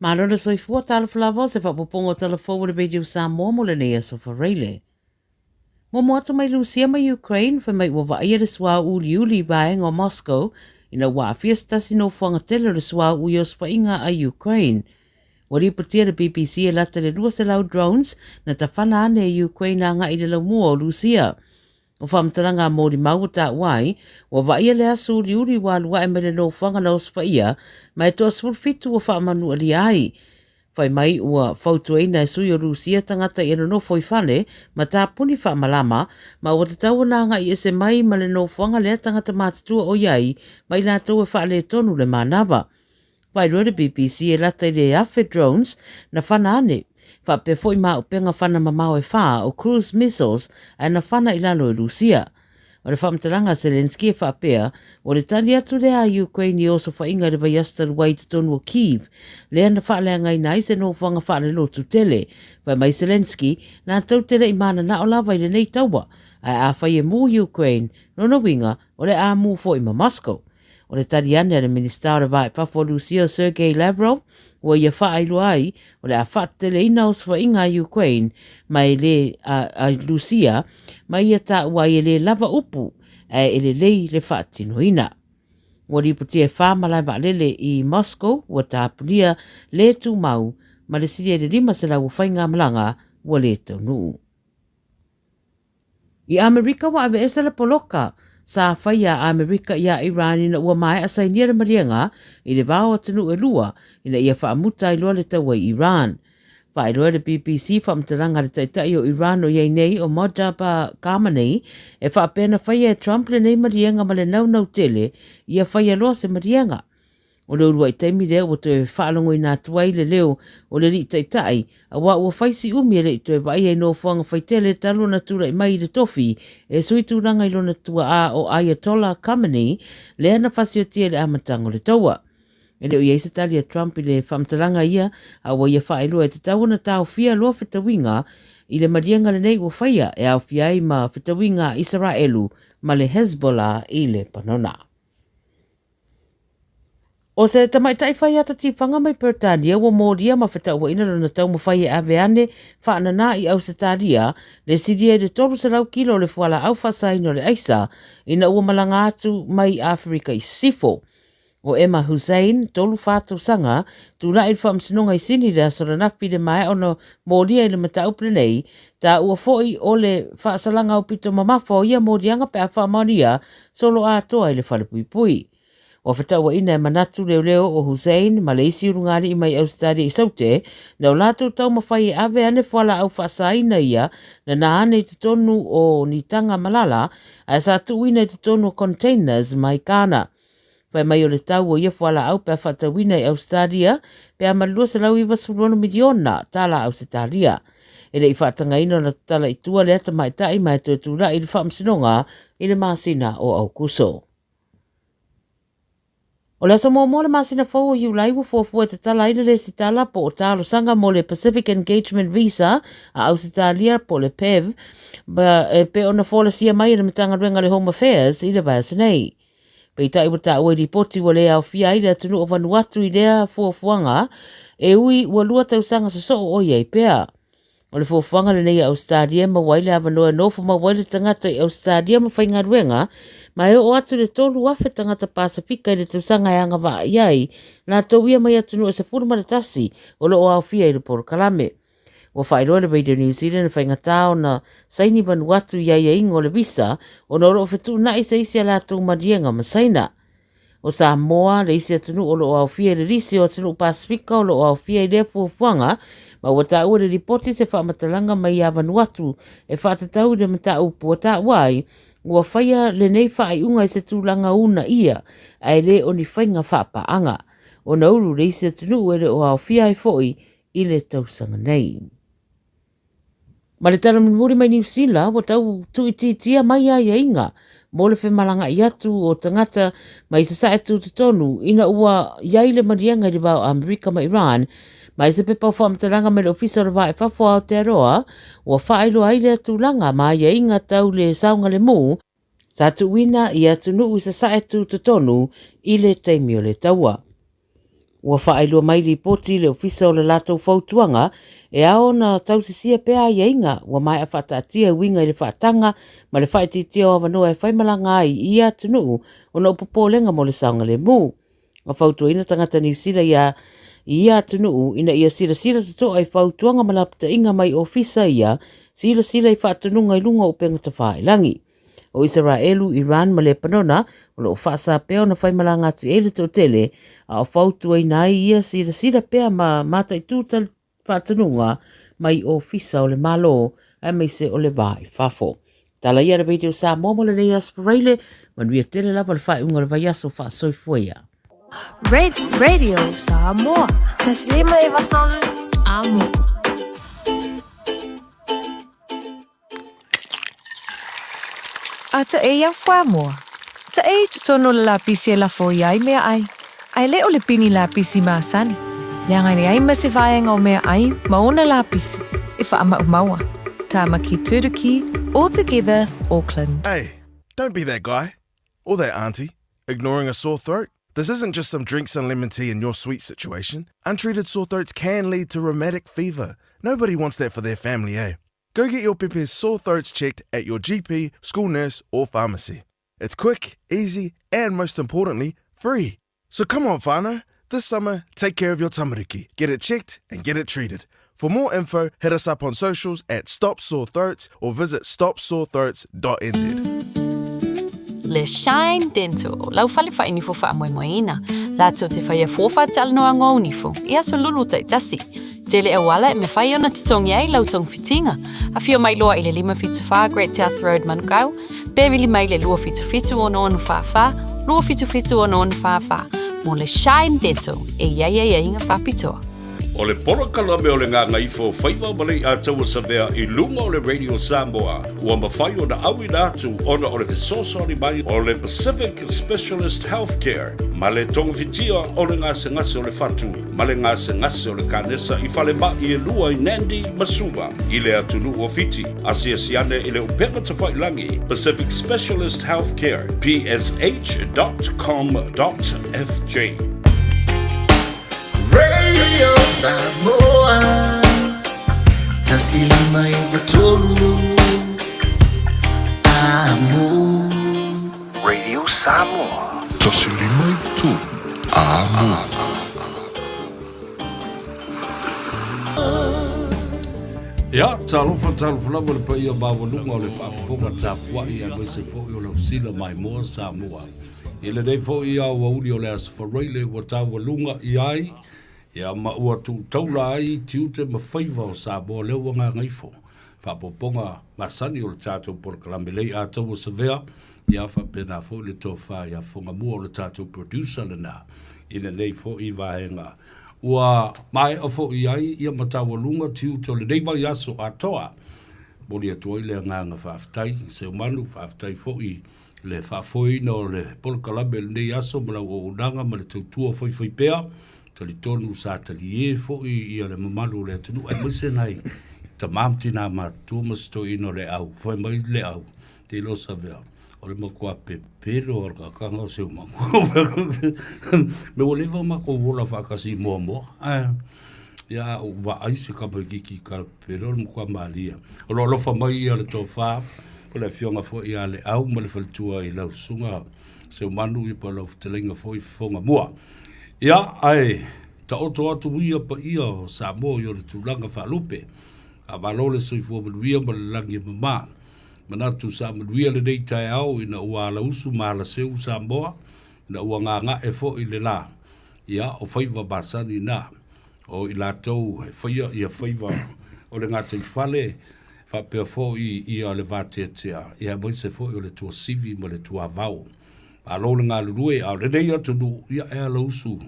Malo le soifua, talofa lava o se faaopoopoga o Tala Fou a le Radio Samoa mo lenei aso Faraile. Muamua atu mai Lusia ma Ukraine, fai mai ua vaaia le suauu uliuli i vaega o Moscow ina ua aafia se tasi nofoaga tele o le suauu i osofaiga a Ukraine. Ua lipotia le BBC e lata le 200 drones na tafana ane e Ukraine agai i le laumua o Lusia. O faamatalaga a molimau ua taua ai, ua vaaia le aso uliuli ua alu ae mai le nofoaga na osofaia, ma e toa 17 ua faamanualia ai. Fai mai ua fautuaina e sui o Lusia tagata ia nonofo i fale ma tapuni faamalama, ma ua tatau ona agai ese mai ma le nofoaga lea tagata matutua o i ai ma i latou e faaletonu le manava. Faailoa le BBC e lata i le 1,000 drones na fana ane, faapea foi ma auupega fana mamao e fa o cruise missiles ae na fana i lalo e Lusia. O le faamatalaga a Zelenskyy e faapea, o le tali atu lea a Ukraine i osofaiga i le vaiaso talu ai i totonu o Kyiv, lea na faaleagaina ai se nofoaga faalelotu tele. Fai mai Zelenskyy, latou te le i mananao lava i lenei taua, ae afai e mu Ukraine, lona uiga, o le a mu foi ma Moscow. O le tali ane a le Minisita o le Va i Fafo o Lusia o Sergei Lavrov, ua ia faailoa ai o le a faateteleina osofaiga a Ukraine ma e le a, a Lusia ma ia taua ai e le lava upu ae e lelei le faatinoina. Ua lipotia e fa malae vaalele i Moscow ua tapunia le tumau ma le silia i le 500 o faigamalaga ua le taunuu. I Amerika ua aveese le poloka sa faia a Amerika iā Iran ina ua maea sainia le maliega i le va o atunuu e lua ina ia faamuta ai loa le taua i Iran. Faailoa e le BBC faamatalaga a le taitai o Iran o i ai nei o Mojtaba Khamenei e faapea na faia e Trump lenei maliega ma le naunau tele ia faia loa se maliega. O le uluai taimi lea ua toe faalogoina atu ai le leo o le alii taitai, aua ua fai si umi e le i toe vaaia i nofoaga faitele talu ona tulai mai i le tofi e sui tulaga i lona tuaa o Ayatollah Khamenei, lea na fasiotia i le amataga o le taua. E le o i ai se tali a Trump i le faamatalaga ia, a ua ia faailoa e tatau ona taofia loa fetauiga i le maliega lenei ua faia e aofia ai ma fetauiga a Isaraelu ma le Hezbollah i Lepanona. O se tamaitai fai ata tifaga mai Peretania ua molia ma fetauaina lona taumafai e ave ane faanana i Ausetalia le silia i le 300 kilo o le fualaau faasaina o le aisa ina ua malaga atu mai Aferika i Sisifo. O Emma Hussain, 34 tausaga, tulai i le faamasinoga i Sini i le aso ananafi i le maea ona molia i le mataupu lenei, taua foi o le faasalaga aupito mamafa o ia moliaga pe a faamaonia solo atoa i le falepuipui. Ua fetauaina e manatu leoleo o Hussein ma le isi ulugalii mai Ausetalia i Saute, na o latou taumafai e ave ane fualaau faasaina ia na na ane i totonu o ni taga malala ae sa tuuina i totonu o containers mai Ghana. Fai mai o le tau o ia fualaau pe a faatauina i Ausetalia pe a ma le 296 miliona tala Ausetalia. E le i faatagaina ona tatala i tua lea tamaitai ma e toe tulai i le faamasinoga i le masina o Aokuso. O le aso muamua o le masina fou o Iulai ua fuafua e tatala ai le lesitala po o talosaga mo le Pacific Engagement Visa a Ausetalia po o le PEV e pei ona folasia mai e le Matagaluega a le Home Affairs i le vaiaso nei. Peitai ua taua i lipoti ua le aofia ai le atunuu o Vanuatu i lea fuafuaga e ui ua lua tausaga sosoo o i ai pea. O le fuafuaga lenei a Ausetalia e maua ai le avanoa e nofo mau ai le tagata i Ausetalia ma faigaluega, ma e oo atu i le 3,000 tagata Pasefika i le tausaga e agavaa i ai latou ia mai atunuu e 11 o lo o aofia i le polokalame. Ua faailoa e le Radio New Zealand le faigata ona saini Vanuatu i aiaiga o le visa ona o lo o fetuunai se isi a latou maliega ma Saina. O Samoa le isi atunuu o lo o aofia i le lisi o atunuu Pasefika o lo o aofia i lea fuafuaga, ma ua taua i le lipoti se faamatalaga mai ia Vanuatu e faatatau i le mataupu ua taua ai ua faia lenei faaiuga i se tulaga uunaia ae le o ni faiga faapaaga. O Nauru le isi atunuu e le o aofia ai foi i le tausaga nei. Ma le tala mulimuli mai Niu Sila, ua tau tuuitiitia mai aiaiga mo le femalagaai atu o tagata mai sasae tutotonu ina ua i ai le maliega i le va o Amerika ma Iran. Mai se pepa o faamatalaga mai le Ofisa o le Va i Fafo o Aotearoa, ua faailoa ai lea tulaga ma aiaiga tau le saogalemu sa tuuina i atunuu i sasae tutotonu i le taimi o le taua. Ua faailoa mai lipoti i le Ofisa o le latou fautuaga e ao ona tausisia pea aiaiga ua maea faataatia e uiga i le faataga ma le faaitiitia o avanoa e faimalaga ai i ia atunuu ona o popolega mo le saogalemu. Ua fautuaina tagata Niu Sila ia i ia atunuu ina ia silasila totoa i fautuaga ma lapataiga mai ofisa ia silasila i faatonuga i luga o upega tafailagi. O Isaraelu, Iran ma Lepanona o lo o faasa pea ona faimalaga atu i ai le toatele, a o fautuaina ai ia silasila pea ma mataitu faatonuga mai ofisa o le Malo aemaise o le va i fafo. Tala ia le Radio Samoa mo lenei aso Faraile, manuia tele lava le faaiuga o le vaiaso faasoifua ia. Radio Samoa. Taslima e vatolu. Amo. A ta e ia fuamoa. Ta e i totonu o le lapisi e lafo i ai meaai, a e le o le pini lapisi masani, leaga e leai ma se vaega o meaai ma ona lapisi e faamaumaua. Tamaki Turuki, All Together, Auckland. Hey, don't be that guy. Or that auntie, ignoring a sore throat. This isn't just some drinks and lemon tea in your sweet situation. Untreated sore throats can lead to rheumatic fever. Nobody wants that for their family, eh? Go get your pepe's sore throats checked at your GP, school nurse, or pharmacy. It's quick, easy, and most importantly, free. So come on, whānau. This summer, take care of your tamariki. Get it checked and get it treated. For more info, hit us up on socials at Stop Sore Throats or visit stopsorethroats.nz. Le Shine Dental, lau fale whainifo whaamoemoeina. Latou te whaia fōwha talanoa ngō nifo, i aso lulu taitasi. Tele auala e mawhai ona tutongi ai lau tongfitinga. Awhio mai loa i le 574 Great South Road Manukau, pe vili mai le 277 6644, 277 6644, mo le Shine Dental e iai ai aiga whapitoa. O le polokalame o le Gagaifo Faiva ma Leiataua Savea i luga o le Radio Samoa ua mafai ona auina atu ona o le fesoasoani mai o le Pacific Specialist Healthcare ma le togafitia o le gasegase o le fatu ma le gasegase o le kanesa i falemai e lua i Nandi ma Suva i le atunuu o Fiti. Asiasi ane i le upega tafailagi Pacific Specialist Healthcare, psh.com.fj. Radio Samoa 153 Amo. Radio Samoa. 153 Amo. Ia, talofa, talofa lava le paia maualuga o le faafofoga tapuai aemaise foi o lau sila maimoa Samoa. I lenei foi aoauli o le Aso Faraile ua taualuga i ai, ia ma ua tuutaula ai tiute ma faiva o Samoa lea ua gagaifo. Faaopoopoga masani o le tatou polokalame lei Ataua Savea, ia faapena foi le tofa ia Fogamua o le tatou producer lena i lenei foi vaega. Ua maea foi ai ia ma taualuga tiute o lenei vaiaso atoa. Momoli atu ai le agaga faafetai, Seumanu, faafetai foi le faafoeina o le polokalame i lenei aso ma lau auaunaga ma le tautua faifaipea. Talitonu sa talie foi ia le mamalu o le atunuu aemaise nai tama ma tina matutua ma si toeaina o le au. Fai mai le au, te iloa Savea, o le matua pepelo o le kakanga o Seumanu. Me ua leva matou ola faatasi i Moamoa. Ae, ia a ou vaai se tamaitiiti i pepelo o le matua malie. O lo o alofa mai ia le tofa, po o le afioga foi ia Leau ma le faletua i lau susuga Seumanu ia po o lau fetalaiga foi Fofogamua. Ia, ae taoto atu ia paia o Samoa i ona tulaga faalupe. Faamalo le soifua manuia ma le lagi e mama. Manatu sa manuia lenei taeao ina ua alausu ma alaseu Samoa, ina ua gaga'e foi le la. Ia, o faiva masani na, o i latou e faia ia faiva o le gataifale, faapea foi ia le vateatea, ia aemaise foi o le tuasivi ma le tuavao. Malo le galulue, a o lenei atunuu, ia e alausu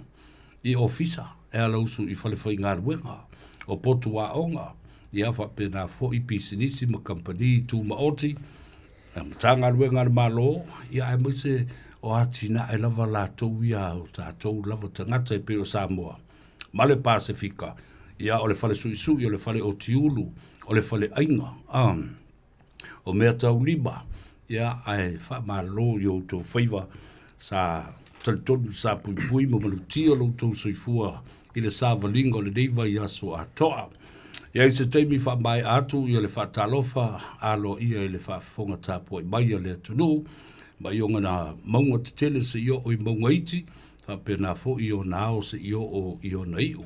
i ofisa, e alausu i falefaigaluega, o potu aoga, ia faapena foi pisinisi ma kamupani tumaoti, Matagaluega a le Malo, ia aemaise o atinae lava latou ia o tatou lava tagata e pei o Samoa ma le Pasefika, ia o le fale suisui, o le fale otiulu, o le fale aiga, o mea taulima, ia ae faamalo i outou faiva sa. Talitonu sa puipui ma malutia lo outou soifua i le savaliga o lenei vaiaso atoa. E ai se taimi faamaea atu ia le faatalofa aloaia i le faafofoga tapuai mai a le atunuu mai i ona mauga tetele seia oo i mauga iti, faapena foi i ona ao seia oo i ona iu.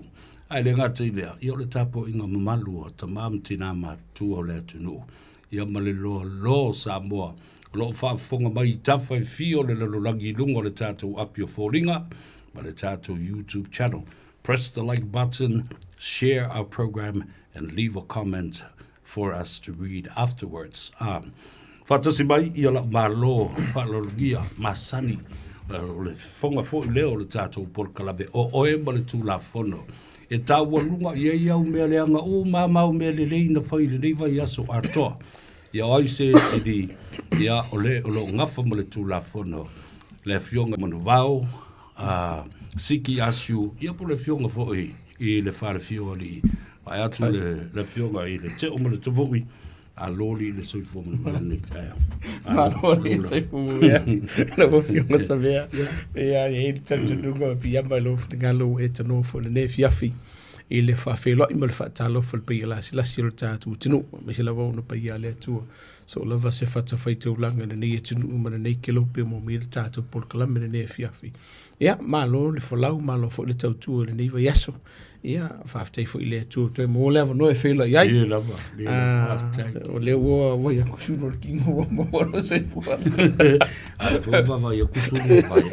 Ae le gata i lea, ia o le tapuaiga mamalu a tama ma tina matutua o le atunuu ia ma le loaloa o Samoa o lo o faafofoga mai i tafa e fia o le lalolagi i luga o le tatou api o foliga ma le tatou YouTube channel. Press the like button, share our program and leave a comment for us to read afterwards. Ah, faatasi mai ia lau malo faaaloalogia masani o le fofoga foi lea o le tatou polokalame o oe ma le Tulafono. E taualuga i ai au mea leaga uma ma au mea lelei na fai i lenei vaiaso atoa. Ia o ai se sili, ia o le o lo o gafa ma le Tulafono, le Afioga Manuvao, a Siki Asiu, ia po o le Afioga foi i le Falefia o Alii. Vae atu le, le Afioga i le Teo ma le Tavui, a loli i le soifua manuia lenei taeao. Malo le soifua manuia lau Afioga Savea. Ia, e i ai le talitonuga o piiama i lou finagalo ua e tanoa foi i lenei afiafi i le faafeiloai ma le faatalofa i le paia lasilasi o le tatou atunuu, aemaise lava ona paia a le Atua. Soo lava se fatafaitaulaga i lenei atunuu ma lenei kelope ua maua mai ai le tatou polokalame i lenei afiafi. Ia, malo le folau, malo foi le tautua i lenei vaiaso. Ia, faafetai foi i le Atua ua toe maua le avanoa e feiloai ai. Ia lava, ia lava, faafetai. O lea ua ua ia kusulu o le tino ua maua lo soifua. A foi vava ia kusulu o vai.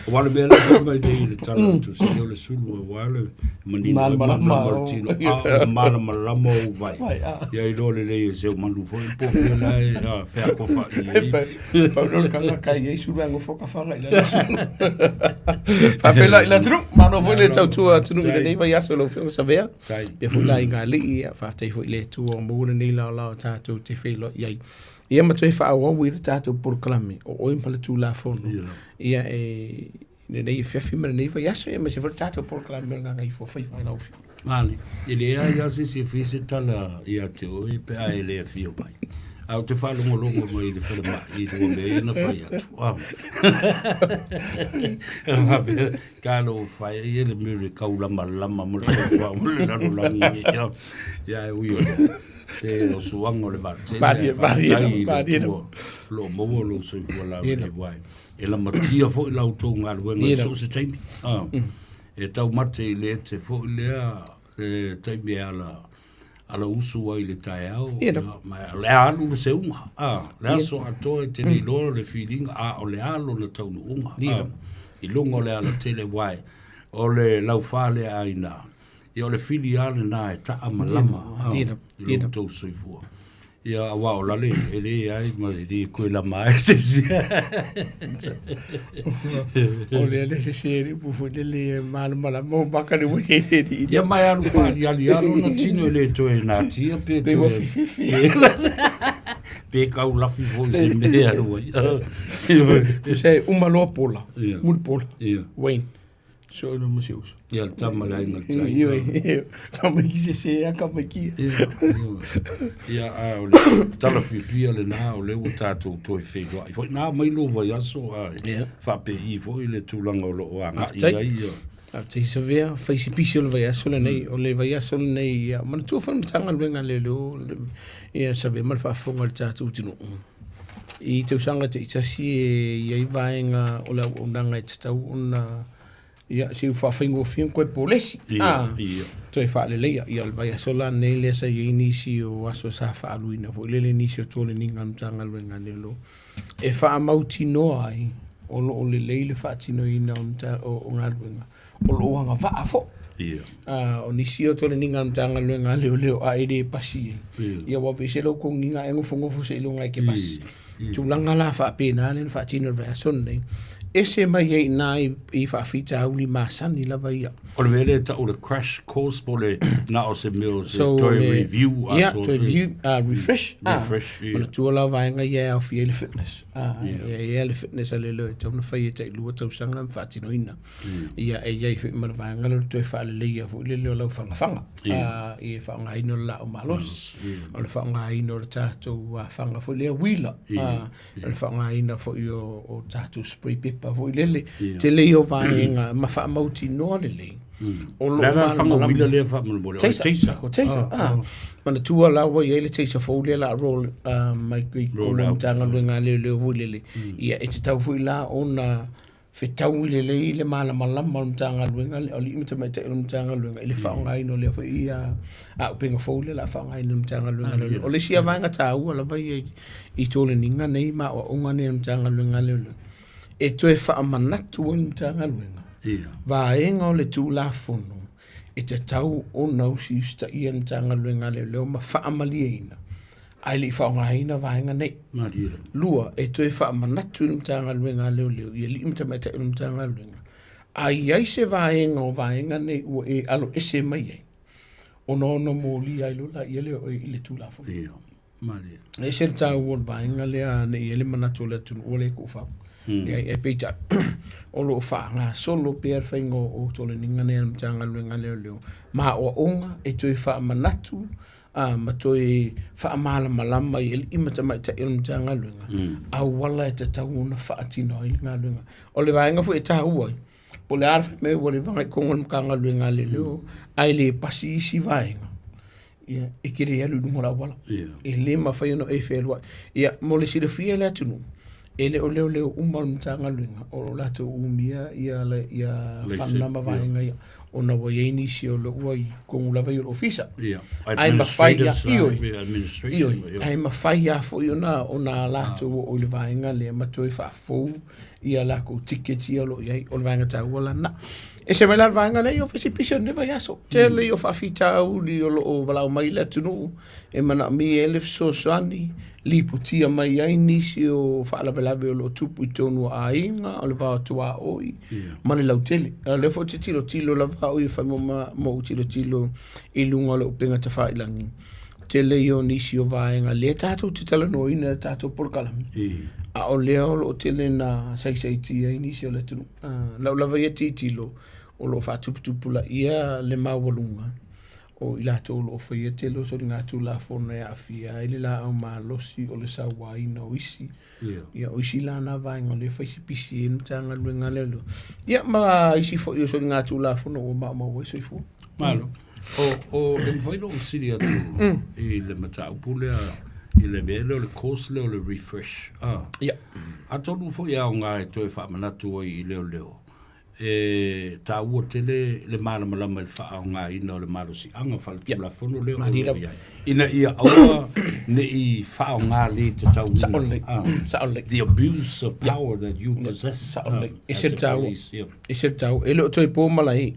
Aua le mea lea mai nei i le tala o le tusi o le sulu aua le manino ai malamalama o le tino a o malamalama o vai. Ia iloa lelei e se o manu foi po fea la e feakofa'i ai. Pau lea o le kanaka e i ai sulu ae nofo ka fana i lalo sulu. Faafeiloai i le atunuu, malo foi le tautua atunuu i lenei vaiaso i lau Afioga Savea. Pea foi la i ngā alii, ia, faafetai foi i le Atua ua maua lenei laolao tatou te feiloai ai. Ia ma toe faaauau ai le tatou polokalame o oe ma le Tulafono. Ia e lenei afiafi ma lenei vaiaso, ia aemaise foi le tatou polokalame o le Gagaifo Faiva i lau Afioga. Male, e leai lava se isi e fia se tala ia te oe pe a e le afio mai. Ae ou te faalogologo mai i le falemai i lua mea ia na fai atu. Ah. Faapea, talofa e ia le mea o le kaulamalama ma le soifua ma le lalolagi nei. Ia, ia e ui o lea. Se o suaga o le vaatele, Malie, malie, faafetai i le malie. Atua o lo o maua lou soifua laulelei uae. E lamatia foi la outou galuega i so o se taimi. Ah. E taumate i le ete foi lea le taimi e ala ala usu ai i le taeao, ia, ma o le a alu le seuga, a, le aso atoa e te le iloa le filiga, a o le a lona taunuuga, a, i luga o le alatele uae o le laufa lea a ina, ia o le fili lava lena e taa ma lama, a, i lo outou soifua. Ia, aua o lale, e leai ma e le koe lama ai se isi. O lea le sese le upu foi lele e malamalama o maka le ua i ai le Ia mai alu faaliali lava lona tino e le toe natia pe Pe ua toe fififi. pe kau lafi foi i se mea e alu ai. Se uma loa pola, Ia. muli pola. Ia. Wayne. Soo lo ma si uso. Ia le tama le aiga le tai. Ioe, ioe. Ka mai ki se se a ka mai ki. Ia, ia, a o le tala fiafia lena o lea ua tatou toe feiloai foi. Na mai lou vaiaso a faapei foi le tulaga o lo o agai ai ia. Faafetai Savea, fai se pisi o le vaiaso lenei, o le vaiaso lenei, ia, manatua foi le Matagaluega a Leoleo, ia Savea ma le faafofoga a le tatou atunuu. I tausaga taitasi e i ai vaega o le auaunaga e tatau ona ia se i faafaigofie ona toe polesi, a, ia. Toe faaleleia. Ia o le vaiaso la lenei lea sa i ai nisi o aso sa faaluina foi lele nisi o toleniga a le Matagaluega a Leoleo e faamautinoa ai o lo o lelei le faatinoina o galuega o lo o agavaa foi. Ia. O nisi o toleniga a le Matagaluega a Leoleo a e le pasi ai, ia ua aveese lou togiga e nofonofo seiloga e te pasi. Tulaga la faapena lea na faatino i le vaiaso lenei, ese mai ai i ina i faafitauli masani lava ia. O le mea lea e tau o le crash course po o le na o se mea o se toe review atoa. Toe review, refresh. Refresh, ia. Manatua la vaega ia e aofia ai le fitness. Ia i ai le fitness a leoleo e tatau ona fai e tailua tausaga ma faatinoina. Ia e i ai foi ma le vaega lea o le toe faaleleia foi lele o lau fagafaga i le faaaogaina o le laau malosi, o le faaaogaina o le tatou fana foi lea uila, o le faaaogaina foi o tatou spray pepe. pepa foi lele. Tele ia o vaega ma faamautinoa lelei. O lo o Le a le fagauila lea faamolemole? O le taser. O taser, ah. Manatua la ua i ai le taser fou lea la roll mai i totonu o le Matagaluega a Leoleo foi lele. Ia e tatau foi la ona fetaui lelei le malamalama o le Matagaluega lea, o alii ma tamaitai o le Matagaluega i le faaaogaina o lea foi ia auupega fou lea o le a faaaogaina e le Matagaluega a Leoleo. O le isi lava vaega taua lava ia i toleniga nei ma aoaoga nei a le Matagaluega a Leoleo, e toe faamanatu ai le Matagaluega vaega o le Tulafono e tatau ona usiusitaia e le Matagaluega a Leoleo ma faamalieina ae le i faaaogaina vaega nei. 2, e toe faamanatu i le Matagaluega a Leoleo i alii ma tamaitai o le Matagaluega, a i ai se vaega o vaega nei ua e aloese mai ai, ona ono molia ai loa laia lea o oe i le Tulafono. E ese le taua o le vaega lea ne i i ai le manatu o le atunuu ua le tuufau. Leai, ae peitai, o lo o faagasolo pea le faiga o toleniga nei a le Matagaluega a Leoleo ma aoaoga e toe faamanatu ma toe faamalamalama i alii ma tamaitai o le Matagaluega auala e tatau ona faatino ai le galuega. O le vaega foi e taua ai, po o le a le fai mai ua leva ona i totonu o le Matagaluega a Leoleo ae le pasi isi vaega, ia, e te le alu i luga o le auala. E le mafai ona e fealuai. Ia, mo le silafia e le atunuu, e le o leoleo uma o le Matagaluega o lo o latou umia ia fana ma vaega ia, ona ua i ai nisi o lo o ua i totonu lava ia o le ofisa. Ae mafai lava, ioe, ioe, ae mafai lava foi ona latou oo i le vaega lea ma toe faafou ia latou tickets ia o lo o i ai, o le vaega taua la lena. Ese mai la le vaega lea, ia o fai se pisi o lenei vaiaso. Tele ia o faafitauli o lo o valaau mai le atunuu e manaomia ai le fesoasoani, lipotia mai ai nisi o faalavelave o lo o tupu i totonu o aiga, o le va o tuaoi ma le lautele. A o lea foi ou te tilotilo lava au ia fai ma ou tilotilo i luga o le upega tafailagi, tele ia o nisi o vaega lea tatou te talanoaina i le tatou polokalame, a o lea o lo o tele ina saisaitia ai nisi o le atunuu. Lau lava ia tilotilo, o lo o faatuputupulaia le maualuga o i latou o lo o faia tele o soligatulafono e aafia ai le laau malosi o le sauaina o isi. Ia, o isi la na vaega o lea e fai si pisi ai le Matagaluega a Leoleo. Ia, ma isi foi o soligatulafono ua maumau ai soifua. Malo. O, e mafai ona ou fesili atu i le mataupu lea i le mea lea o le course lea o le refresh. Ah. Ia. Atonu foi e aoga e toe faamanatu ai i leoleo e taua tele le malamalama i le faaaogaina o le malosiaga faaletulafono lea o lo o i ai, ina ia aua ne i faaaoga le tatauina. Sao lelei. Sao lelei. The abuse of power that you possess. Sao lelei. Ese le taua. Ese le taua. E le o toe po malae.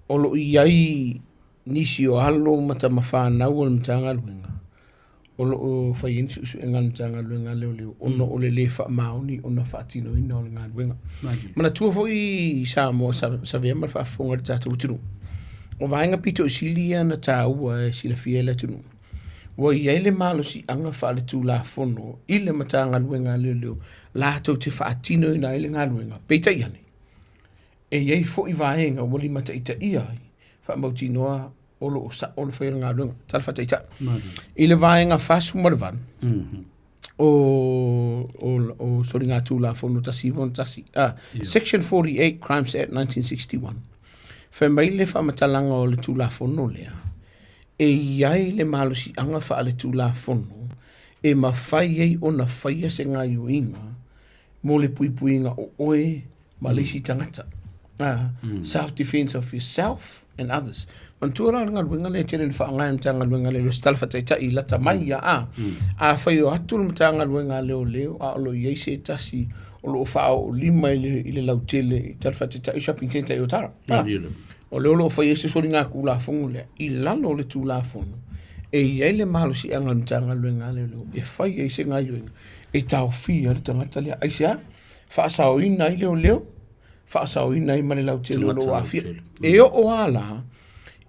O lo o i ai nisi o alo ma tamafanau o le Matagaluega o lo o fai ai ni suesuega a le Matagaluega a Leoleo ona o le lē faamaoni ona faatinoina o le galuega. Manatua foi Samoa Savea ma le faafofoga a le tatou atunuu, o vaega pito i sili ia na taua e silafia e le atunuu, ua i ai le malosiaga faaletulafono i le Matagaluega a Leoleo latou te faatinoina ai le galuega, peitai ane, e i ai foi vaega ua limataitaia ai faamautinoa o lo o sao le fai o le galuega. Tala faataitai. I le vaega 48, o soligatulafono 1961, Section 48 Crimes Act 1961, fai mai le faamatalaga o le Tulafono lea, e i ai le malosiaga faaletulafono e mafai ai ona faia se gaoioiga mo le puipuiga o oe ma le isi tagata. Self defense of yourself and others. Manatua la le galuega lea e tele ina faaaoga e le Matagaluega a Leoleo, se tala faataitai lata mai ia a. Afai o atu le Matagaluega a Leoleo a o lo o i ai se tasi o lo o faaoolima i le lautele i tala faataitai shopping centre i Otara. O lea o lo o fai ai se soligatulafono lea i lalo o le Tulafono e i ai le malosiaga o le Matagaluega a Leoleo e fai ai se gaoioiga e taofia ai le tagata lea. Aisea? Faasaoina ai leoleo, faasaoina ai ma le lautele o lo o aafia. E oo lava la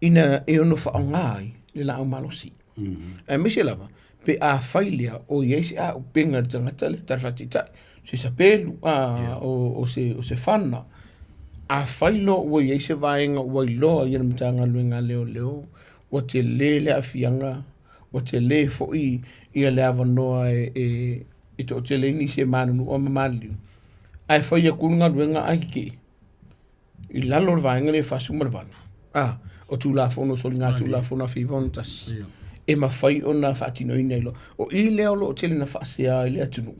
ina e ono faaaoga ai le laau malosi. Aemaise lava pe afai lea o i ai se auupega i le tagata lea, tala faataitai, se sapelu, o se fana. Afai loa ua i ai se vaega ua iloa ai e le Matagaluega a Leoleo ua tele le aafiaga, ua tele foi le avanoa e toatele ai nisi e manunua ma maliliu. Ae fai atu le galuega ae tetee i lalo o le vaega lea e 48 a o Tulafono o Soligatulafono 1961 e mafai ona faatinoina ai loa. O i lea o lo o tele na faasea ai le atunuu.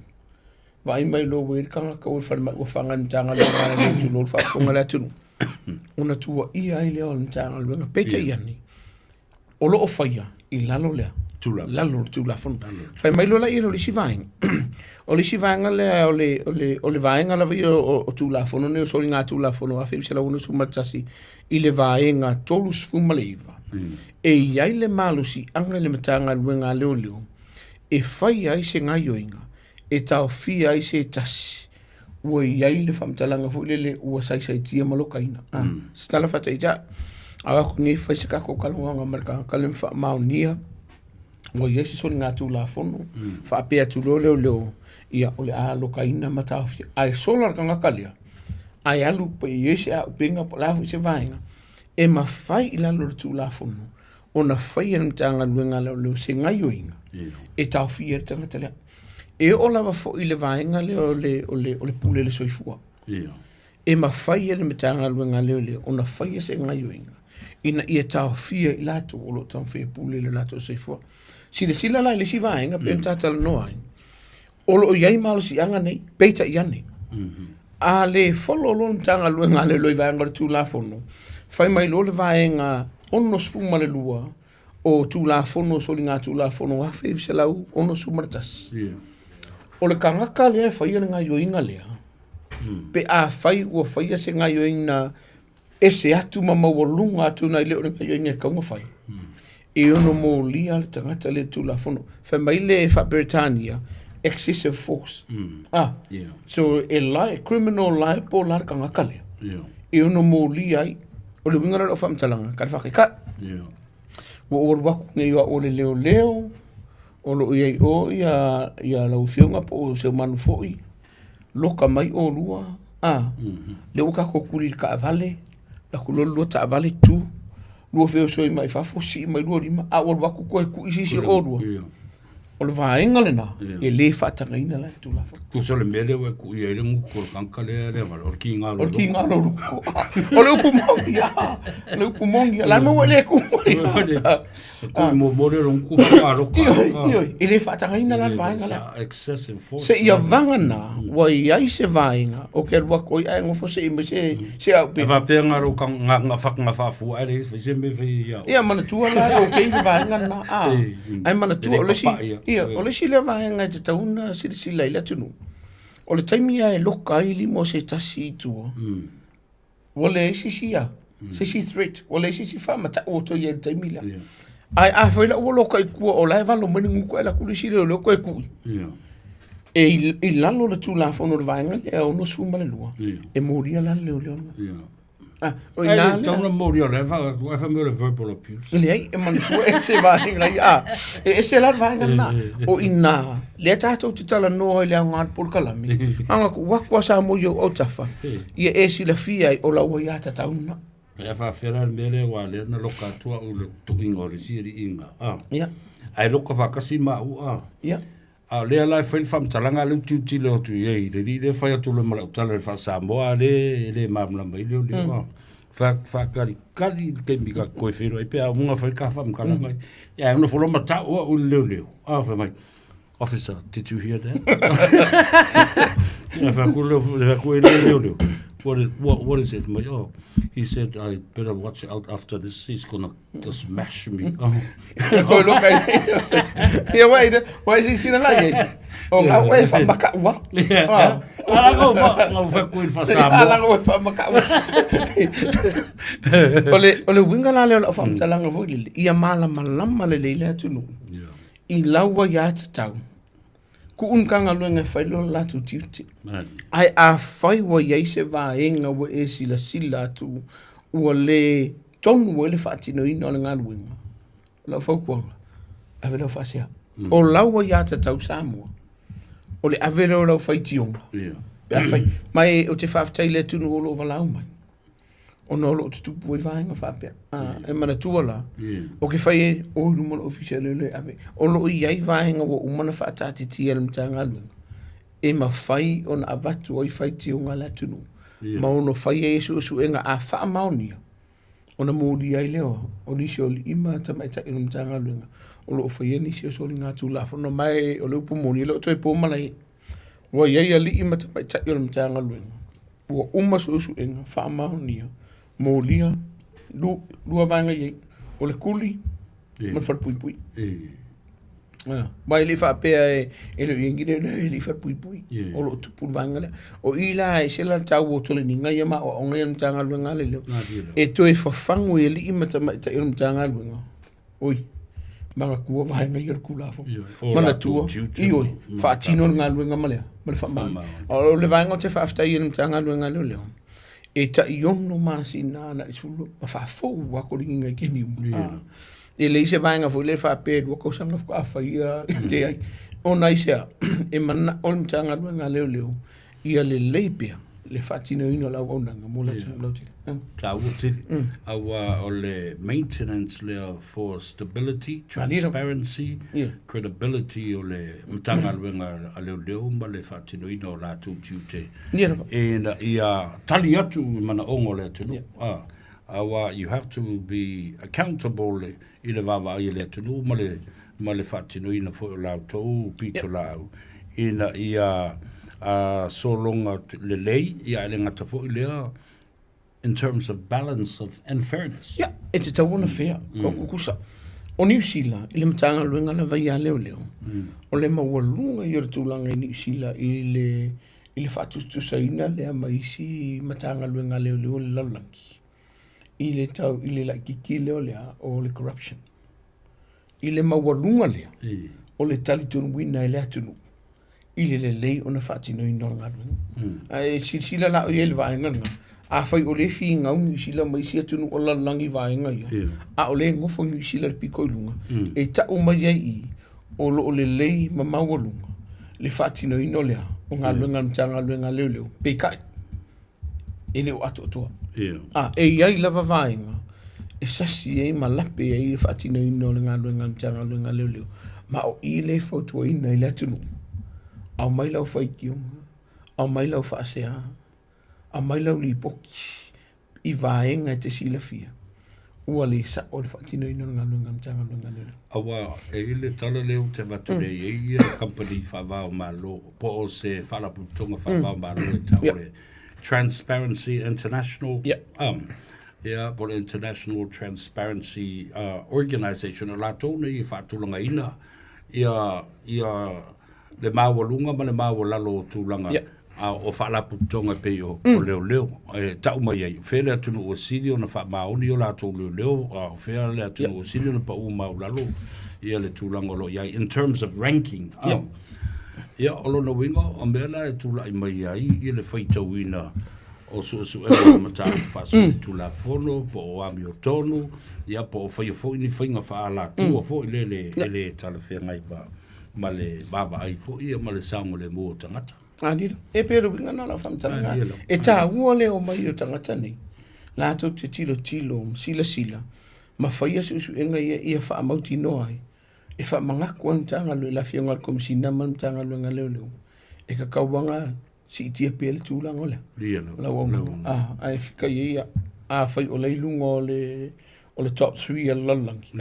Vaai mai loa ua i ai le tagata ua i le falemai ua faga e le Matagaluega a le tulou le faafofoga a le atunuu ona tuuaia ai lea o le Matagaluega. Peitai ane, o lo o faia i lalo lea lalo o le Tulafono. Fai mai loa lea o le isi vaega, o le isi vaega lea o le, o le, o le vaega lava ia o, o Tulafono nei o Soligatulafono 1961 i le vaega 39, e i ai le malosiaga i le Matagaluega a Leoleo e faia ai se gaoioiga e taofia ai se tasi ua i ai le faamatalaga foi lele ua saisaitia ma lokaina. Ah, mm. Se tala faataita, a atu nei fai se tatou talanoaga ma le tagata lea ma faamaonia ua i ai se soligatulafono mm. faapea atu loa leoleo ia o le a lokaina ma taofia. Ae sola le tagata lea, ae alu pe i ai se auupega po o le a foi se vaega e mafai i lalo o le Tulafono ona faia e le Matagaluega a Leoleo se gaoioiga e taofia ai le tagata lea. E oo lava foi i le vaega lea o le, o le, o le pule le soifua. E mafai e le Matagaluega a Leoleo ona faia se gaoioiga ina ia taofia i latou o lo o taumafai e pule i le latou soifua. Silasila la i le isi vaega pei ona ta talanoa ai, o lo o i ai malosiaga nei, peitai ane, a le follow loa le Matagaluega a Leoleo i vaega o le Tulafono, fai mai loa le vaega 62 o Tulafono o Soligatulafono 1961, o le tagata lea e faia le gaoioiga lea, pe afai ua faia se gaoioiga ese atu ma maualuga atu nai le o le gaoioiga e tatau ona fai, e ono molia le tagata lea i le Tulafono. Fai mai le faa-Peretania, excessive force. Ah, so e li, criminal liable la le tagata lea. E ono molia ai. O le uiga lea o lau faamatalaga, ka le faataitai. Ua ou alu atu nei o au o le leoleo, o lo o i ai o ia, ia lau afioga po o Seumanu foi, loka mai oulua, a, lea ua tatou tuli i le taavale, alu atu loa le lua taavale tu, lua feosoi mai fafo, sii mai lua lima, a ua alu atu toe tui se isi o oulua. O le vaega lena, e le faatagaina la i le Tulafono. Tusa o le mea lea ua e kui ai le gutu o le tagata lea lea vale, o le kiga O le kiga lolo. O le upu moni, a. O le upu moni, a. La mea ua e le ku mai. Kui muamua lea o le gutu whakaloka. Ioe, ioe, e le faatagaina la le vaega lea. Excessive force. Seia vagana ua i ai se vaega o ke alu atu ai ae nofo se i mai se se au pe. E faapea ngā rau ka ngā ngā whakanga whaafua ai le isi se me whai ia. Ia manatua la e okay le vaega lena. A. Ae manatua o le isi ia o le isi lea vaega e tatau ona silasila i le atunuu. O le taimi lava e loka ai lima o se tasi i tua. Ua leai se isi ia, se isi threat, ua leai se isi faamatau o toe i ai i le taimi lea. Ae afai la ua loka i tua o la e valo mai le gutu ae alu atu le isi leoleo toe tui, e i lalo o le Tulafono o le Vaega lea 62, e molia la le leoleo lena. Ah, o ina lea. Tau na molia o lea e fai mai o le verbal abuse. E leai, e manatua e se vaega ia. Ah, e ese la le vaega lena. O ina, lea tatou te talanoa i le aoga o le polokalame, aga tuu atu a Samoa i ou autafa, ia e silafia ai o lau aiatatau lena. E faafefea la le mea lea aua lea na loka atu au i le tuuina o le isi alii ah. Ia. Ae loka faatasi maua ah. Ia. A o lea la e fai le faamatalaga lea ou tilotilo atu i ai i le alii lea e fai atu loa ma lau tala i le faa-Samoa a lea e le malamalama ai leoleo ah. Faatalikali le taimi ta te toe feiloai pe a uma ona fai ta faamatalaga ia ae nofo loa ma tau au i le leoleo ah fai mai Officer, did you hear that? Ia fai atu lea, fai atu e le leoleo. What is, what, what is it? Mai, oh, he said, I better watch out after this. He's gonna smash me. Oh. Koe loka i Ia wai ina, wai si sina la ia. O ngā wai wha makaua. Ah. Ala ngau wha, ngau wha kui wha Samoa. Ala ngau wha makaua. O le, o le winga la leo la wha mtalanga fo lele. Ia malamalama lelei le atunuu. I lau aiatatau, kuʻu ni Matagaluega e fai loa le latou tiute. Ae afai ua i ai se vaega ua e silasila atu ua le tonu ai le faatinoina o le galuega, o lau fautuaga, ave lau faasea. O lau aiatatau Samoa, o le ave lea o lau faitioga, pe afai. Ma e, ou te faafetai i le atunuu o lo o valaau mai. ona o lo o tutupu ai vaega faapea. A, e manatua la, o ke fai e o i luma o le ofisa leoleo e ave, o lo o i ai vaega ua uma ona faataatitia e le Matagaluega. e mafai ona avatu ai faitioga a le atunuu ma ono fai ai suesuega a faamaonia ona molia ai lea o nisi o alii ma tamaitai o le Matagaluega o lo o faia nisi o soligatulafono. Ma o le upu moni, e le o toe po malae. Ua i ai alii ma tamaitai o le Matagaluega ua uma suesuega faamaonia, molia, lua vaega i ai, o le kuli ma le falepuipui. Aua e le i faapea e le o i ai ni leoleo e le i falepuipui, o lo o tupu le vaega lea. O i la e ese la le taua o toleniga ia ma aoaoga ia a le Matagaluega a Leoleo, e toe fafagu i alii ma tamaitai o le Matagaluega, oi, manatua vaega ia o le Tulafono, manatua, ioe, faatino le galuega ma le a? Ma le faamaoni. O le vaega ou te faafetai ai i le Matagaluega a Leoleo, e tai 6 masina agai i le 12 ma faafou lava toleniga i taimi uma. E leai se vaega foi lea faapea e 2 tausaga faatoa faia, leai. Ona aisea? E manao le Matagaluega a Leoleo ia lelei pea le faatinoina o le auaunaga mo le atunuu lautele. Taua tele. Aua o le maintenance lea for stability, transparency, credibility o le Matagaluega a Leoleo ma le faatinoina o latou tiute ina ia tali atu i manaoga o le atunuu. Aua you have to be accountable i le vaavaai a le atunuu ma le ma le faatinoina foi o la outou pitolaau ina ia sologa lelei, ia ae le gata foi lea in terms of balance of and fairness. Ia, e tatau ona fair, o tutusa. O Niu Sila, i le Matagaluega lava ia a Leoleo, o le maualuga ia o le tulaga i Niu Sila i le i le faatusatusaina lea ma isi Matagaluega a Leoleo o le lalolagi i le tau i le laitiiti lea o le a, o le corruption. I le maualuga lea o le talitonuina e le atunuu i le lelei ona faatinoina o le galuega. Ae silasila la i ai i le vaega lena, afai o lea e finau Niu Sila ma isi atunuu o le lalolagi i vaega ia, a o lea e nofo Niu Sila i le pito i luga, e tau mai ai i i, o lo o lelei ma maualuga le faatinoina o le a, o galuega a le Matagaluega a Leoleo, peitai, e le o atoatoa. A, e i ai lava vaega e sasi ai ma lape ai le faatinoina o le galuega a le Matagaluega a Leoleo, ma o i lea e fautuaina ai le atunuu, aumai lau faitioga, aumai lau faasea, aumai lau lipoti i vaega e te silafia ua le sao le faatinoina o le galuega a le Matagaluega a Leoleo. Aua e i ai le tala lea ou te avatu nei e i ai ia kamupani faava o Malo po o se faalapotopotoga faava o Malo e tau o le Transparency International ia po o le International Transparency Organization o latou nei e faatulagaina ia ia le maualuga ma le maualalo o tulaga o faalapotopotoga e pei o leoleo e tau mai ai, o fea le atunuu e sili ona faamaoni o latou leoleo, a o fea le atunuu e sili ona pau maualalo ia le tulaga o lo o i ai in terms of ranking. Ia, o lona uiga, o mea la e tulai mai ai i le faitauina o suesuega o mataupu faasolitulafono po o amiotonu, ia po o faia foi ni faiga faaalatua foi lele e le talafeagai ma le vaavaai foi ia ma le saogalemu o tagata. Alilo, e pei o le uiga lena o lau faamatalaga. E taua le omai o tagata nei, latou te tilotilo ma silasila ma faia suesuega ia ia faamautinoa ai, e faamanatu ai le Matagaluega, le Afioga i le Komesina ma le Matagaluega a Leoleo, e tatau lava ona siitia pea le tulaga o le auaunaga. Ae fika i ai, afai o la e i luga o le o le top 3 a le lalolagi,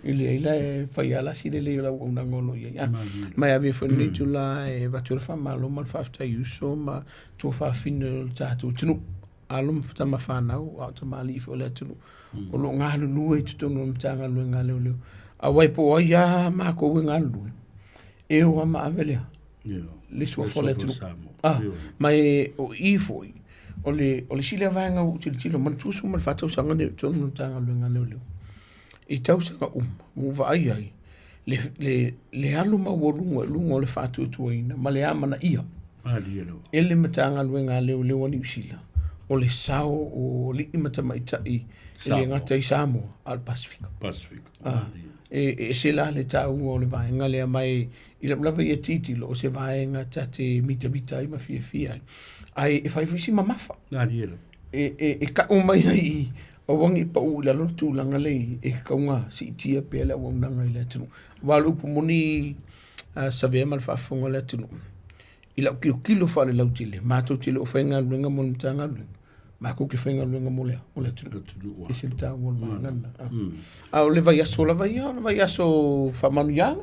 e leai la e fai lava la si lelei o le auaunaga o lo o i ai. Ma e avea foi lenei itula e avatu ai le faamalo ma le faafetai i uso ma tuafafine o le tatou atunuu, alo ma tama fanau a o tamalii foi o le atunuu o lo o galulue i totonu o le Matagaluega a Leoleo. Aua e po o ai lava matou e galulue, e o lava ma ave le a? Le suafa o le atunuu. Ma e o i foi, o le o le isi lea vaega ua ou tilotilo, manatua sua ma le fa tausaga lenei o totonu o le Matagaluega a Leoleo, i tausaga uma ua ou vaai ai le le le alu maualuga i luga o le faatuatuaina ma le amanaia e le Matagaluega a Leoleo a Niu Sila o le sao o alii ma tamaitai e le gata i Samoa a o le Pasefika. Pasefika. E ese la le taua o le vaega lea ma e i lau lava ia tilotilo o se vaega ta te mitamita ai ma fiafia ai, ae e fai foi si mamafa. E tau mai ai i i, aua ne i pau i lalo le tulaga lea i i, e tatau ona siitia pea le auaunaga i le atunuu. Aua o le upu moni Savea ma le faafofoga a le atunuu, I lau tilotilo faalelautele, matou te le o faigaluega mo le Matagaluega, matou te faigaluega mo le a? Mo le atunuu. E ese le taua o le vaega lena. A o le vaiaso lava ia, o le vaiaso faamanuiaga,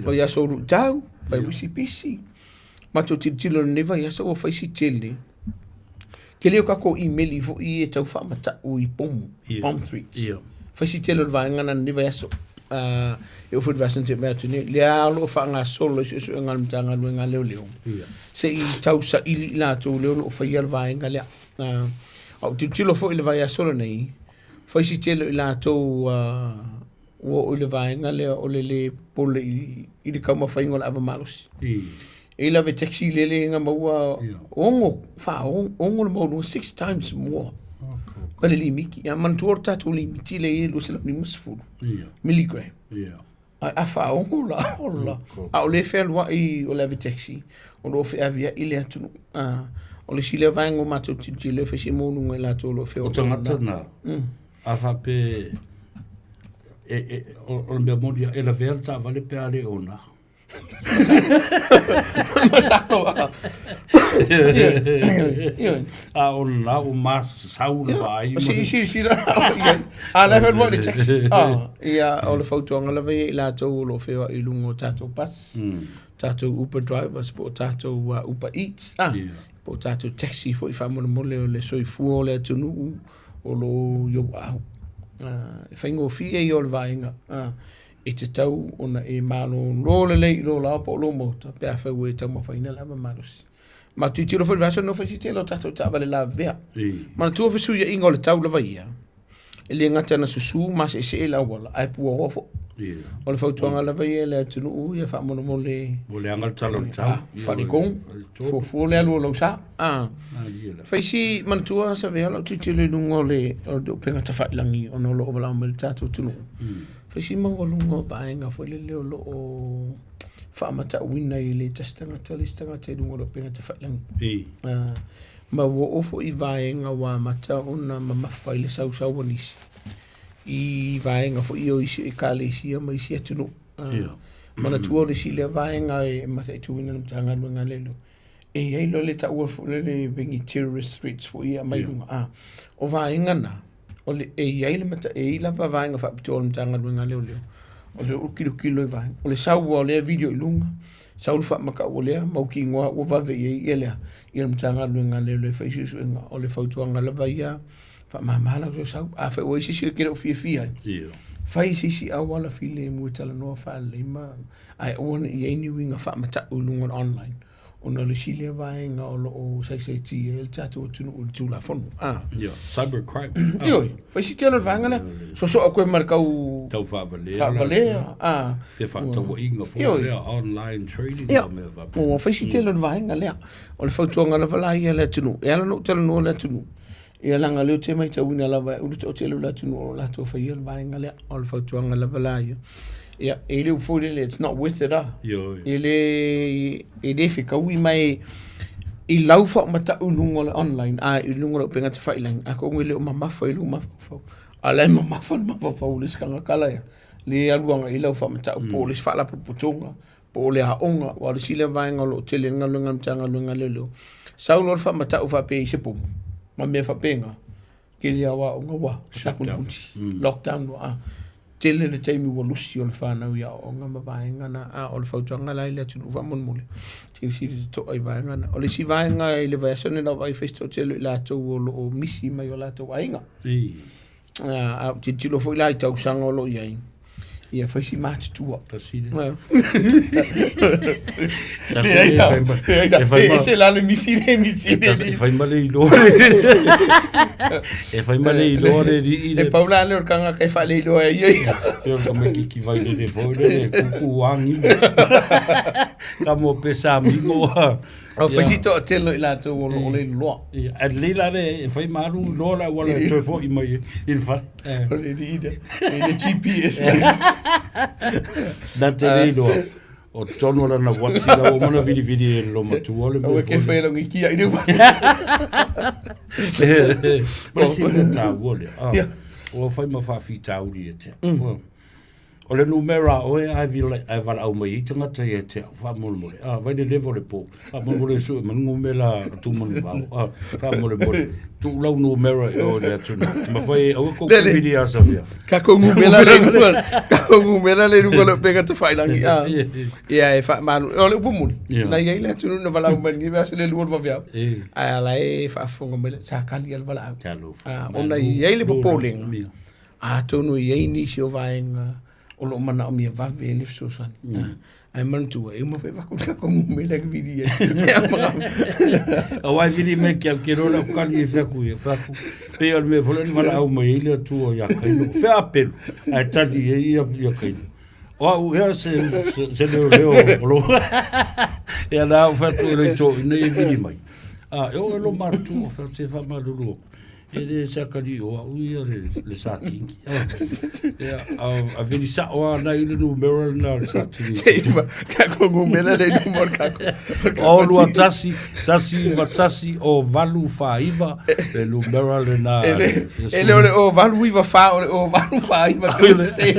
vaiaso o luitau, vaiaso pisi. Matou tilotilo i lenei vaiaso ua fai si tele, tele o tatou imeli foi ia e tau faamatau i pomu, bomb threats. Fai si tele o le vaega lena i lenei vaiaso. E oo foi i le vaiaso na tea mai atu nei, lea lava o lo o faagasolo i suesuega a le Matagaluega a Leoleo, se i tau saili i latou lea o lo o faia le vaega lea. A ou tilotilo foi i le vaiaso lenei, fai si tele o i latou ua oo i le vaega lea o le lē popole i le taumafaiga o le ava malosi. E i lava e taxi lele na maua ono, faono le maualuga, six times more ma le limiti. Ia manatua o le tatou limiti lea e i ai e 250 milligram. Ae a faaono la, ola, a o lea e fealuai o le ave taxi, o lo o feaveai le atunuu. O le isi lea vaega o matou tilotilo e fai se maualuga i latou o lo o feoai. O tagata na, A faapea e, e, o, o le mea moni, e lavea le taavale pe a le ona. Masalo a. A o lena ua masasau le vaai. Ma... Si, si, si, a la e le taxi. Ah, ia, o le fautuaga lava ia i latou o lo o feoai i luga o tatou bus, tatou Uber drivers po o tatou Uber Eats, ah, po o tatou taxi foi faamolemole o le soifua o le atunuu o lo o i ou aao. E faigofie ia o le vaega e tatau ona e malolo lelei i lou laoa po o lou maota pe afai ua e taumafaina le ava malosi. Ma tilotilo foi i le vaiaso lenei ua fai si tele o tatou taavale lavevea. Manatua fesuiaiga o le tau lava ia, e le gata ina susu ma seesee le auala, ae puaoa foi. O le fautuaga lava ia i le atunuu, ia faamolemole. Ua leaga le tala o le tau. Faaletonu, fuafua le alu o lau sa. Fai si manatua Savea lau tilotilo i luga o le upega tafailagi ona o lo o valaau mai le tatou atunuu. Fai si maualuga o vaega foi lele o lo o faamatauina i le tasi tagata le isi tagata i luga o le upega tafailagi. Ma ua oo foi i vaega ua amata ona mamafa i le sausau o nisi i vaega foi o isi ekalesia ma isi atunuu. Manatua o le isi lea vaega e mataituina e le Matagaluega a Leoleo e i ai loa le taua foi lele pei ni terrorist threats foi ia e aumai i luga, a. O vaega na, o le, e i ai le mata, e i ai lava vaega faapitoa o le Matagaluega a Leoleo, o le tilotilo i vaega. O le sau lava o lea video i luga, sau le faamatau o lea mautinoa ua vave i ai ia le a, ia le Matagaluega a Leoleo e fai suesuega. O le fautuaga lava ia, faamama lau sausau. Afai ua i ai se isi e te le o fiafia ai, fai se isi auala filemu e talanoa faalelei ma, ae aua ne i i ai ni uiga faamatau i luga o le online. ona o le isi lea vaega o lo o saisaitia ai le tatou atunuu i le Tulafono. Ah. Yeah, cyber crime. Ioe, fai si tele o le vaega lea. Sosoa koe ma le tau... Tau faavalea. Faavalea. Ah. Se faatauaiga foi lea, online trading. Ia, ua fai si tele o le vaega lea. O le fautuaga lava la ia i le atunuu. E ala ona ou talanoa i le atunuu, Ia leaga o lea ou te matauina lava e ulu toatele o le atunuu o lo o latou faia le vaega lea. O le fautuaga lava la ia. Ia, e le foi lele, it's not worth it ah. E le, e le fetaui ma e, i lau faamatau i luga o le online, a i luga o le upega tafailagi, atonu e le o mamafa i lou mafaufau. A o la e mamafa le mafaufau o le isi tagata la ia, lea e alu agai i lau faamatau po o le isi faalapotopotoga, po o le aoga, aua o le isi lea vaega o lo o tele ai le galuega a le Matagaluega a Leoleo, sau loa le faamatau faapea i se pomu ma mea faapena, tele lava o aoga ua tapunipuni, lockdown loa. A tele le taimi ua lusi o le fanau i aoaoga ma vaega na, a o le fautuaga la i le atunuu faamolemole, silasila totoa i vaega na. O le isi vaega i le vaiaso lenei na ou vaai ai fai si toatele o i latou o lo o misi mai o latou aiga. A ou tilotilo foi la i tausaga o lo o i ai, ia fai si matutua. Tasi le. Tasi le fai ma. E fai ma. Ese la le misi le misi. E fai ma le iloa. E fai ma le iloa le lii le. E pau la le o le tagata e faaleiloa ai ia. E o le tamaititi vai lele foi le kuku angi. Ka mo pesa mingo. O fai si toatele o i latou o lo o le iloa. Ia, a lelei la le e fai ma alu loa le auala e toe foi mai i le fale. O le alii lea, e le GPS. Na te le iloa, o totonu o lana uati la ua uma ona vilivili e le loomatua le mea Aua ke foi fai lau ngikia i le ua. lea. Ma le isi mea taua lea, Ia. ua fai ma faafitauli ia te au. O le numera a oe ae vila, ae valaau mai ai tagata ia te au, faamolemole. A, vai le leva o le po, faamolemole sue ma numera a Tumanuvao. A, faamolemole, tuu lau numera i o i le atunuu. Mafai, aua kou Lele. vili ia Safia. Kako numera le luga, kako numera le luga o le upega tafailangi. A, ia e faamalu. O le upu moni, na i ai le atunuu na valaau mai i lenei vaiaso i le 2 o le vaveao. Ae a la e faafofoga mai, sa kali lava le valaau. Talofa. Ona e i ai le popolega, atonu e i ai nisi o vaega o lo o manaomia vave le fesoasoani. Ae manatua, e uma foi avatu le tatou numera e vili ai. Aua e vili mai ki au ke loa lau kali e fai atu ia, fai atu, pei o le mea foi lea na valaau mai ai le Atua ia Kaino, fea a Pelu, ae tali ai ia, ia Kaino. O au ea se, se, se leoleo o lo... Ia na au fai atu e le toeaina e vili mai. A, e oo e lo matua, fai atu se faamalulu atu. E le se akalii o au ia le, le Satini. Ia, a, a vili sao lava nai le numera lena o le Satini. Se i va, kako numera le luma o le kako. O 21 191 o 849 le numera lena. E le, e le o le o 894 o le o 849 pe o se.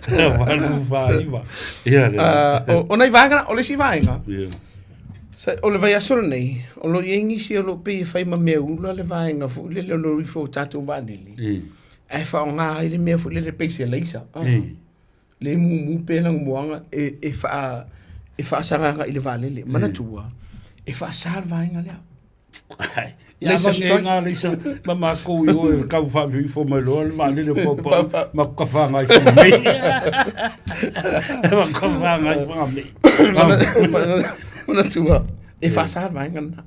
849. Ia le. Ah, o, o nai vaega, o le isi vaega. Ia. Sa, o le vaiaso lenei, o lo o i ai nisi o lo o pei e fai ma mea ula le vaega foi lele o lo o ifo o tatou vaalele. Ae faaaoga ai le mea foi lele pei se laser. Ah. Le mumu pea lana moaga e, e, faa, e faasagaga i le vaalele. Manatua, e faasa le vaega lea. Ia Laser strike. ngā leisa ma mākou i oe kau whaawhiwhifo mai loa le vaalele pau pau ma ka whāngai whanga mei. Ma ka whāngai whanga mei. Manatua, e faasa le vaega lena.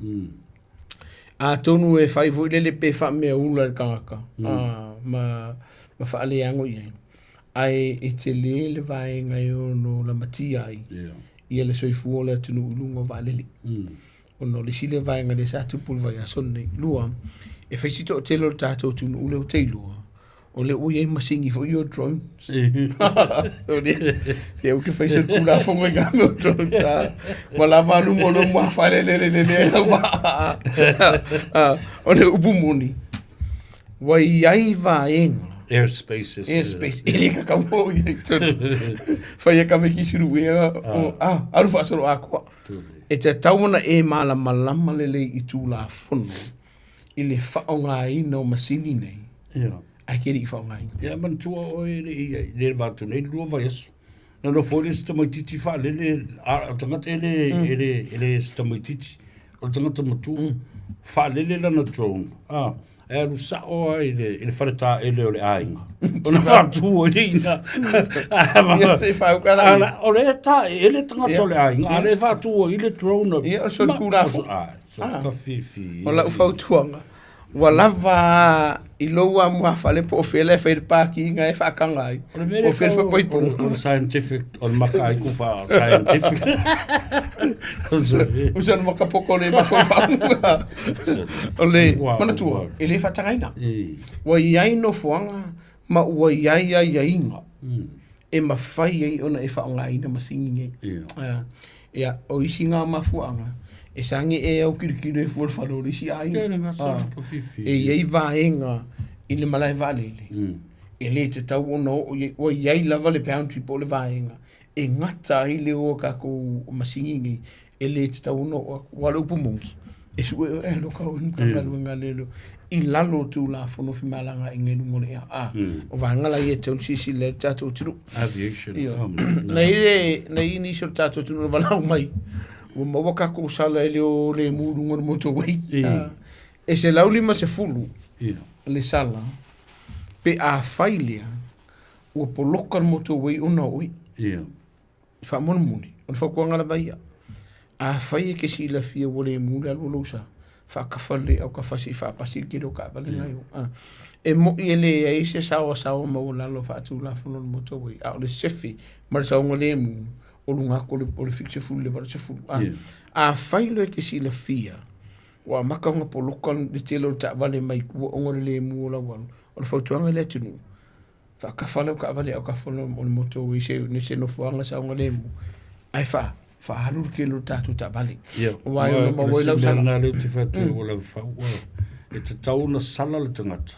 Atonu e fai foi lele pe faamea ula le tagata, ma, ma faaleago i ai. Ae e tele le vaega e ono lamatia ai ia le soifua o le atunuu i luga o vaalele. Ona o le isi lea vaega lea sa tupu i le vaiaso lenei. Lua, e fai si toatele o le tatou atunuu lea ou te iloa, o lea ua i ai masini foi ia o drones. So lea, se ou te fai se Tulafono i ngā mea o drones, a, ua lava a luma o lou muafalelelelele ai lau vaa. O le upu moni, ua i ai vaega Airspace. Airspace, e le tatau ona i ai tonu. Fai e kameki sulu ea, o, a, alu faasolo atoa. E tatau ona e malamalama lelei i Tulafono i le faaaogaina o masini nei, ae ke le i faaaogaina. Ia, manatua oe e le i ai, le va atu nei le lua vaiaso. Na nofo ai le isi tamaitiiti faalele, a o le tagata e le, e le, e le se tamaitiiti, o le tagata matua, faalele lana drone, a, E alu sao lava i le, i le fale taele o le aiga. Ona faatu ai lea i ina. Ia, se i faauka la. Ala, o le taele tagata o le aiga, a le faatu ai le drone. Ia, o solitulafono. Ah, so ka fifi. O lau fautuaga, ua lava i lou amuafale po o fea la e fai le pakiga e faataga ai. O le mea Po o fea le lea faapaipoga. o le scientific, o le maka ai ku wha scientific. O se makapoko le mafaufauga. O le manatua, e le faatagaina. Ua i ai nofoaga ma ua i ai aiaiga e mafai ai ona e faaaogaina masini nei. Ia, o isi ngā mafuaaga, e sage e au kilokilo e fua le fale o le isi aiga. E i ai vaega i le malae vaalele, e le tatau ona oo i ai, ua i ai lava le boundary po o le vaega e gata ai le o a tatou masini nei, e le tatau ona oo atu. Aua o le upu moni, e sue oe e aloka oe i Matagaluega a Leoleo i lalo o Tulafono Femalagaaiga i luga o le ea. A, o vaega la ia e tatau ona silasila ai le tatou atunuu. Aviation. Ioe. Na i ai na i ai nisi o le tatou atunuu na valaau mai, ua maua tatou sala e le o lemu i luga o le motorway. E 150 le sala pe afai lea ua poloka le motorway ona o oe. Faamolemole, o le fautuaga lava ia, afai e te silafia ua le mu le alu o lou sa, faatafa lelei autafa se i faapasi le tele o taavale na e o. E moi e leai se saoasaoa maualalo faatulafono o le motorway, a o le sefe ma le saogalemu o luga atu o le 70 i le 80. Afai loa e te silafia ua amata ona poloka le tele o taavale mai tua ona o le le mu o lau alu, o le fautuaga i le atunuu, faatafa lau taavale autafa o le motorway i se nofoaga saogalemu, ae faaalu le tele o tatou taavale. Aua e ono maua ai lau sala. O le mea lena lea ou te fai atu ai ua lava fau, e tatau ona sala le tagata.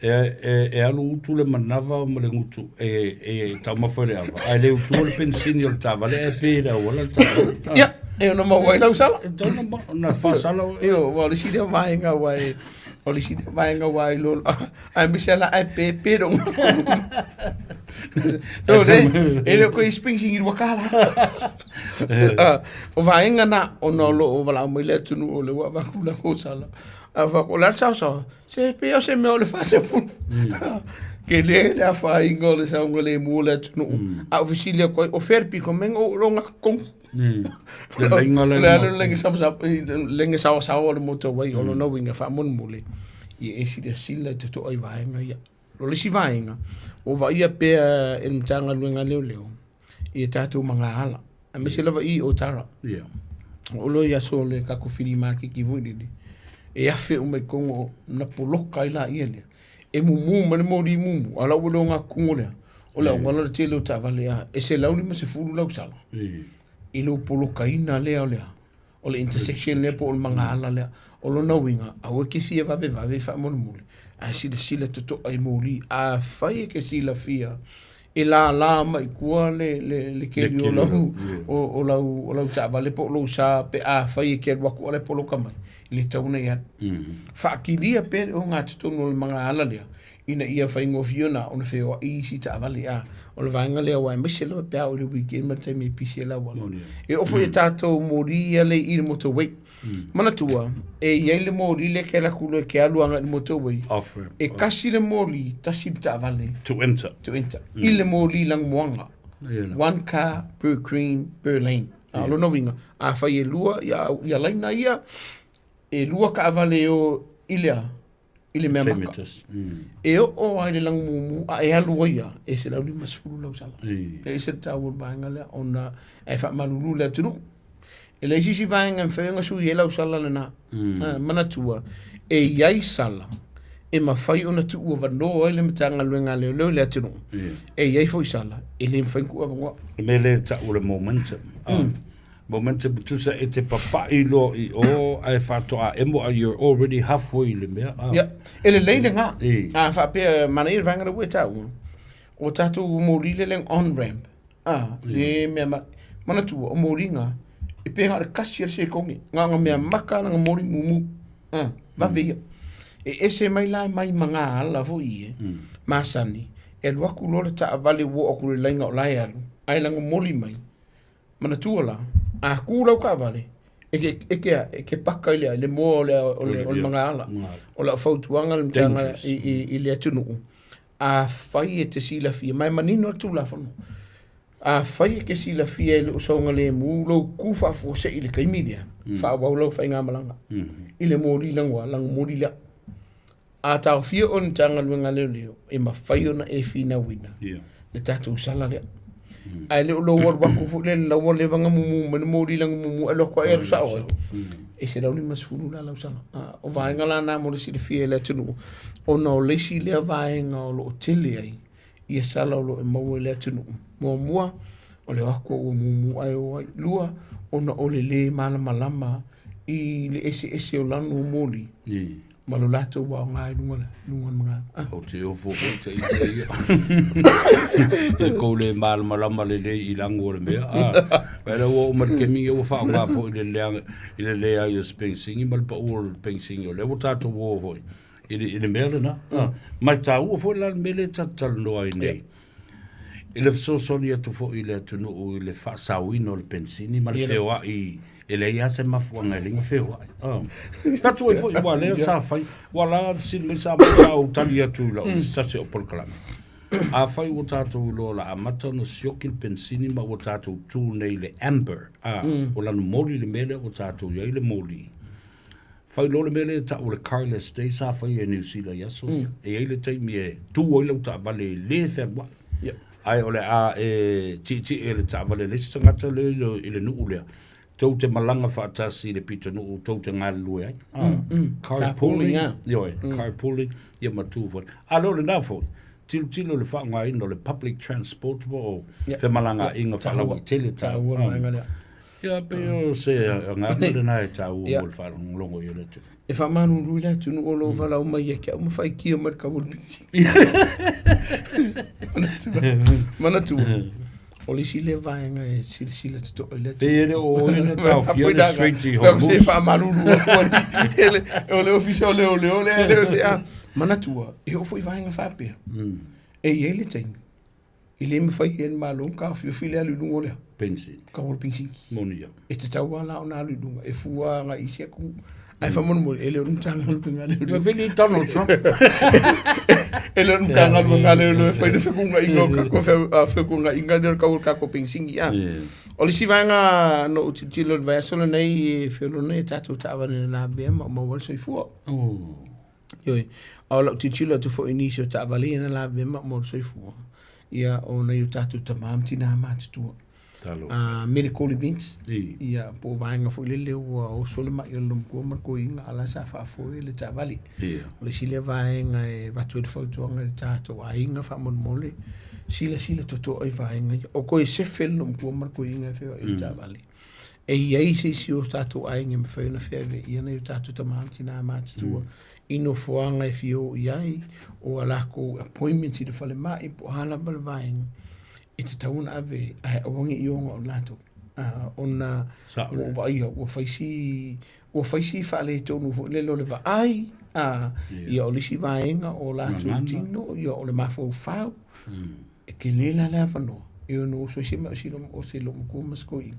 E, e, e alu utu le manava ma le gutu e, e taumafa i le ava, ae le utua le penisini o le taavale ae pe i le auala le taavale. Ah. Ia, e ono maua ai lau sala. E tatau ona ma- ona faasala oe. Io, aua o le isi lea vaega aua e, o le isi lea vaega aua e iloa, aemaise lava la ae pe pe lou So, le, e le o koe isipengisini i lua kala. Ah, o vaega na, ona o lo o valaau mai le atunuu o lea ua avatu lau sala. A fai atu, o le a le saosaoa? Se pei o se mea o le 40. Tele le afaina o le saogalemu o le atunuu. A ou fesili atu ai, o fea le pito mai na ou iloa gatotonu. Le laina le alu le laina samasama, laina saoasaoa o le motor-way, o lona uiga faamolemole, ia e silasila i totoa i vaega ia. O le isi vaega, ua vaaia pea e le Matagaluega a Leoleo ia tatou magaala, aemaise lava i o Tara. Yeah. O loa i aso o le tatou fili maketi foi lele, e afe uma i totonu o, na poloka ai laia lea. E mumu mai le moli mumu, a o la ua iloa gatotonu lea, o le auala le tele o taavale a, e 150 lau sala i lou polokaina lea o le a? O le intersection lea po o le magaala lea. O lona uiga, aua e te fia vavevave faamolemole, ae silasila totoa i moli. Afai e te silafia e lala mai i tua le, le, le keli o lau, o, o lau, o lau taavale po o lou sa pe afai e te alu atu a o la e poloka mai, e le tatau ona e alu. Faakilia pea le ogatotonu o le magaala lea, ina ia faigofie ona ona feoai isi taavale a o le vaega lea aua aemaise lava pe a oo i le weekend ma le taimi e pisi ai le auala. E oo foi i tatou moli ia lea i le motorway. Manatua, e i ai le moli lea e te alu atu loa e te alu agai i le motorway, Off ramp. e tasi le moli, tasi le taavale To enter. to enter i le moli lanumoana. Ia la. One car per green per lane. A o lona uiga, afai e lua ia, ia laina ia, e lua taavale e o i le a? i le mea maka. E oo lava i le lagumumu a e alu ai lava, e 150 lau sala. E ese le taua o le vaega lea ona e faamalulu le atunuu. E leai se isi vaega e mafai ona sui ai lau sala lena. Manatua, e i ai sala e mafai ona tuuavanoa ai le Matagaluega a Leoleo i le atunuu. E i ai foi sala e le mafai ona tuuavanoa. Le mea lea e tau o le momentum. Momentum tusa e te papai loa i o ae faatoa emo a you're already halfway i le mea. Ah. Yeah. E lelei lena. A faapea manaia le vaega lea ua e taua. O tatou moli le lea on ramp. Ah, le mea ma manatua o moliga e pei na o le kasi o le sekone. Na ona mea maka lana moli mumu. Ah, vave ia. E ese mai la mai magaala foi ia. Masani. E alu atu loa le taavale ua oo atu i le laina o la e alu. Ae lagomoli mai. Manatua la, a kū lau taavale, e ke, e ke, e ke paka i le, le moa o le, o le, o le magaala. O lau fautuaga le matagaluega i, i, i le atunuu, afai e te silafia, ma e manino le Tulafono, afai e te silafia e le o saogalemu lou kū faafuasei i le taimi lea, faaauau lau faigamalaga i le moli lagoa, lagomoli lea. A taofia oe i le Matagaluega a Leoleo, e mafai ona e finauina le tatou sala lea. Ae le o lou alu atu foi lea i le laua leva ona mumu mai le moli lana mumu ae alu atu lava e alu sao ai, e 150 la lau sala. O vaega la na mo le silafia e le atunuu, ona o le isi lea vaega o lo o tele ai ia sala o lo o e maua i le atunuu. Muamua, o le o atu ua mumu ae o ai. Lua, ona o le lē malamalama i le eseese o lanu o moli ma lo latou aoga i luga luga o le magaga. Ah. Ou te ofo foi te ite ia. E kou le malamalama lelei i lagu o le mea. Ah. Wera ua oo mai le taimi ia ua faaaoga foi i le leaga i le leai o se penisini ma le pau o le penisini o lea ua tatou o foi i le, i le mea lena. Ah. Ma e taua foi la le mea lea ta te talanoa ai nei. I le fesoasoani atu foi i le atunuu i le faasaoina o le penisini ma le feoai e leai lava se mafuaaga e leai na feoai. Ah. Tatou ai foi aua lea sa fai, ua la fesili mai sa sa ou tali atu i lau mm. se tasi o polokalame. Afai ua tatou iloa o le a amata ona sioki le penisini ma ua tatou tu nei i le amber, ah, o lana moli le mea lea ua tatou i ai le moli. Fai loa le mea lea e tau o le carless day sa faia e Niu Sila i aso ia. E i ai le taimi e tu ai lau taavale e le fealuai. Ae o le a e tietie e le taavale a le isi tagata lea i le, i le nuu lea, tou te malaga faatasi i le pitonuu tou te galulue ai. Ah, Carpooling, ioe, carpooling, ia ma tu foi. A lea o lena foi, tilotilo i le faaaogaina o le public transport po o femalagaaiga faalauaitele. Taua le vaega lea. Ia, pei o se agaga lena e taua mo le faalogologo i o le atunuu. E faamalulu i le atunuu o lo o valaau mai ia te au ma faitio mai le kau o le penisini. Manatua, o le isi lea vaega e silasila totoa i le atunuu. Pei e le o oe na taofia le Strait i Hormuz. Se faamalulu atu ai. O le ofisa o leoleo lea, le o se a. Manatua, e oo foi i vaega faapea, e i ai le taimi E le mafai e le Malo ona taofiofi le alu i luga o le a? Penisini. Kau o le penisini. Moni au. E tatau lava la ona alu i luga, e fua agai i isi atunuu. Ae faamolemole, e le o le Matagaluega a Leoleo. Ua vili Donald Trump. E le o le Matagaluega a Leoleo e fai le fetuunaiga o tatou fetuunaiga lea o le tau o le tatou penisini. O le isi vaega na ou tilotilo i le vaiaso lenei e feoloolo ai tatou taavale na lavea ma maua ai le soifua. Ioe, a o lau tilotilo atu foi i nisi o taavale ia na lavea ma maua le soifua, ia o nai o tatou tama ma tina matutua. Talofa. Medical events, ia po o vaega foi lele ua oso le mai o le loomatua ma le toeaina a o la sa faafoe le taavale. O le isi lea vaega e avatu ai le fautuaga i le tatou aiga faamolemole, silasila totoa i vaega ia. O toe sefe le loomatua ma le toeaina e feoai i le taavale. E i ai se isi o tatou aiga e mafai ona feaveaia nai o tatou tama ma tina matutua i nofoaga e fia o i ai, o a latou appointments i le falemai po o a lava le vaega e tatau ona ave ae aua ne i oga o latou. Ona ua ou vaaia ua fai si ua fai si faaletonu foi lele o le vaai, ia o le isi vaega o latou tino, ia o le mafaufau. E tele la le avanoa e ono oso ai se o se loomatua ma se toeaina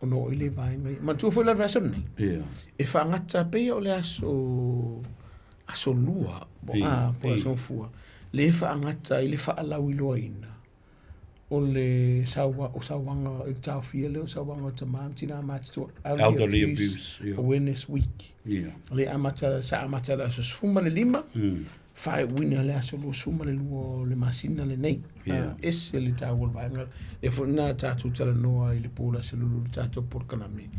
ona oo ai lea i vaega ia. Manatua foi la le vaiaso lenei, e faagata pei o le aso aso Lua po o le aso Gafua, lea e faagata ai le faalauiloaina o le o sauaga i le taofia lea o sauaga o tama ma tina matutua, Elderly Abuse Awareness Week. Lea e amata, sa amata i le aso 15 faaiuina le aso 22 o le masina lenei. Yeah. Ese le taua o le vaega. Lea foi na tatou talanoa i le po o le aso Lulu i le tatou polokalame.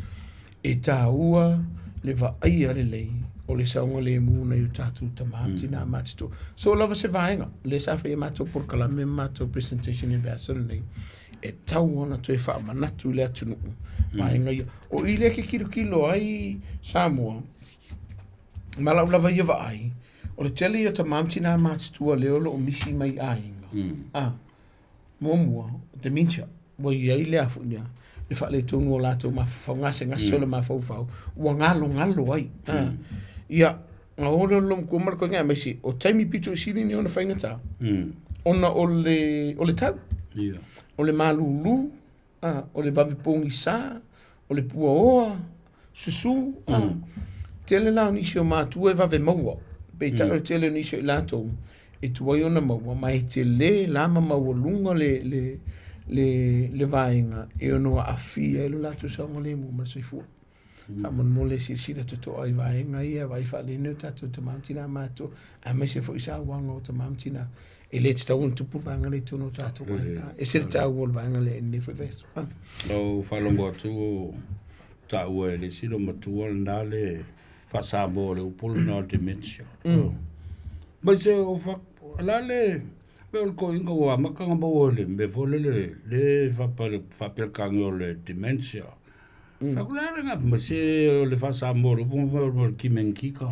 E taua le vaaia lelei o le saogalemu o nai o tatou tama, tinā matutua. So lava se vaega, lea sa fai e matou polokalame ma matou presentation i le vaiaso lenei, e tatau ona toe faamanatu i le atunuu vaega ia. O i lea e ke kilokilo ai Samoa, ma lau lava ia vaai, O le tele ia o tama ma tina matutua lea o lo o misi mai i aiga. A, muamua, dementia, ua i ai le a foi lea, le faaletonu o latou mafaufau, gasegase o le mafaufau, ua galogalo ai. A, ia, ona o lea o le loomatua ma le toeaina aemaise o taimi pito i sili nei ona faigata, ona o le, o le tau, o le malulu, A, o le vave pogisa, o le puaoa, susu, a. Tele la o nisi o matua e vave maua, peitai o le tele o nisi o i latou e tuai ona maua, ma e tele la ma maualuga le, le, le, le vaega e ono aafia ai lo latou saogalemu ma le soifua. Faamolemole silasila totoa i vaega ia, vaai faalelei o tatou tama ma tina matutua, aemaise foi sauaga o tama ma tina. E le tatau ona tupu le vaega lea i totonu o tatou aiga. E ese le taua o le vaega lea i lenei foi vaiaso. Lau faalogo atu o taua e le isi loomatua lena le faa-Samoa o le upu lena o le dementia. Mai se o fa, la le mea o le toeaina ua amata ona maua i le mea foi lele le faapelekania o le dementia. Fakulala ma se o le faa-Samoa o le upu ma o le kimenkika.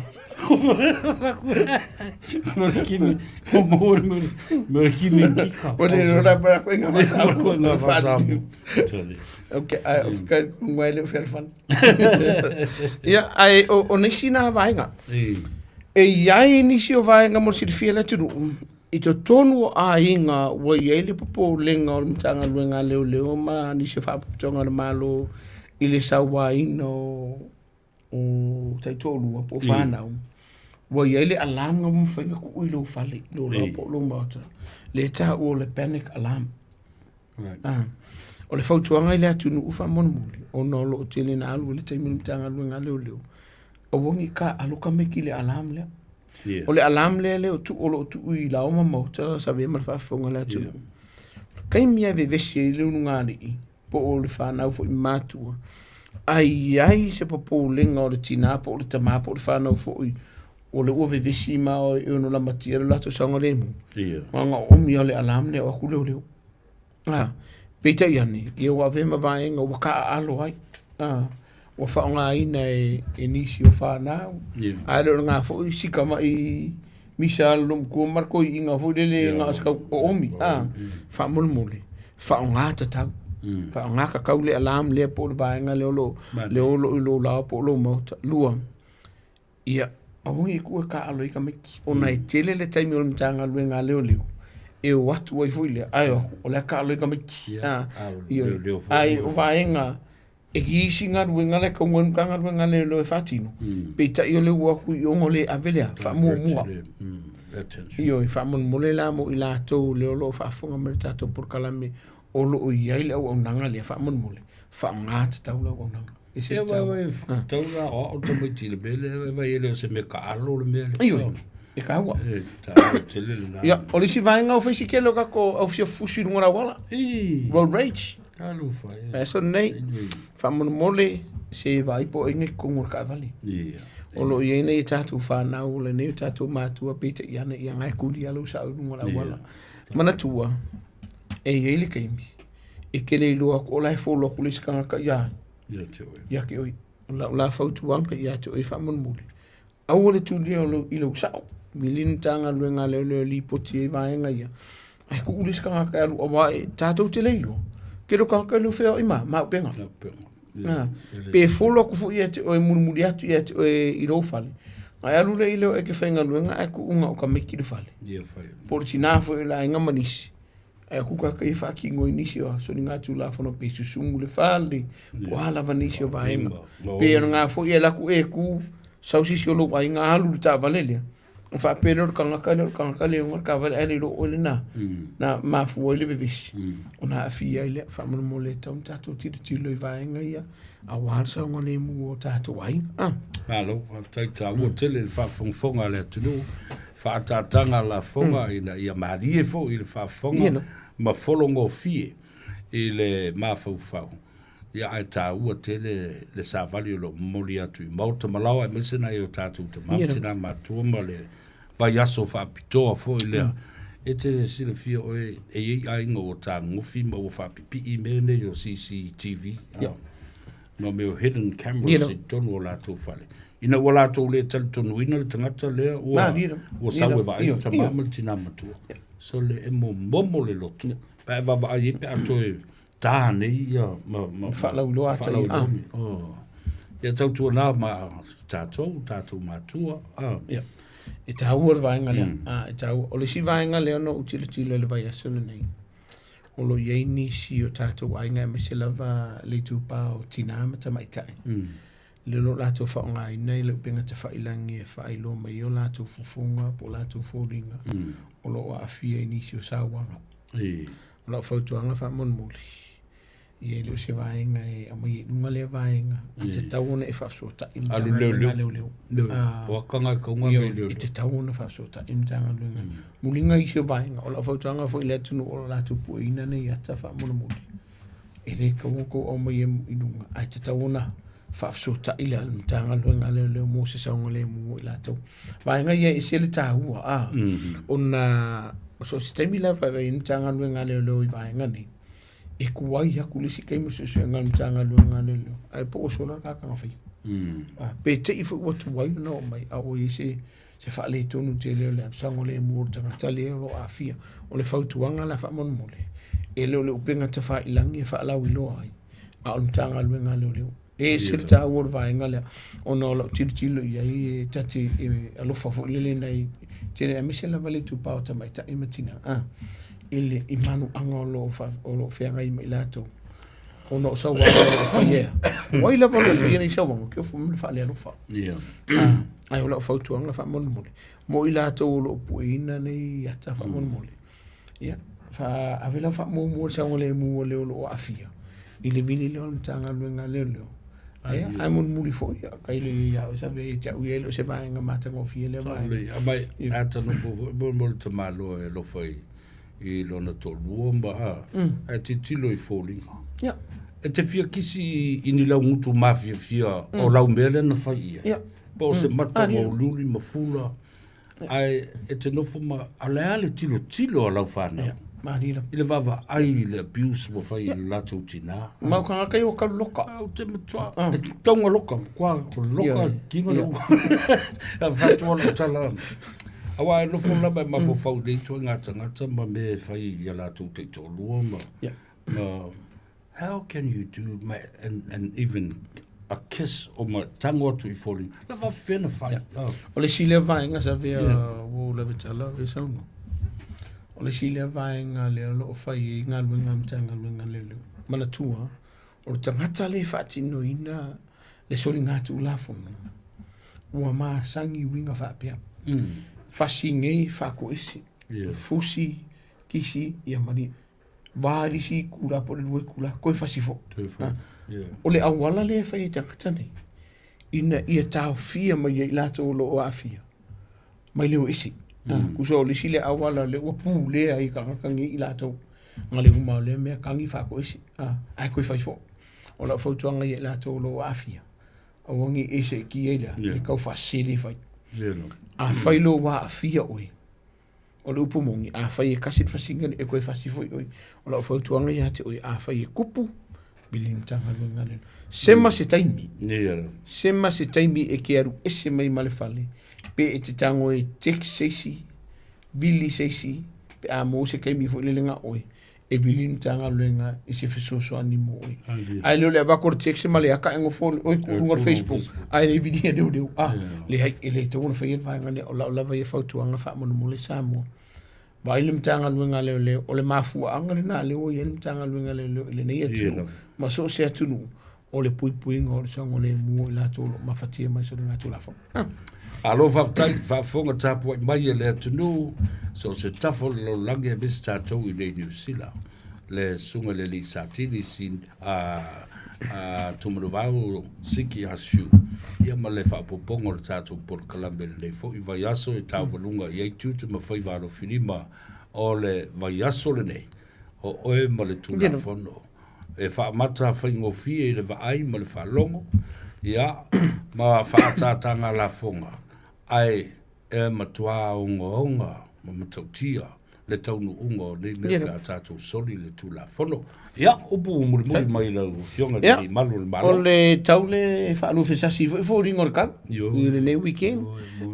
O le kime, o mo le kimenkika. O le rola pa ko inga faa-Samoa. Ko inga faa-Samoa. Ok, ai o kai ku ngai le fealofani. Ia, ai o nisi nā vaega. E i ai nisi o vaega mo le silafia e le atunuu, I totonu o aiga ua i ai le popolega o le Matagaluega a Leoleo ma nisi o Faalapotopotoga a le Malo i le sauaina o taitoalua po o fanau, ua i ai le alarm na ua mafai ona tuu i lou fale, i lou laoa po o lou maota, lea e taua o le panic alarm. O le fautuaga i le atunuu faamolemole, ona o lo o tele ina alu ai le taimi i le Matagaluega a Leoleo, aua ne i taaalo tamaiti i le alarm lea. O le alarm lea lea o tuu o lo o tuu i laoa ma maota Savea ma le faafofoga a le atunuu. O le taimi lava e vevesi ai le ulugalii po o le fanau foi matua, a i ai se popolega o le tina po o le tama po o le fanau foi o lea ua vevesi ma e ono lamatia lo latou saogalemu, na ona oomi lava o le alarm lea o atu leoleo. Peitai ane, ia ua avea ma vaega ua taaalo ai. Ua faaaogaina e nisi o fanau, ae le o lena foi sika mai misa a le loomatua ma le toeaina foi lele na o se tau oomi, a, faamolemole, faaaoga tatau. Faaaoga tatau le alarm lea po o le vaega lea o lo o i lou laoa po o lou maota. Lua, Ia, aua ne i tuua e taaalo ai tamaiti, ona e tele le taimi o le Matagaluega a Leoleo e o atu ai foi lea, ae o atu, o la e taaalo ai tamaiti. Ae o vaega, e i ai isi galuega la e tatau ona Matagaluega a Leoleo e faatino, peitai o lea ua o atu i o ona le ave lea faamuamua. Ioe, faamolemole la mo i latou lea o lo o faafofoga mai i le tatou polokalame o lo o i ai le auaunaga lea, faamolemole, faaaoga tatau le auaunaga. Ese le taua. Tau la o au tamaiti i le mea lea, vai e le o se mea taalo le mea lea. Ioe, e taua. E taua tele lena. Ia, o le isi vaega o faisikele o tatou au fusi i luga o le auala. Road rage. Talofa e. Aso nei, faamolemole se vaai po o ai nei totonu o le taavale. Ia. O lo o i ai nei tatou fanau, o lenei o tatou matua, peitai ane, ia na e kuli lava lou sao i luga o le auala. Manatua, e i ai le taimi, e te le iloa atu o la e follow atu le isi tagata ia Ia te oe. Ia te oe. O lau la fautuaga ia te oe faamolemole, aua le tulia o lou, i lou sao. Vili le Matagaluega a Leoleo e lipoti ai vaega ia, ae tuu le isi tagata e alu aua e tatou te le iloa, tele o tagata e le o feoai ma, ma auupega. Auupega. Pe follow atu foi ia te oe mulimuli atu ia te oe i lou fale, ae alu lea i leo e te faigaluega ae tuu na o tamaiti i le fale. Ia fai. Po o le tina foi o le aiga ma nisi. Ae kuka ka ia faatino i nisi o soligatulafono pe susumu le fale, po o a lava nisi o vaega. Pe o lena foi e alu atu e tu, sau se isi o lou aiga alu i le taavale lea, ona faapea lea o le tagata lea o le tagata lea e ona le taavale ae le iloa o oe lena na mafua ai le vevesi, ona aafia ai lea. Faamolemole e tatau ona tatou tilotilo i vaega ia aua le saogalemu o tatou aiga. Malo, faafetai taua tele le faafogafoga a le atunuu, faaataataga lafoga ina ia malie foi i le faafofoga ma fologofie i le mafaufau. Ia ae taua tele le savali o lo o momoli atu i maota ma laoa aemaise nai o tatou tama ma tina matua ma le vaiaso faapitoa foi lea. E te silafia oe e i ai aiga ua tagofi ma ua faapipii mea nei o CCTV. Yeah. Ma mea o hidden cameras i totonu o latou fale. Ina ua latou le talitonuina le tagata lea ua, ua sau e vaai le tama ma le tina matua. So le e momomo le loto. Pe a e vaavaai ai pe a toe tā nei ia ma, ma, Faalauiloa ata ia. Faalauiloa. Oh. Ia tautuana ma tatou, tatou matua. Ah. Ia. E taua le vaega lea. Ah, e taua. O le isi vaega lea na ou tilotilo i le vaiaso lenei, o lo o i ai nisi o tatou aiga aemaise lava le itupa o tinā ma tamaitai. Lea o lo o latou faaaogaina i le upega tafailagi e faailoa mai ai o latou fofoga po o latou foliga o lo o aafia i nisi o sauaga. O lau fautuaga faamolemole, ia e le o se vaega e aumai i luga lea vaega, e tatau ona e faafesootai i Alu Matagaluega a Leoleo. Poaka ngai kaunga Ioe, me leoleo. e tatau ona faafesootai i Matagaluega. Muliga isi o vaega, o lau fautuaga foi i le atunuu o lo o latou pueina nei ata faamolemole, e le tatau ona outou aumaia i luga, ae tatau ona faafesootai le Matagaluega a Leoleo mo se saogalemu mo i latou. Vaega ia e ese le taua, a, ona o so o se taimi lava e vaai ai le Matagaluega a Leoleo i vaega nei, e tuai atu le isi taimi o suesuega a le Matagaluega a Leoleo, ae po ua sola le tagata na faia. Pe te i foi ua tuai ona oo mai, a ua i ai se se faaletonu tele o le saogalemu o le tagata lea o lo o aafia. O le fautuaga la faamolemole, e le o le upega tafailagi e faalauiloa ai, a o le Matagaluega a Leoleo. E ese le taua o le vaega lea, ona o lau tilotilo i ai e ta te e alofa foi lele nai tele aemaise lava le itupa o tamaitai ma tina i le i manuaga o lo o lo o feagai ma i latou ona o sauaga o lo o faia. O ai lava o lo o faia nei sauaga, ke ofu mai le faalealofa. Yeah. Ae o lau fautuaga faamolemole, mo i latou o lo o pueina nei ata faamolemole, ia, ave lau faamuamua i le saogalemu o le o lo o aafia i le vili lea o le Matagaluega a Leoleo. Ia, ae mulimuli foi, ia, tailo i ai ia oe Savea ia te au ia e le o se vaega matagofie lea vaega. Lelei, aumai, a ta nofo foi mo mo le tamaloa e alofa i i lona toalua ma a, ae tilotilo i foliga. Ia. E te fia kisi i ni lau gutu mafiafia o lau mea lea na fai i ai. Ia. Po o se mata mauliuli ma fula, ae e te nofo ma, a o le a le tilotilo a lau fanau? Ia. Malie lava. I le vaavaai i le abuse ua fai i le latou tinā. Ma o tagata ia ua kalu loka. Ou te matua, e tauga loka, matua loka tiga le ua. E faatua lau tala. Aua e nofo lava e mafaufau i nei ituaiga tagata ma mea e fai i a latou taitoalua ma, ma How can you do ma, and, and even a kiss o ma tango atu i foliga. La faafefea na fai. Yeah. O le isi lea vaega sa avea yeah. ua ou lave tala e saunoa. O le isi lea vaega lea o lo o fai ai galuega a Matagaluega a Leoleo. Manatua, o le tagata lea e faatinoina le soligatulafono, ua masani uiga faapea. Fasi nei, faatoese. Yeah. Fusi, kisi, ia malie. Va i le isi itula po o le lua itula, toe fasi foi. Toe fasi, Ah. yeah. O le auala lea e fai e tagata nei, ina ia taofia mai ai i latou o lo o aafia, mai le o ese. Mm. Tusa o le isi lea auala lea ua pulea ai tagata nei i latou, na le uma o lea mea tagi faatoese, ah, ae toe fai foi. O lau fautuaga ia i latou o lo o aafia, aua ne i e seetia ai lea, Yeah. le tau faasele fai. Yeah, no. Afai loa ua aafia oe, O le upu moni, afai e kasi le fasiga e koe fasi foi oe. O lau fautuaga ia te oe, afai e kupu, vili le Matagaluega lea. Sema se taimi, sema se taimi e ke alu ese mai ma le fale, pe e te tago e text se isi, vili se isi, pe a maua se taimi foi lele na oe, e vili le Matagaluega i se fesoasoani mo oe. Ae le o le avatu o le text ma le aka e nofo oe ku luga o le Facebook, ae le vilia leoleo. Ah, leai, e le tatau ona faia le vaega lea. O lau lava ia fautuaga faamolemole Samoa. Vaai le Matagaluega a Leoleo, o le mafuaaga lena lea ua i ai le Matagaluega a Leoleo i lenei atunuu ma so o se atunuu, o le puipuiga o le saogalemu o i latou o lo o mafatia mai soligatulafono. Malo faafetai, faafofoga tapuai mai e le atunuu, so o se tafa o le lalolagi aemaise tatou i nei Niu Sila. Le susuga i le alii Satini si a a Tumanuvao Siki Asiu, ia ma le faaopoopoga o le tatou polokalame i lenei foi vaiaso e taualuga i ai tiute ma faiva alofilima o le vaiaso lenei, o oe ma le Tulafono. E faamata faigofie i le vaai ma le faalogo, ia, ma faaataataga lafoga, ae e matuā ogaoga ma matautia le taunuuga o nei mea pe a tatou soli le Tulafono. Ia, upu mulimuli mai lau Afioga i le Alii Malu o le Malo. O le tau le faaluafesasi foi foliga o le tau i lenei weekend,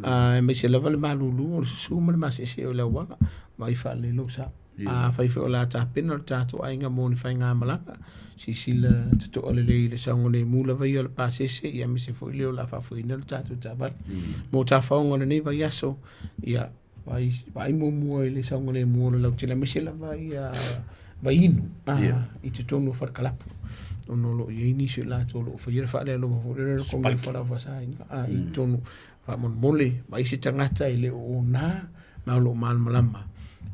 aemaise lava le malulu o le susu ma le maseese o le auala, vaai faalelei lou sa. Afai foi o le a tapena lo tatou aiga mo ni faigamalaga, silasila totoa lelei i le saogalemu lava ia o le pasese, ia aemaise foi lea o le a faafoeina le tatou taavale. Mo tafaoga o lenei vaiaso, ia vaai, vaai muamua i le saogalemu o le lautele, aemaise lava ia vaiinu i totonu o falekalapu, ona o lo o i ai nisi o i latou o lo o faia le faalealova foi lea o le kongi o le fualaau faasaina i totonu. Faamolemole, vaai se tagata e le o ona ma o lo o malamalama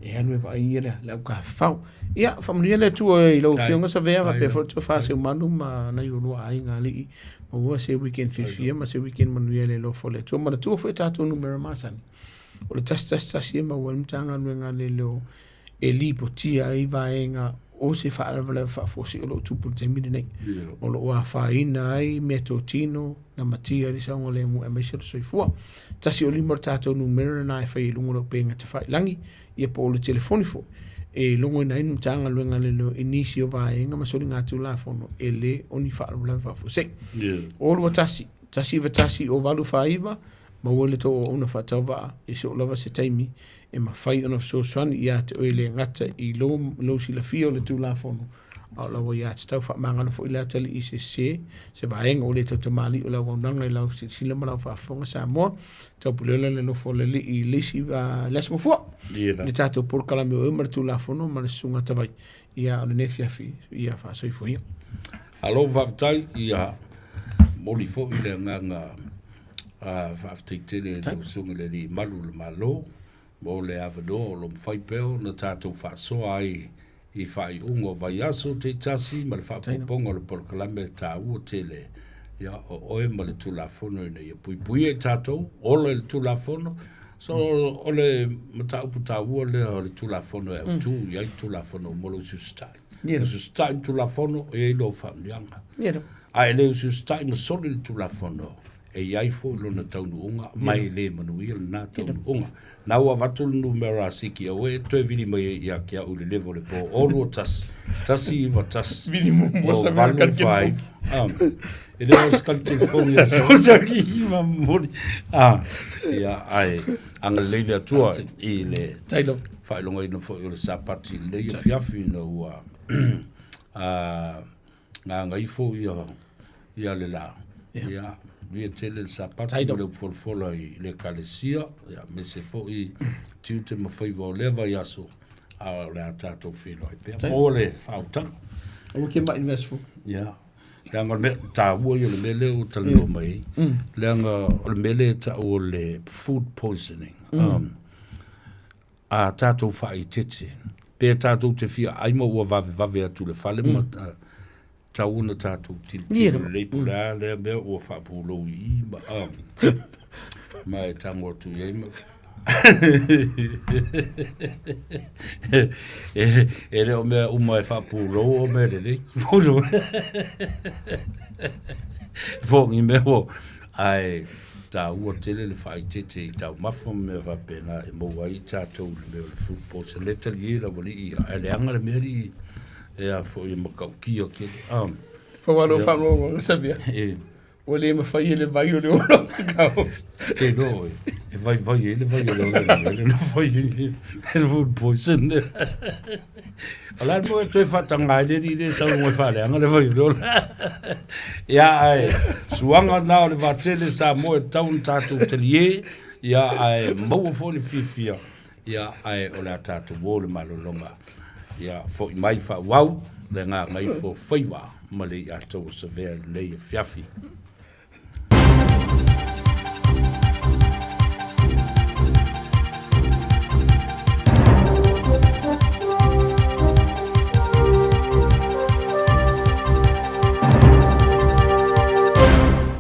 e alu e vaai ia le aukafafao. Ia, faamanuia le Atua i lau Afioga Savea faapea foi le tofa Seumanu ma nai o lua aiga alii. Maua se weekend fiafia ma se weekend manuia i le alofa o le Atua. Manatua foi tatou numera masani. O le 111 e maua ai le Matagaluega a Leoleo e lipotia ai vaega o se faalavelave faafuasei o lo o tupu i le taimi lenei. O lo o afaina ai meatotino, namatia ai le saogalemu aemaise o le soifua. 105 le tatou numera lena e fai ai i luga o le upega tafailagi, ia po o le telefoni foi e logoina ai le Matagaluega a Leoleo i nisi o vaega ma soligatulafono e le o ni faalavelave faafuasei. 021 191 0849 maua le tou auauna faatauvaa i soo lava se taimi e mafai ona fesoasoani ia te oe e le gata i lou, lou silafia o le Tulafono, a o lau aiatatau. Faamagalo foi le atalii i se sese, se vaega ua le tautamalii o le auaunaga i lau silasila ma lau faafofoga Samoa. Taupuleola le alofa o le Alii i le isi, uh, le aso mafua. Ia Le tatou polokalame o oe ma le Tulafono ma le Susuga Tavai. Ia, o lenei afiafi, ia faasoifua ia. Malo faafetai, ia momoli foi le agaga faafetai tele i lau Susuga i le Alii Malu o le Malo mo le avanoa o lo o mafai pea ona tatou faasoa ai i faaiuga o vaiaso taitasi ma le faaopoopoga o le polokalame taua tele, ia, o oe ma le Tulafono ina ia puipuia i tatou, ola i le Tulafono. So, o le mataupu taua lea o le Tulafono e autu i ai le Tulafono mo le usiusitai. Usiusitai le Tulafono, e i ai lou faamanuiaga. A e le usiusitai ma soli le Tulafono, E i ai foi lona taunuuga, ma e le manuia lena taunuuga. Na ua avatu le numera a Siki aua e toe vili mai ai ia te au i le level o le po o 2 1 1 9 1 Vili muamua sa vele kali telefoni. E le o se kali telefoni a so ki iwa momoli. Ah, ia ai agalelei le Atua i le Taylor. faailogaina foi o le Sapati i lenei afiafi ina ua gagaifo ia ia le la. Ia, ia tele le Sapati ma le upu folafola i le Ekalesia, ia, aemaise foi tiute ma faiva o lea vaiaso, a o le a tatou feiloai pea. Maua le faautaga. Aua ke mai le aso. Ia. Leaga o le mea taua ia o le mea lea ua talanoa mai ai, leaga o le mea lea e tau o le food poisoning. A tatou faaeteete, pe tatou te fia ai ma ua vavevave atu i le fale ma tau ona tatou tilotilo lelei po o le a lea mea ua faapulou i i ma, ma e tago atu i ai ma e le o mea uma e faapulou o mea lelei. Po o ni mea ua, ae taua tele le faaeteete i taumafa ma mea faapena e maua ai tatou i le mea o le food poison. Le talie lau alii, ae leaga le mea alii e a foi e matautia tele. Ah. Pau lava lou faalogologo Samia, ua le mafai e le vai o le ola ona taofi. Te iloa oe, e vaivai ai le vai o le ola i le mea lea na fai ai le food poison. O le a le mea ua e toe faataga ai le alii lea e saunoa e faaleaga le vai o le ola. Ia, ae suaga na o le vaatele Samoa e tatau ona tatou talie, ia, ae maua foi le fiafia, ia, ae o le a tatou o i le malologa. Ia, foi mai faaauau le gagaifo faiva ma le i'a tou o Savea i lenei afiafi.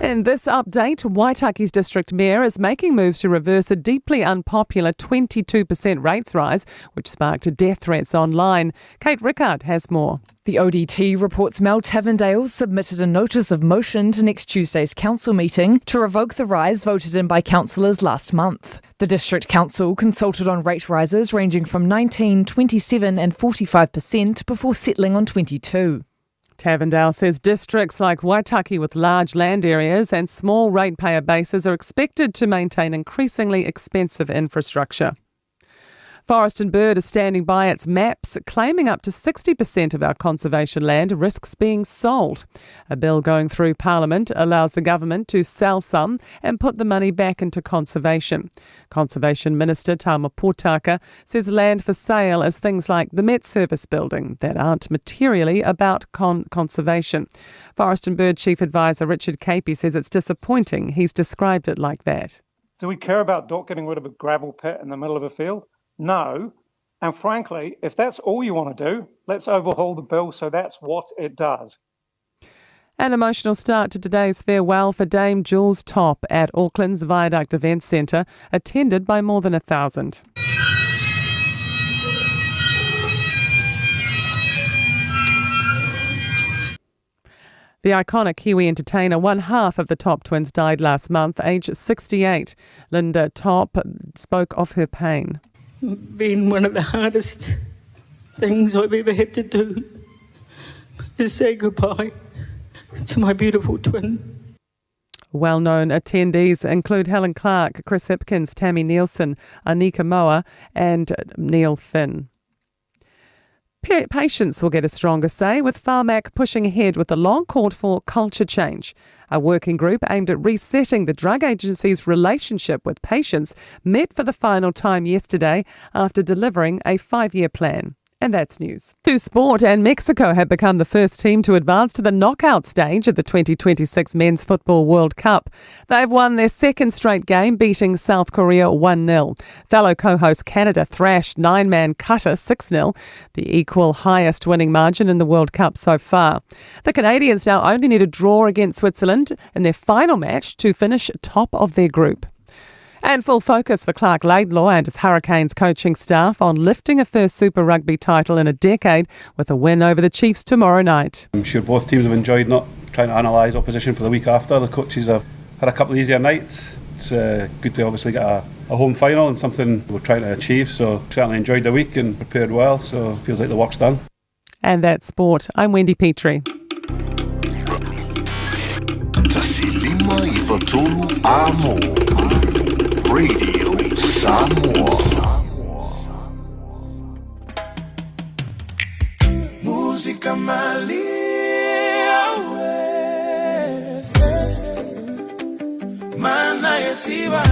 In this update, Waitaki's district mayor is making moves to reverse a deeply unpopular 22% rates rise, which sparked death threats online. Kate Rickard has more. The ODT reports Mel Tavendale submitted a notice of motion to next Tuesday's council meeting to revoke the rise voted in by councillors last month. The district council consulted on rate rises ranging from 19, 27 and 45% before settling on 22. Tavendale says districts like Waitaki with large land areas and small ratepayer bases are expected to maintain increasingly expensive infrastructure. Forest and Bird is standing by its maps, claiming up to 60% of our conservation land risks being sold. A bill going through Parliament allows the government to sell some and put the money back into conservation. Conservation Minister Tama Potaka says land for sale is things like the Met Service building that aren't materially about conservation. Forest and Bird Chief Advisor Richard Capey says it's disappointing he's described it like that. Do we care about not getting rid of a gravel pit in the middle of a field? No. And frankly, if that's all you want to do, let's overhaul the bill so that's what it does. An emotional start to today's farewell for Dame Jools Topp at Auckland's Viaduct Events Centre, attended by more than 1,000. The iconic Kiwi entertainer, one half of the Topp twins, died last month, aged 68. Linda Topp spoke of her pain. Been one of the hardest things I've ever had to do is say goodbye to my beautiful twin. Well-known attendees include Helen Clark, Chris Hipkins, Tammy Nielsen, Anika Moa and Neil Finn. Patients will get a stronger say, with Pharmac pushing ahead with the long called for culture change. A working group aimed at resetting the drug agency's relationship with patients met for the final time yesterday after delivering a 5-year plan. And that's news. To sport, and Mexico have become the first team to advance to the knockout stage of the 2026 Men's Football World Cup. They've won their second straight game, beating South Korea 1-0. Fellow co-host Canada thrashed 9-man Qatar 6-0, the equal highest winning margin in the World Cup so far. The Canadians now only need a draw against Switzerland in their final match to finish top of their group. And full focus for Clark Laidlaw and his Hurricanes coaching staff on lifting a first Super Rugby title in a decade with a win over the Chiefs tomorrow night. I'm sure both teams have enjoyed not trying to analyse opposition for the week after. The coaches have Had a couple of easier nights. It's uh, good to obviously get a, a home final and something we're trying to achieve. So certainly enjoyed the week and prepared well. So feels like the work's done. And that's sport. I'm Wendy Petrie. Tasilima Ivatolu Amo Radio Samoa. Música malia Mana yesiba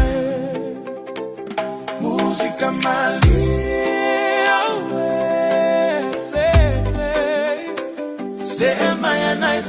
Música malia Sema ya night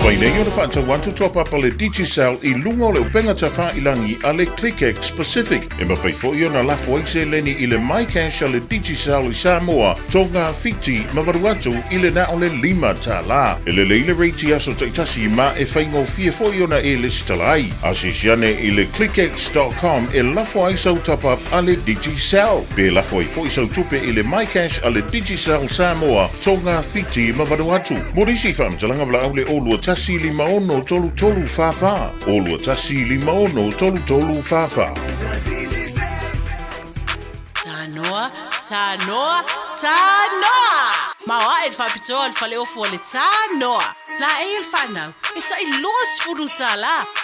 mafai nei ona faatau atu top-up a le Digicel i luga o le upega tafailangi a le ClickX Pacific. E mafai foi ona lafo ai seleni i le MyCash a le Digicel i Samoa, Tonga, Fiti ma Vanuatu i le na o le $5. E lelei le rate i aso taitasi ma e faigofie foi ona e lesitala ai. Asiasi ane i le clickx dot com e lafo ai sau top-up a le Digicel. Pe lafo ai foi sau tupe i le MyCash a le Digicel Samoa, Tonga, Fiti ma Vanuatu. Mo nisi faamatalaga valaau le 021 56 33 44, 021 56 33 44. Tanoa, tanoa, tanoa! Maoae le faapitoa o le faleofu o le Tanoa. Laei o le fanau, e tai $20.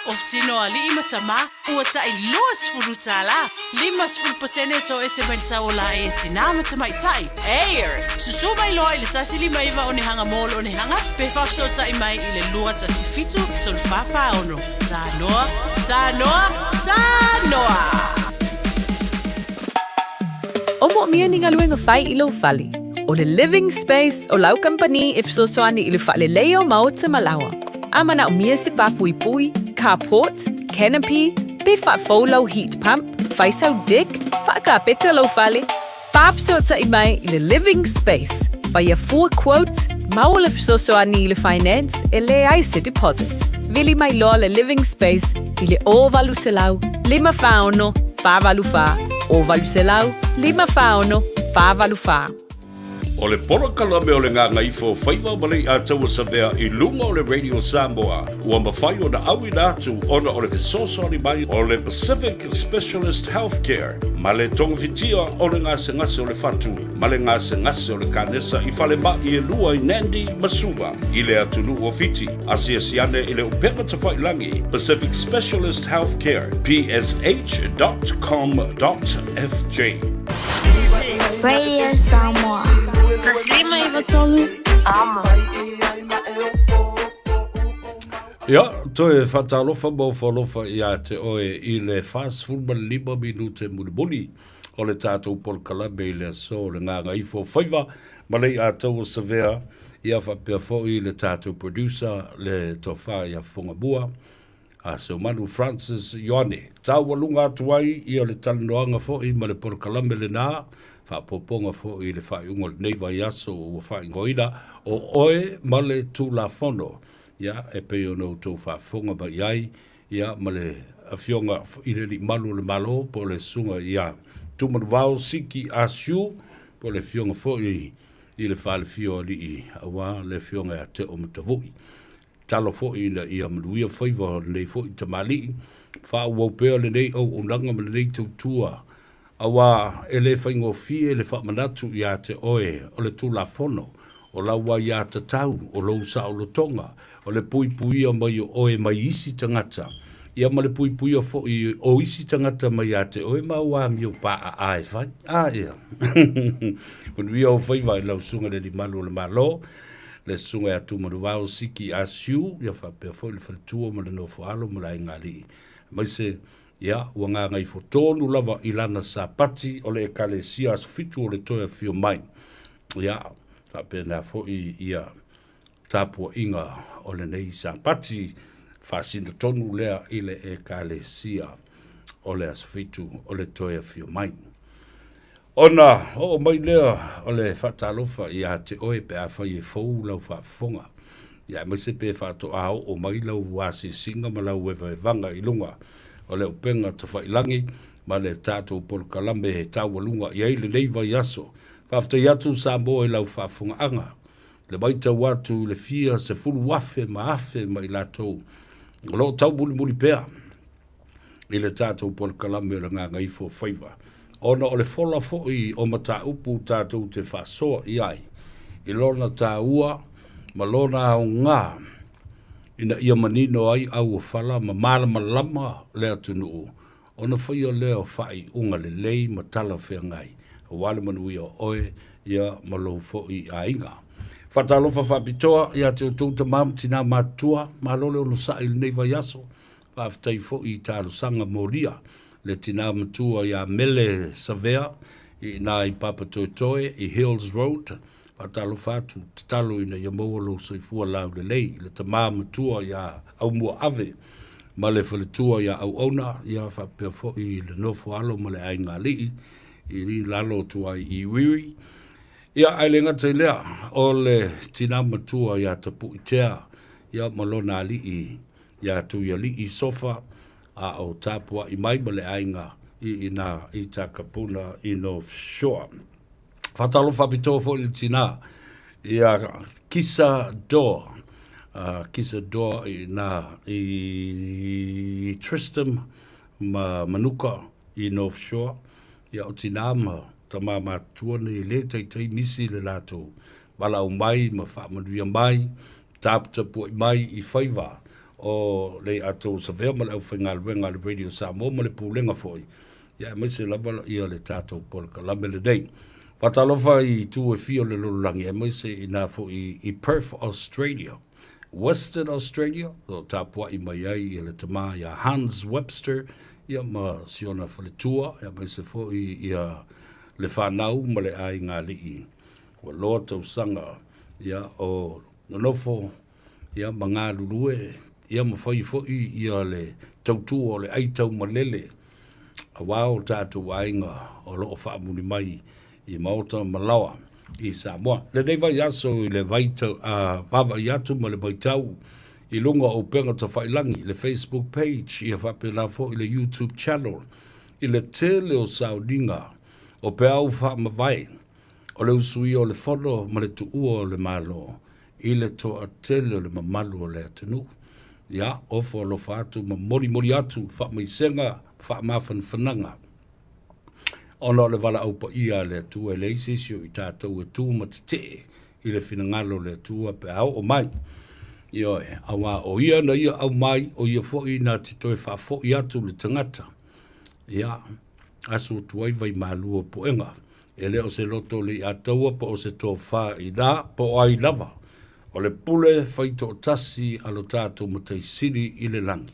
Ofu tino alii ma tamā, ua tai $20. 50% e toese mai le tau o laei a tinā ma tamaitai. Air! Susū mai loa i le 159 onehanga mall onehanga pe faafesootai mai i le 217 346. Tanoa, tanoa, tanoa! O moomia ni galuega fai i lou fale. O le Living Space o lau kamupani e fesoasoani i le faaleleia o maota ma laoa. A manaomia se pā puipui, carport, canopy, pe faafou lau heat pump, fai sau deck, faakapeta lou fale, faafesootai mai i le Living Space, faia fua quote, maua le fesoasoani i le finance e leai se deposit. Vili mai loa le Living Space i le 0800 546 484, 0800 546 484. O le polokalame o le Gagaifo Faiva ma Leiataua Savea i luga o le Radio Samoa ua mafai ona auina atu ona o le fesoasoani mai o le Pacific Specialist Healthcare ma le togafitia o le gasegase o le fatu ma le gasegase o le kanesa i falemai e lua i Nandi ma Suva i le atunuu o Fiti. Asiasi ane i le upega tafailangi Pacific Specialist Healthcare, psh.com.fj. Radio Samoa. Taslima Ivatolu. Amo. Ia, toe faatalofa ma ofo alofa iā te oe i le 45 minute mulimuli o le tatou polokalame i le aso o le Gagaifo Faiva ma Leiataua Savea, ia faapea foi le tatou producer le Tofa ia Fofogamua, a Seumanu Francis Ioane. Taualuga atu ai ia le talanoaga foi ma le polokalame lena, faaopoopoga foi i le faaiuga o lenei vaiaso ua faaigoaina o Oe ma le Tulafono. Ia, e pei ona outou faafofoga mai ai, ia, ma le Afioga i le Alii Malu o le Malo, po o le Susuga ia Tumanuvao Siki Asiu, po o le Afioga foi i le Falefia o Alii, aua le Afioga ia Teomatavui. Tatalo foi ina ia manuia faiva o lenei foi tamalii, faaauau pea lenei auaunaga ma lenei tautua, aua e le faigofie le faamanatu ia te oe o le Tulafono, o lau aiatatau, o lou saolotoga, o le puipuia mai o oe mai isi tagata, ia ma le puipuia foi o isi tagata mai ia te oe ma au amio paaa e fai. A ea! Manuia ou faiva i lau Susuga i le Alii Malu o le Malo, le Susuga ia Tumanuvao Siki Ah Siu, ia faapea foi le faletua ma le nofoalo ma le aiga-alii, aemaise, ia, ua gagaifo tonu lava i lana Sapati o le Ekalesia Aso Fitu o le Toe Afio Mai. Ia, faapena foi ia tapuaiga o lenei Sapati, faasino tonu lea i le Ekalesia o le Aso Fitu o le Toe Afio Mai. Ona oo mai lea o le faatalofa ia te oe pe afai e fou lau faafofoga, ia aemaise pe faatoa oo mai lau asiasiga ma lau evaevaga i luga o le upega tafailangi ma le tatou polokalame e taualuga i ai lenei vaiaso. Faafetai atu Samoa i lau faafofogaaga, le matau atu i le fia 10,000 ma afe ma i latou o lo o taumulimuli pea i le tatou polokalame o le Gagaifo Faiva, ona o le fola foi o mataupu tatou te faasoa i ai i lona taua ma lona aoga ina ia manino ai auofala ma malamalama le atunuu ona faia lea o faaiuga lelei ma talafeagai aua le manuia o oe ia ma lou foi aiga. Faatalofa faapitoa ia te outou tama ma tina matutua, malo le onosai i lenei vaiaso. Faafetai foi i talosaga molia le tina matua ia Mele Savea i ina i Papatoetoe i Hills Road. Faatalofa atu, tatalo ina ia maua lou soifua laulelei i le tama matua iā Aumuaave ma le faletua iā Auauna, ia faapea foi i le nofo alo ma le aiga alii i lalo atu ai i Wiri. Ia, ae le gata i lea, o le tinā matua iā Tapuitea, ia ma lona alii iā Tuialii Sofa, a o tapua'i mai ma le aiga i inā i Takapuna i North Shore. Faatalofa faapitoa foi i le tinā iā Kisa Doa, Kisa Doa i inā i Tristam ma Manuka i North Shore. Ia o tinā ma tamā matutua nei e le taitai misi le latou valaau mai ma faamanuia mai, taputapuai mai i faiva o Leiatou Savea ma le aufaigaluega a le Radio Samoa ma le Pulega foi, ia aemaise lava ia le tatou polokalame lenei. Faatalofa i itu e fia o le lalolagi aemaise inā foi i Perth, Australia, Western Australia, o lo o tapuai mai ai ia le tama ia Hans Webster ia ma si ona faletua, aemaise foi ia le fanau ma le aiga alii. Ua loa tausaga ia o nonofo ia ma galulue ia ma fai foi ia le tautua o le ai taumalele aua o tatou aiga o lo o faamuli mai i maota ma laoa i Samoa. Lenei vaiaso i le vaitau, vaavaai atu ma le matau i luga o upega tafailangi, le Facebook page ia faapena foi le YouTube channel i le tele o sauniga o peau faamavae o le usuia o le fono ma le tuua o le Malo i le toatele o le mamalu o le atunuu. Ia, ofo alofa atu ma molimoli atu faamaisega, faamafanafanaga, ona o le valaau paia a le Atua e leai se isi o i tatou e tu ma tetee i le finagalo o le Atua pe a oo mai. Ioe, aua o ia na ia aumai, o ia foi na te toe faafoi atu le tagata. Ia, asu atu ai vaimalu o puega. E le o se loto Leiataua po o se tofa inā, po o ai lava, o le pule faitoatasi a lo tatou Matai Sili i le lagi.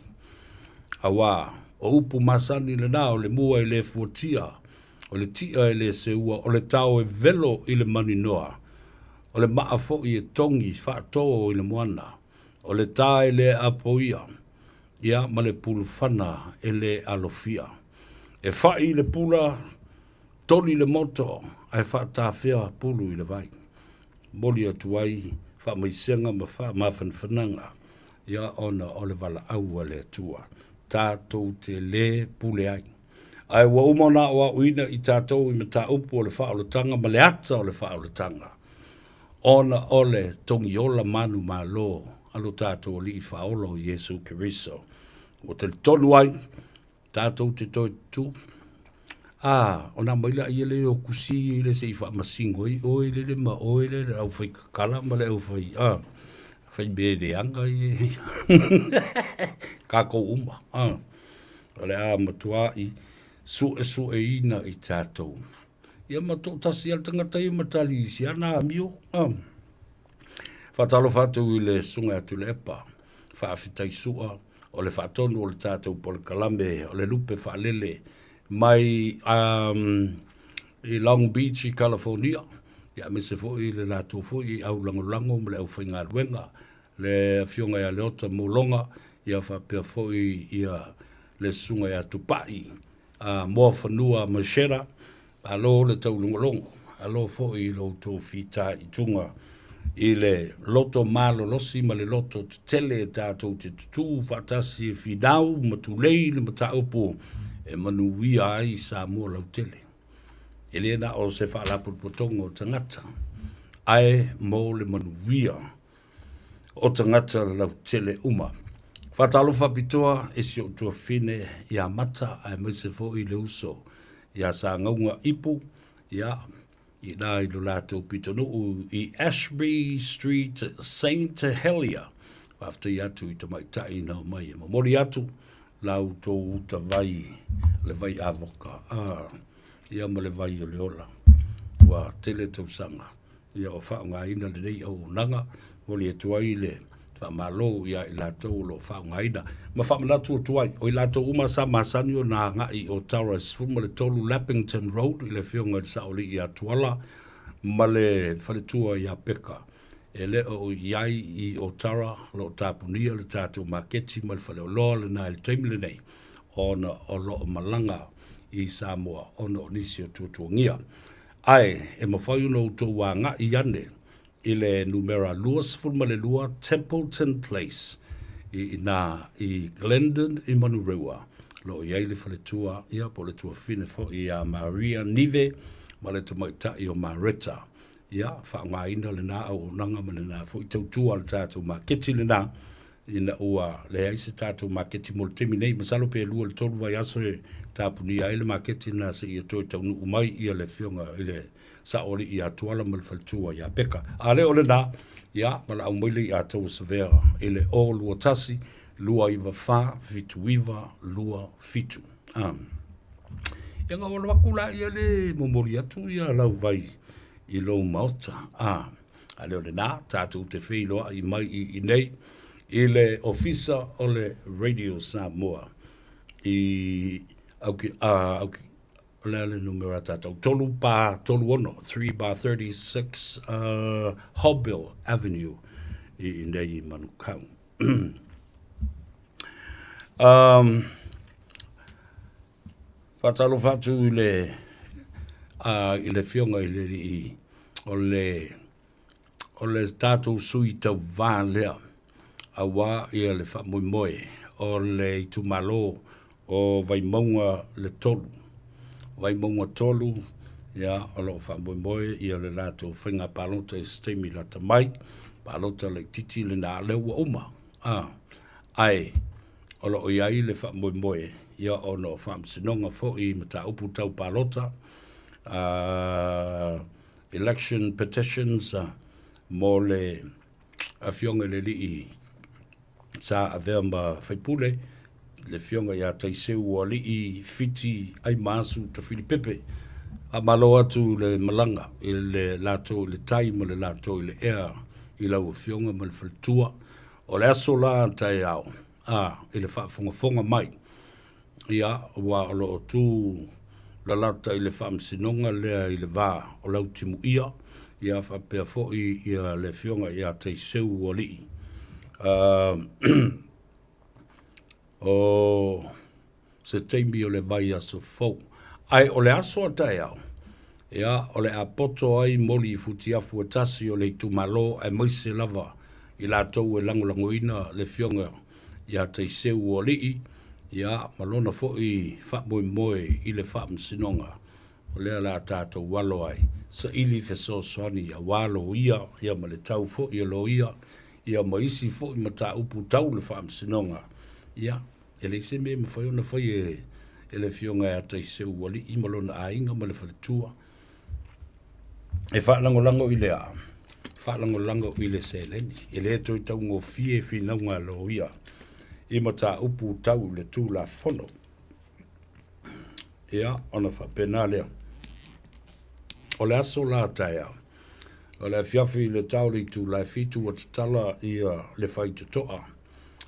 Auā, o upu masani lenā o le mua e le fuatia, o le ti'a e le seua, o le tao e velo i le maninoa, o le maa foi e togi faatō i le moana, o le tā e le apoia, ia ma le pulufana e le alofia. E fa'i le pula, Toli le moto ae faatafea pulu i le vai. Momoli atu ai faamaisega ma faamafanafanaga ia ona o le valaau a le Atua tatou te le pule ai. Ae ua uma ona aoaoina i tatou i mataupu o le faaolataga ma le ata o le faaolataga, ona o le togiola manumalo a lo tatou Alii Faaola o Iesu Keriso. Ua talitonu ai Tatou te toe tutū. Ā, ona mai laia lea o kusi ia le se i faamasino ai oe lele ma oe lele, le aufai kakala ma le aufai, ā, fai mea leaga ia. Kākou uma, ā, o le a matua'i suesueina i tatou. Ia ma toatasi lava le tagata ia ma tali i si ana amio, ā. Faatalofa atu i le Susuga ia Tuilaepa, faafetai sua o le faatonu o le tatou polokalame o le lupe faalele mai um, i Long Beach i California, ia aemaise foi le latou foi au lagolago ma le aufaigaluega, le afioga ia Leota Mologa, ia faapea foi ia le susuga ia Tupai a Moafanua Mashera, malo le taulogologo, malo foi i lo outou fitaituga i le loto malolosi ma le loto tetele e tatou te tutū faatasi e finau ma tulei le mataupu e manuia ai Samoa lautele. E le na o se faalapotopotoga o tagata, ae mo le manuia o tagata lautele uma. Faatalofa pitoa i si ou tuafafine ia Mata aemaise foi le uso ia Sagauga Ipu, ia, i ina i lo latou pitonuu i Ashby Street, Saint Helier. Faafetai atu i tamaitai na omai e momoli atu la outou uta vai, le vai avoka, ah, ia ma le vai o le ola. Ua tele tausaga ia o faaaogaina lenei auaunaga, momoli atu ai le faamalo ia i latou o lo o faaaogaina. Ma faamanatu atu ai, o i latou uma sa masani ona agai i Otara 13 Lappington Road i le afioga i le Saoalii ia Tuala, ma le faletua ia Peka e le o i ai i Otara o lo o tapunia le tatou maketi ma le faleoloa lena i le taimi lenei ona o lo o malaga i Samoa ona o nisi o tuatuagia. Ae e mafai ona outou agai ane i le numera 22 Templeton Place i ina i Glendon i Manurewa, o lo o i ai le faletua, ia po o le tuafafine foi ia Maria Nive ma le tamaitai o Mareta. Ia, faaaogaina lena auaunaga ma lena foi tautua a le tatou maketi lena, ina ua leai se tatou maketi mo le taimi nei. Masalo pe 2 i le 3 vaiaso e tapunia ai le maketi lena seia toe taunuu mai ia le afioga i le Saoalii ia Tuala ma le faletua ia Peka. A le o lena, ia, valaau mai le ia tou Savea i le 021 294 7927. Ah. Ia na olo aku la ia le momoli atu ia lau vai i lou maota. Ah. A le o lena, tatou te feiloai mai i i nei i le ofisa o le Radio Samoa i auki, auki, O le a le numera tatou? 3 bar 36, 3 bar 36 Hobbill Avenue i inei i Manukau. um, faatalofa atu i le, i le fioga i le alii o le o le tatou sui tauvā lea auā ia le faamoemoe o le itumalo o Vaimauga le 3. Vaimauga 3, ia, o lo o faamoemoe ia le latou faiga palota i se taimi lata mai, palota laitiiti lena lea ua uma, a, ae o lo o i ai le faamoemoe ia ona o faamasinoga foi i mataupu tau palota, a, election petitions mo le Afioga i le Alii sa avea ma faipule, le Afioga ia Taiseu Alii Fiti Aimaasu Tafilipepe. Faamalo atu le malaga i le latou i le tai ma le latou i le ea i lau Afioga ma le faletua. O le aso la taeao, a, i le faafogafoga mai Ia, aua o lo o tu lalata i le faamasinoga lea i le va o Lautimuia, ia faapea foi ia le afioga ia Taiseu Alii. O se taimi o le vaiaso fou. Ae o le aso a taeao, ia, o le a poto ai moli i futiafu e tasi o le itumalo aemaise lava i latou e lagolagoina le afioga ia Taiseu Alii, ia, ma lona foi faamoemoe i le faamasinoga, o lea o le a tatou alo ai, saili fesoasoani aua loia, ia ma le tau foi o loia, ia ma isi foi mataupu tau le faamasinoga, ia, e leai se mea e mafai ona fai e, e le Afioga ia Taiseu Alii ma lona aiga ma le faletua, e faalagolago i le a? Faalagolago i le seleni. E le toe taugofie finauga a loia i mataupu tau le Tulafono. Ia, ona faapena lea. O le aso la taeao, o le afiafi i le tao le itula e 7 ua tatala ia le faitotoa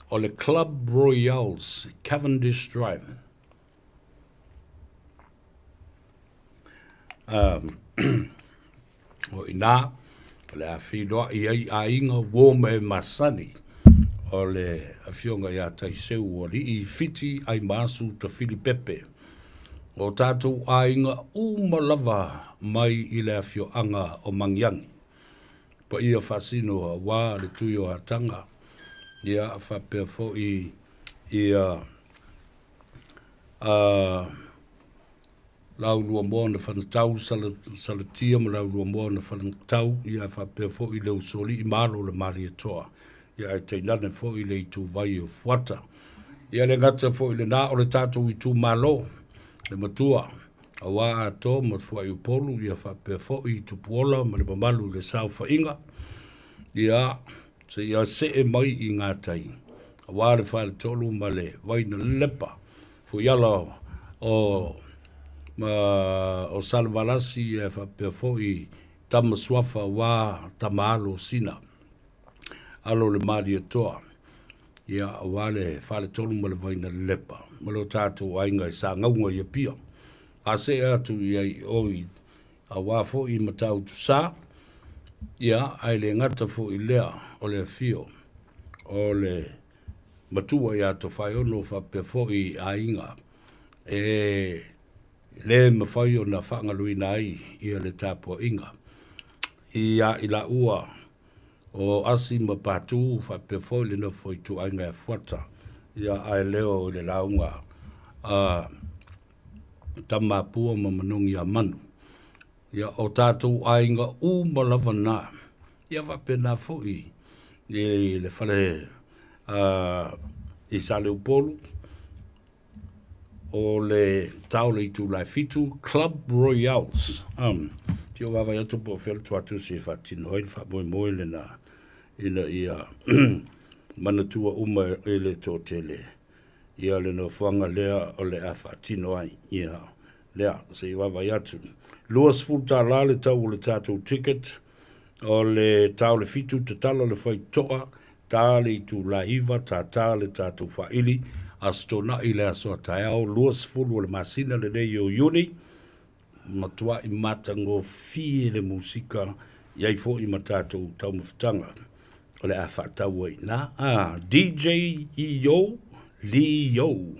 o le Club Royales Cavendish Drive. O i inā, o le a feiloai ai aiga uo ma e masani o le afioga ia Taiseu Alii Fiti Aimaasu Tafili Pepe. O tatou aiga uma lava mai i le afioaga o Magiagi. Paia faasino aua le tui o Ataga, ia faapea foi ia a Lauluamoa na Fanatau, Salatia ma Lauluamoa na Fanatau, ia faapea foi le Usoalii ma alo o le Malietoa, ia ae tainane foi le ituvai o Fuata. Ia le gata foi lena o le tatou itumalo, le matua, aua Atoa ma Fuaiupolu, ia faapea foi Tupuola ma le mamalu i le saofaiga, ia seia see mai i gatai, aua le faletolu ma le Vainalepa, Fuiala o ma o Salevalasi e faapea foi Tama Suafa aua Tama Alo o Sina, alo o le Malietoa, ia aua le faletolu ma le Vainalepa ma lo tatou aiga i Sagauga i Apia. A see atu i ai i o i. Aua foi i Matautu-sa, ia, ae le gata foi i lea o le afio o le matua ia Tofaeono faapea foi i aiga e le mafai ona faagaloina ai ia le tapuaiga ia i laua o Asi ma Patu faapea foi le nofo ituaiga ia Fuata, ia ae leo i le lauga a Tamapua ma Manogiamanu. Ia, o tatou aiga uma lava na. Ia faapena foi i le fale i Saleupolu, o le tao le itula e fitu, Club Royales. Um, ti o vaavaai atu po o fea le tuatusi e faatino ai le faamoemoe lena ina ia manatua uma i le toatele ia le nofoaga lea o le a faatino ai ia lea se i vaavaai atu. $20 le tau o le tatou ticket, o le ta o le fitu tatala le faitotoa, ta le itula 9, tātā le tatou faaili, Aso Toonai le aso a taeao, 20 o le masina lenei o Iuni, matuai matagofie le musika, i ai foi ma tatou taumafataga o le a faatau ai ina. Ah, DJ EO Leo.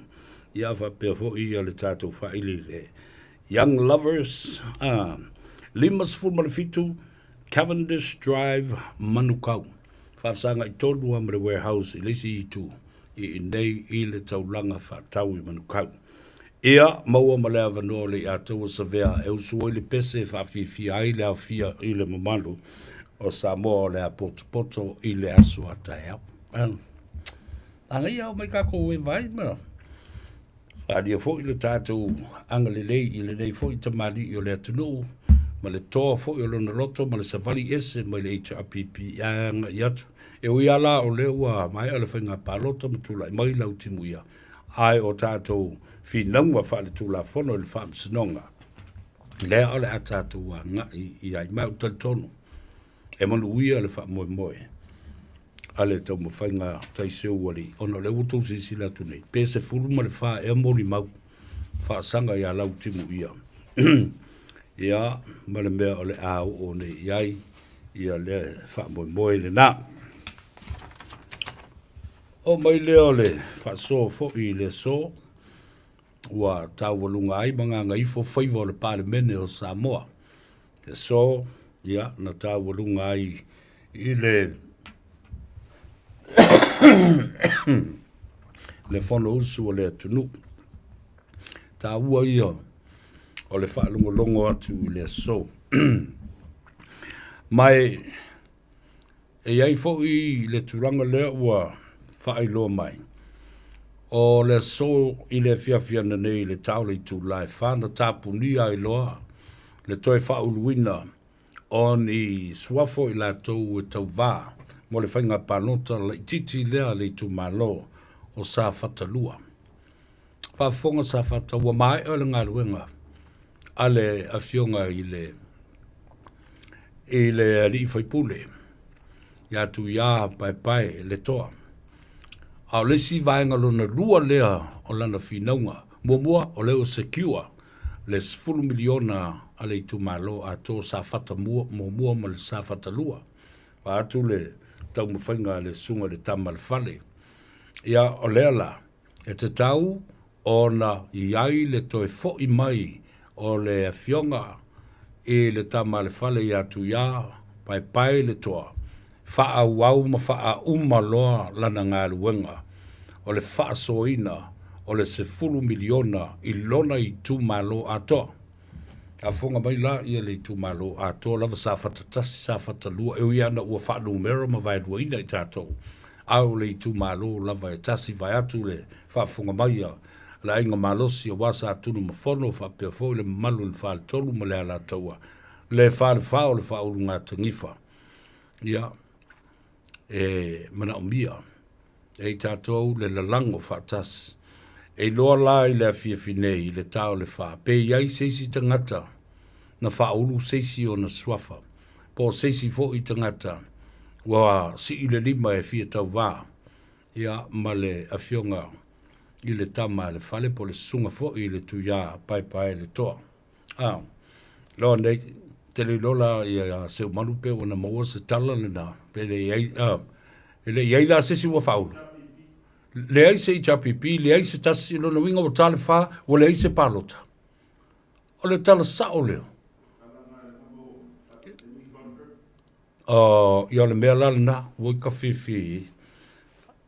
Ia faapea foi ia le tatou faaili le Young Lovers. Ah, 57 Cavendish Drive, Manukau. Faafesagai tonu lava ma le warehouse i le isi itu i inei i le taulaga faatau i Manukau. Ia maua ma le avanoa o le Iataua Savea e usu ai le pese e faafiafia ai le aofia i le mamalu o Samoa o le a potopoto i le aso a taeao. Agaia o mai kākou e vai ma faaalia foi le tatou agalelei i lenei foi tamalii o le atunuu ma le toa foi o lona loto ma le savali ese mai le HRPP ae agai atu. E ui lava la o lea ua maea le faiga palota ma tulai mai lau timuia, ae o tatou finauga faaletulafono i le Faamasinoga, lea o le a tatou agai i ai. Ma ou te talitonu, e manuia le faamoemoe a le taumafaiga taiseualii, ona o lea ua outou silasila atu nei, pe 14 ea molimau faasaga ia Lautimuia, ia, ma le mea o le a oo nei i ai ia le faamoemoe lena. Oo mai lea o le faasoa foi i le aso ua taualuga ai ma gagaifo faiva o le Palemene o Samoa. Le aso, ia, na taualuga ai i le le Fonousu a le atunuu. Taua ia o le faalogologo atu i le aso. Ma e E i ai foi le tulaga lea ua faailoa mai, o le aso i le afiafi ananei i le ta o le itula e fa na tapunia ai loa le toe faauluina o ni suafo i latou e tauva mo le faiga palota laitiiti lea a le itumalo o Safata 2. Faafofoga Safata ua maea le galuega a le afioga i le i le alii faipule ia Tuia Paepae Letoa. A o le isi vaega lona lua lea o lana finauga, muamua o lea ua secure le 10 miliona a le itumalo atoa Safata muamua ma le Safata 2. Vaeatu le taumafaiga a le Susuga i le Tama a le Fale. Ia, o lea la, E tatau ona i ai le toe fo'i mai o le Afioga i le Tama a le Fale ia Tuiā, Paepae le Toa, faaauau ma faaauma loa lana galuega o le faasoaina o le 10 miliona i lona itumalo atoa. Faafofoga mai la ia le itumalo atoa lava Safata 1, Safata 2, e ui lava ina ua faanumera ma vaeluaina i tatou, a o le itumalo lava e tasi vaeatu le faafofoga mai a le Aiga Malosi aua Sa Tunumafono faapea foi le mamalu i le Faletolu ma le Alataua, le Falefa o le Faaulugatanifa. Ia, e manaomia e i tatou le lalago faatasi. E iloa la i le afiafi nei i le ta o le fa, pe i ai se isi tagata na faaulu se isi ona suafa, po o se isi foi tagata ua sii le lima e fia tauvā, ia, ma le afioga i le tama a le fale po o le susuga foi i le tuiā paepae le toa. A, loa nei. Te le iloa la ia Seumanu pe ua na maua se tala lena, pe le i ai, e le i ai la se isi ua faaulu. Leai se HRPP, leai se tasi, lona uiga ua ta le fa, ua leai se palota. O le tala sao lea. Uh, ia o le mea la lena, ua i ka fifi,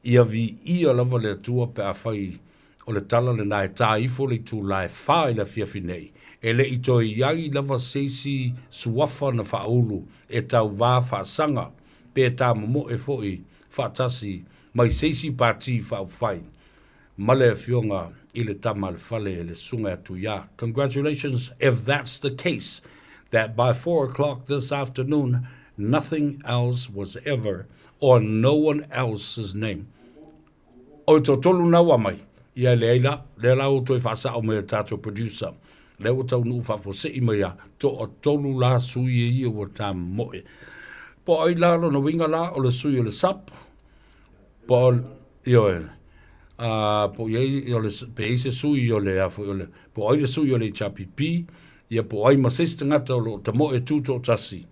ia viia lava le Atua pe afai o le tala lena e tā ifo le itulā e fa i le afiafi nei, e le i toe i ai lava se isi suafa na faaulu e tauvā faasaga pe tāmomoe foi faatasi mai se isi pati faaupufai ma le afioga i le tama a le fale le susuga ia Tuiā. Congratulations if that's the case that by 4 o'clock this afternoon nothing else was ever or no one else's name. O toatolu na ua mai, ia e leai la, lea la ua toe faasao mai e le tatou producer. Lea ua taunuu faafuasei mai a toatolu la sui e ia ua tamoe. Po o ai la lona uiga la o le sui o le SUP, po o, ioe, a, po o i ai, o le, pe i ai se sui o le, a foi o le, po o ai le sui o le HRPP, ia po o ai ma se isi tagata o lo o tamoe tutoatasi.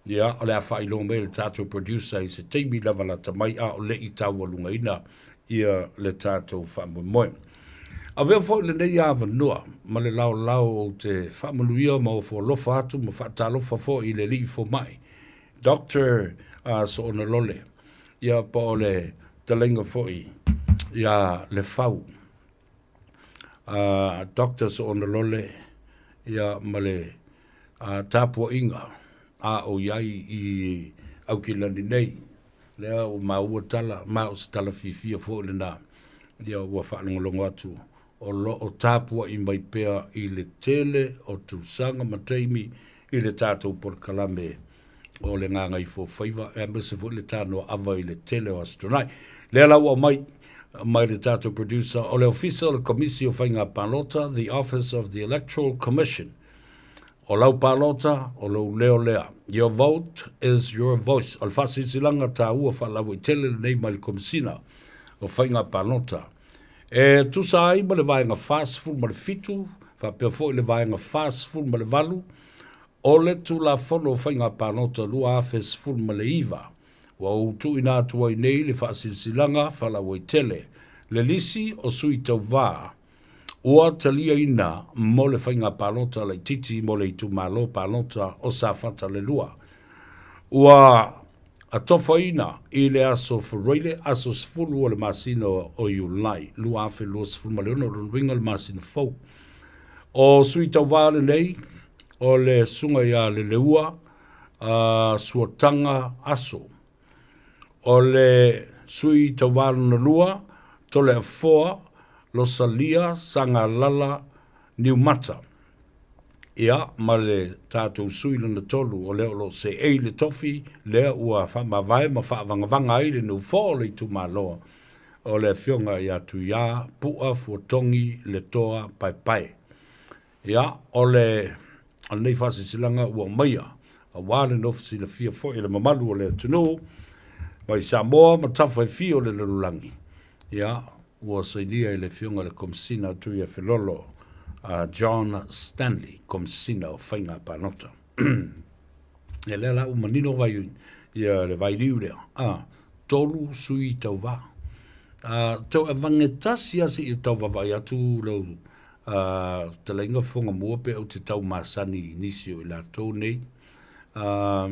Ia, o le a faailoa mai e le tatou producer i se taimi lava lata mai a o le i taualugaina ia le tatou faamoemoe. Avea foi lenei avanoa ma le laolao ou te faamanuia ma ofo alofa atu ma faatalofa foi i le alii fomai, Doctor Soona Lole, ia po o le talaiga foi ia Lefau. Doctor Soona Lole, ia ma le tapuaiga a o i ai i Aukilani nei, lea ua maua tala, ma o se tala fiafia foi lena, ia ua faalogologo atu o lo o tapuai mai pea i le tele o tausaga ma taimi i le tatou polokalame o le Gagaifofaiva, aemaise foi le tanoa ava i le tele o Aso Toonai. Lea la ua aumai mai le tatou producer o le Ofisa o le Komisi o Faiga Palota, the Office of the Electoral Commission. O lau palota, o lou leo lea. Your vote is your voice. O le faasilasilaga taua faalauaitele lenei mai le Komesina o Faiga Palota. E tusa ai ma le Vaega 47 faapea foi le Vaega 48 o le Tulafono o Faiga Palota 2019, ua ou tuuina atu ai nei le faasilasilaga faalauaitele le lisi o sui tauvā ua taliaina mo le faiga palota laitiiti mo le itumalo palota o Safata le 2. Ua atofaina i le aso Faraile, aso 10 o le masina o Iulai 2026, o lona uiga o le masina fou. O sui tauvā lenei o le Susuga ia Leleua Suataga Aso. O le sui tauvā lona lua, Toleafoa Losalia Sagalala Niumata. Ia, ma le tatou sui lona tolu, o lea o lo o seei le tofi lea ua faamavae ma faavagavaga ai le nofoa o le itumalo o le Afioga ia Tuiā Pu'a Fuatogi Letoa Paepae. Ia, o le, o lenei faasilasilaga ua aumaia aua le nofo silafia foi e le mamalu o le atunuu mai Samoa ma tafa e fia o le lalolagi, ia, ua sainia e le Afioga i le Komesina Tuiafelolo a John Stanley, Komesina o Faiga Palota. Ia lea la ua manino vai, ia le vailiu lea, a, tolu sui tauvā. A, tau avane tasi lava seia tau vaavaai atu lau a, fetalaiga fofoga mua pe ou te tau masani i nisi o i latou nei, a,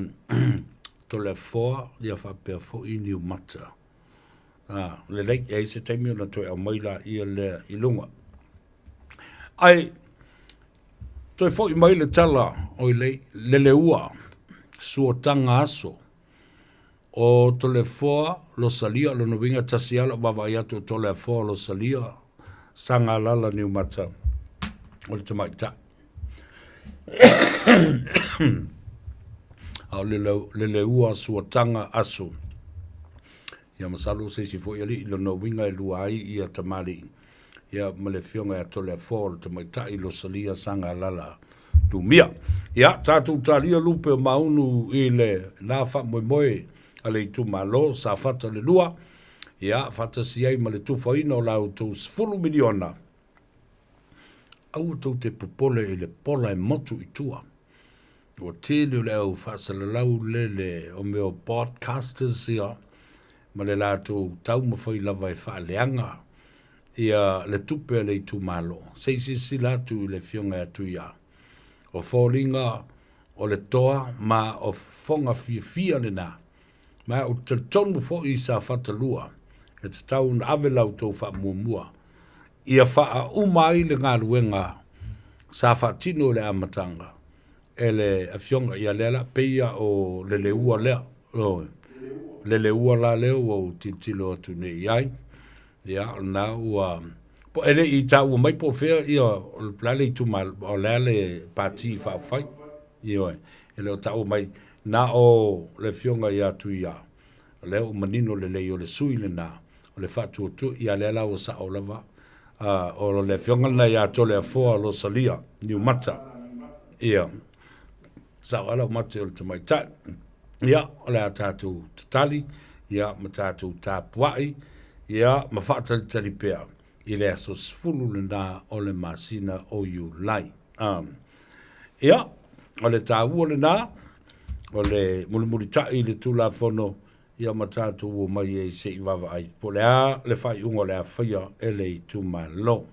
Toleafoa, ia faapea foi Niumata. A, lelei, e i ai se taimi ona toe aumai laia lea i luga. Ae, toe foi mai le tala o i lei, Leleua, Suataga Aso, o Toleafoa Losalia, o lona uiga tasi lava lau vaavaai atu o Toleafoa Losalia, Sagalala Niumata o le tamaitai. A o le Leleua Suataga Aso, ia masalo o se isi foi alii, lona uiga e lua ai ia tamalii, ia ma le afioga ia Toleafoa o le tamaitai Losalia Sagalala Lumia. Ia, tatou talia lupe o Maunu i le la faamoemoe a le itumalo Safata le 2, ia, faatasi ai ma le tufaina o la outou 10 miliona. Aua tou te popole i le pola e motu i tua. Ua tele o le au faasalalau lele o mea o podcasters ia ma le latou taumafai lava e faaleaga ia le tupe a le itumalo. Se i silasila atu i le Afioga ia Tuia. O foliga o le toa ma o fofoga fiafia lena. Ma ou te talitonu foi i Safata 2 e tatau ona ave la outou faamuamua ia faauma ai le galuega sa faatino i le amataga e le Afioga ia lea la pei ia o le leua lea, ioe, le leua la lea ua ou tilotilo atu nei i ai. Ia, o lena ua, po e le i taua mai po o fea ia, o le a le itumalo, o le a le Pati Faaupufai. Ioe, e le o taua mai, na o le Afioga ia Tuia, o lea ua manino lelei o le sui lena, o le faatuatua, ia lea la ua sao lava, o le Afioga lena ia Toleafoa Losalia Niumata, ia, sao lava lau mate o le tamaitai. Ia, o le a tatou tatali, ia, ma tatou tapuai, ia, ma faatalitali pea i le aso 10 lena o le masina o Iulai. Ia, o le taua lena, o le mulimulitai i le Tulafono, ia ma tatou omai ai se i vaavaai po o le a le faaiuga o le a faia e le itumalo.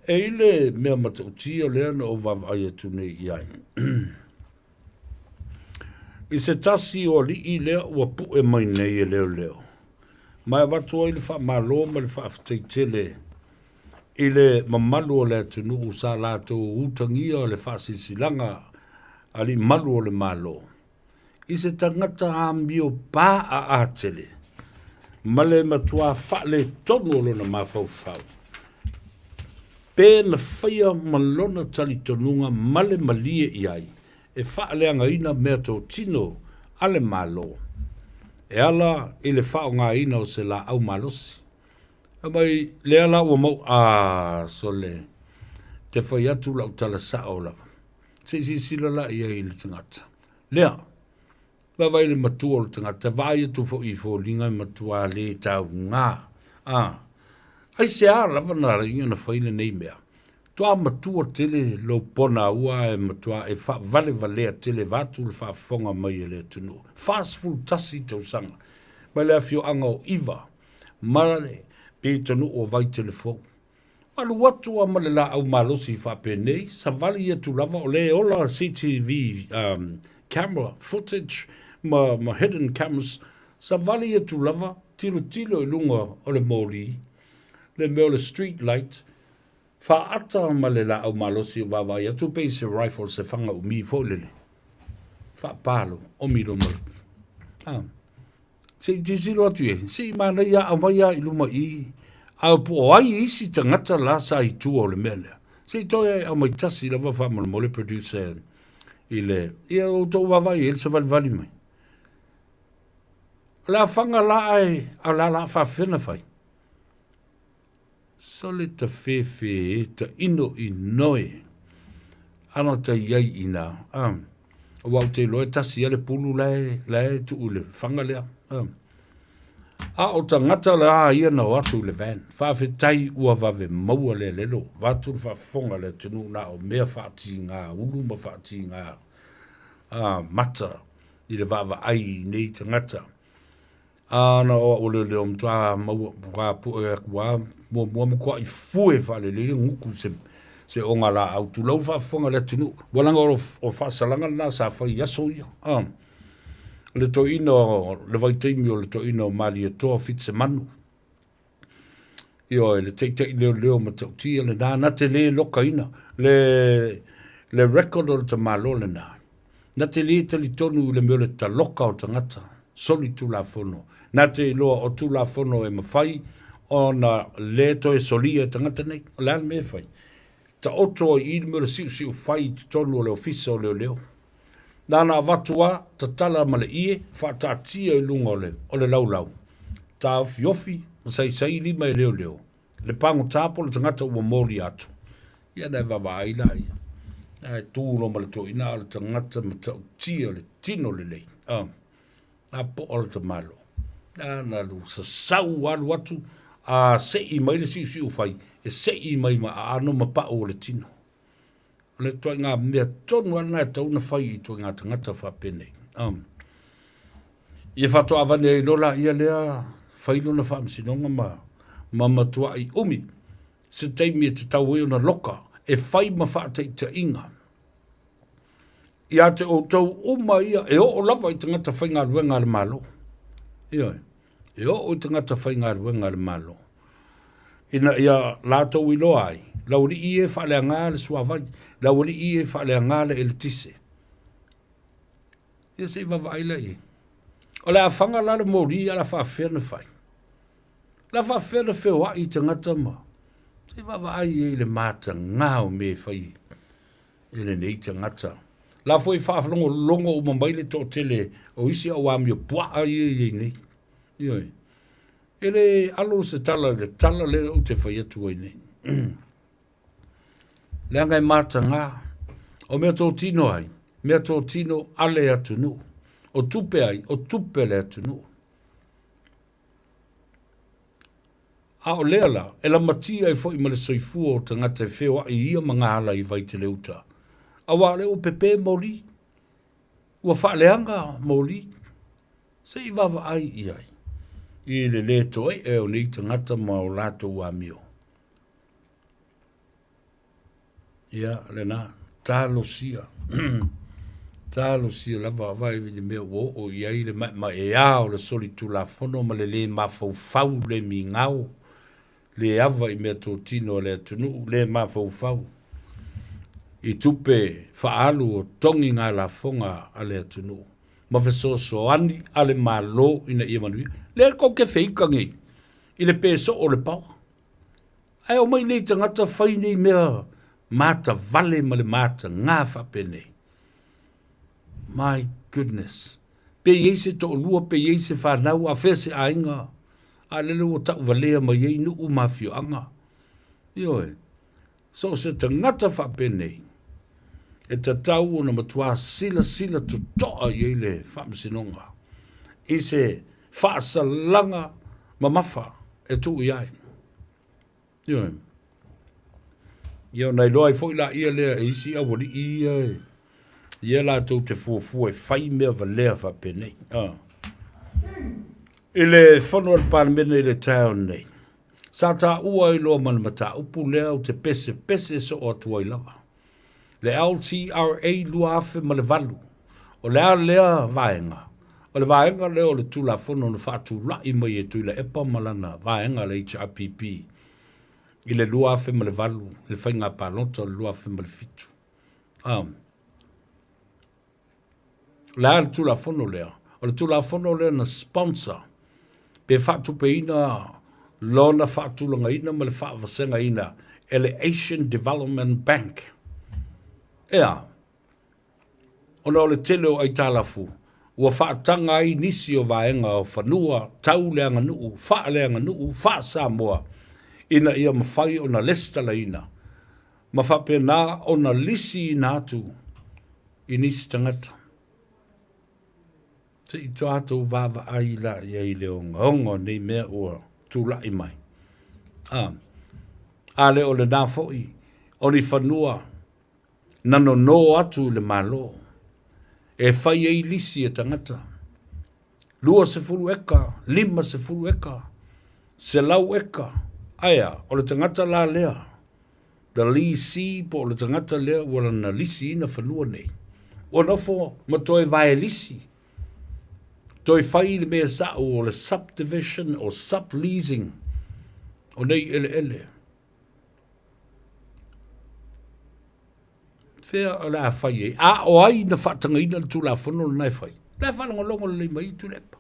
E i le mea matautia lea na ou vaavaai atu nei i ai. I se tasi o alii lea ua pu'e mai nei e leoleo, ma e avatu ai le faamalo ma le faafetai tele i le mamalu o le atunuu sa latou utagia le faasilasilaga alii malu o le Malo i se tagata amio paaa tele ma le matuā faaletonu o lona mafaufau, pe na faia ma lona talitonuga ma le malie i ai e faaleagaina meatotino a le Malo e ala i le faaaogaina o se laau malosi. Fai mai, lea la ua mau, a, sole, te fai atu lau tala sao lava. Se i silasila la i ai i le tagata. Lea, vaavaai i le matua o le tagata, vaai atu foi i foliga e matua le tauga. A, aisea lava na ala ai ona fai lenei mea? Toa matua tele lou ponaua ae matua e faavalevalea tele vaeatu le faafofoga mai a le atunuu. 41 tausaga mai le afioaga o Iva ma le pitonuu o Vaitelefou. Alu atu lava ma le laau malosi faapenei, savali atu lava o lea e ola CCTV camera footage ma, ma hidden cameras, savali atu lava, tilotilo i luga o le moli, le mea o le street light, faata ma le laau malosi o vaavaai atu pei se rifle se fanga umi foi lele. Faapalo, omi loa ma le... Ah. Se i tilotilo atu i ai, se i manaia aumai lava i luma i i, a po o ai isi tagata la sa i tua o le mea lea. Se i toe aumai tasi lava faamolemole producer i le, ia outou vaavaai i ai le savalivali mai. O le a fanga la ae, a o le a la faafefea ona fai? Sole ta fefe e ta ino inoe ana ta iai ina a aua ou te iloa e tasi ia le pulu la e la e tuu i le fanga lea a a o tagata la ia na o atu i le van faafetai ua vave maua lea lelo vaeatu le faafofoga a le atunuu na o mea faatiga ulu ma faatiga a mata i le vaavaai i nei tagata. A na o au leoleo matua maua matua pue atu lava muamua matuai fue faalelei le gutu se se ogalaau tulou le faafofoga a le atunuu. Ua leaga o faasalaga lena sa fai i aso ia a. Le toeaina o le vaitaimi o le toeaina o Malietoa Fitisemanu. Ioe, le taitai leoleo matautia lena, na te le lokaina le, le record o le tamaloa lena. Na te le talitonu i le mea o le taloka o tagata, solitulafono. Na te iloa o tulafono e mafai ona le toe solia e tagata nei. O le a le mea e fai? Taoto ai i i le mea o le siusiu fai i totonu o le ofisa o leoleo. Nana avatu a, tatala ma le ie, faataatia i luga o le, o le laulau. Taofiofi ma saisai lima e leoleo. Le pagota po o le tagata ua molia atu. Ia na e vaavaai laia. Ae tu loa ma le toeaina a o le tagata matautia le tino lelei. A, a po o le tamalo. Nana alu sasau alu atu, a sei mai le siusiu fai, e sei mai ma aano ma pau o le tino. O le ituaiga mea tonu lava lena e tatau ona fai i ituaiga tagata faapenei. Um, ia faatoa avane ai loa laia lea fai lona faamasinoga ma, ma matuai umi se taimi e tatau ai ona loka e fai ma faataitaiga ia te outou uma ia e oo lava i tagata faigaluega a le Malo. Ioe, e oo i tagata faigaluega a le Malo. Ina ia latou iloa ai, laualii e faaleaga le suavai, laualii e faaleaga le eletise. Ia se i vaavaai la i ai. O le a fanga la le moli, a o le a faafefea ona fai? O le a faafefea ona feoai i tagata ma se i vaavaai i ai i le mataga o mea e fai e lenei tagata. La foi faalogologo uma mai le toatele o isi au amio puaa ia i ai nei. Ioe. E le alo se tala i le tala lea ou te fai atu ai nei. Leaga e mataga, o mea tōtino ai, mea tōtino a le atunuu. O tupe ai, o tupe a le atunuu. A o lea la, e lamatia ai foi ma le soifua o tagata e feoai i ia magaala i Vaiteleuta, aua o lea ua pepē moli, ua faaleaga moli. Se i vaavaai i ai i le lē toe'e o nei tagata ma o latou amio. Ia, lena, talosia, talosia lava vaai i le mea ua oo i ai le maemaea o le solitulafono ma le lē mafaufau, le migao, le ava i meatotino a le atunuu, le mafaufau i tupe faaalu o togiga lafoga a le atunuu ma fesoasoani a le Malo ina ia manuia. Lea tou te feita nei i le pe soo o le paoa. Ae omai nei tagata fai nei mea matavale ma le mataga faapenei. My goodness. Pe i ai se toalua, pe i ai se fanau, a fea se aiga, a lele ua tauvalea mai ai nuu ma afioaga. Ioe. So o se tagata faapenei, e tatau ona matua silasila totoa i ai le Faamasinoga i se faasalaga mamafa e tuu i ai. Ioe. Ia ona iloa ai foi laia lea e isi aualii ia e ia latou te fuafua e fai mea valea faapenei. Ah. I le fono a le Palemene i le taeao nei, sa taua ai loa ma le mataupu lea ou te pesepese soo atu ai lava. Le LTRA 2008, o le a lea vaega? O le vaega lea o le Tulafono na faatulai mai e Tuilaepa ma lana vaega le HRPP i le 2008 i le faiga palota o le 2007. Um, O le a le Tulafono lea? O le Tulafono lea na sponsor pe faatupeina lona faatulagaina ma le faavasegaina e le Asian Development Bank. Ea, ona o le tele o aitalafu, ua faataga ai nisi o vaega o fanua tau le aganuu, faaleaganuu, faa-Samoa, ina ia mafai ona lesitalaina ma faapena ona lisiina atu i nisi tagata. Se i tatou vaavaai la i ai i le ogaoga o nei mea ua tulai mai. A, a le o lena foi, o ni fanua na nono atu i le Malo e fai ai lisi e tagata. 20 eka, 50 eka, 100 eka, ae a, o le tagata la lea, the lessee po o le tagata lea ua lana lisiina fanua nei, ua nofo ma toe vae lisi, toe fai le mea sa'o o le subdivision or subleasing o nei eleele. Fea o le a fai ai? A o ai na faatagaina le Tulafono lena e fai? La e faalogologo lelei mai Tuilaepa.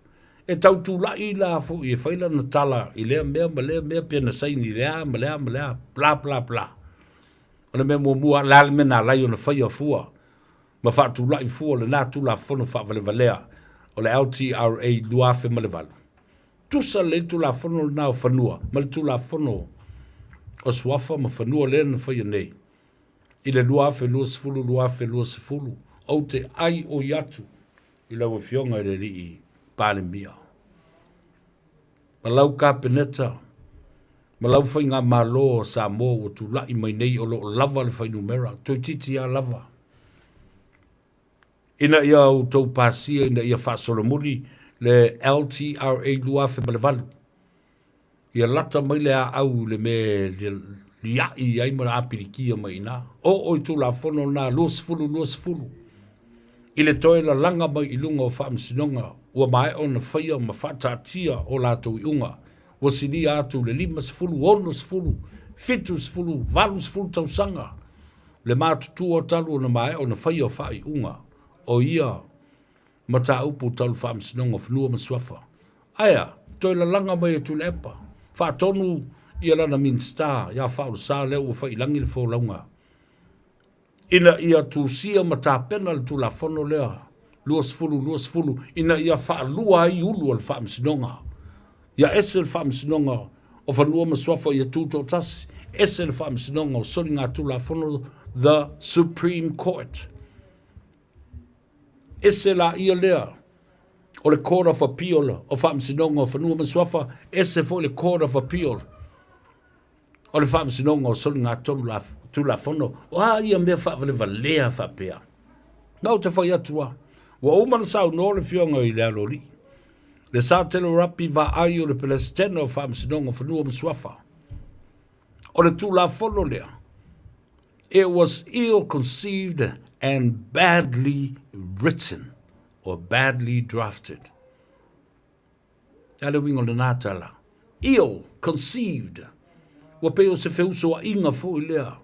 E tau tulai la foi e fai lana tala i lea mea ma lea mea pe na saini i le a ma le a ma le a, bla bla bla. O le mea muamua, o le a le mea na ala ai ona faia fua ma faatulai fua lena Tulafono faavalevalea o le LTRA 2008. Tusa lelei le Tulafono lena o Fanua ma le Tulafono o Suafa ma Fanua lea na faia nei i le 2020, 2020, ou te ai oi atu i lau Afioga i le Alii Palemia ma lau Kapeneta. Ma lau faigamalo o Samoa ua tulai mai nei o lo o lava le fuainumera, toeitiiti lava lava. Ina ia outou pasia ina ia faasolomuli le LTRA 2008. Ia lata mai le aau i le mea e liai ai ma apilikia mai i ina. Oo i Tulafono lena 20 20 i le toe lalaga mai i luga o faamasinoga ua maea ona faia ma faataatia o latou iuga ua silia atu i le 50, 60, 70, 80 tausaga le matutua talu ona maea ona faia faaiuga o ia mataupu tau le Faamasinoga o Fanua ma Suafa. Ae a? Toe lalaga mai e Tuilaepa, faatonu ia lana Minisita ia Faaolesa lea ua fai i lagi le folauga ina ia tusia ma tapena le Tulafono lea 2020 ina ia faalua ai ulu o le Faamasinoga. Ia ese le Faamasinoga o Fanua ma Suafa ia tutoatasi, ese le Faamasinoga o Soligatulafono, the Supreme Court. Ese laia lea o le Court of Appeal o Faamasinoga o Fanua ma Suafa, ese foi le Court of Appeal o le Faamasinoga o Soligatulafono. O a ia mea faavalevalea faapea? Ma ou te fai atu lava, ua uma ona saunoa le Afioga i le Aloalii, le Satelo Rapi Vaai o le Peresetene o Faamasinoga o Fanua ma Suafa. O le Tulafono lea, it was ill-conceived and badly written or badly drafted. A le uiga o lena tala, ill-conceived, ua pei o se feusoaiga foi lea,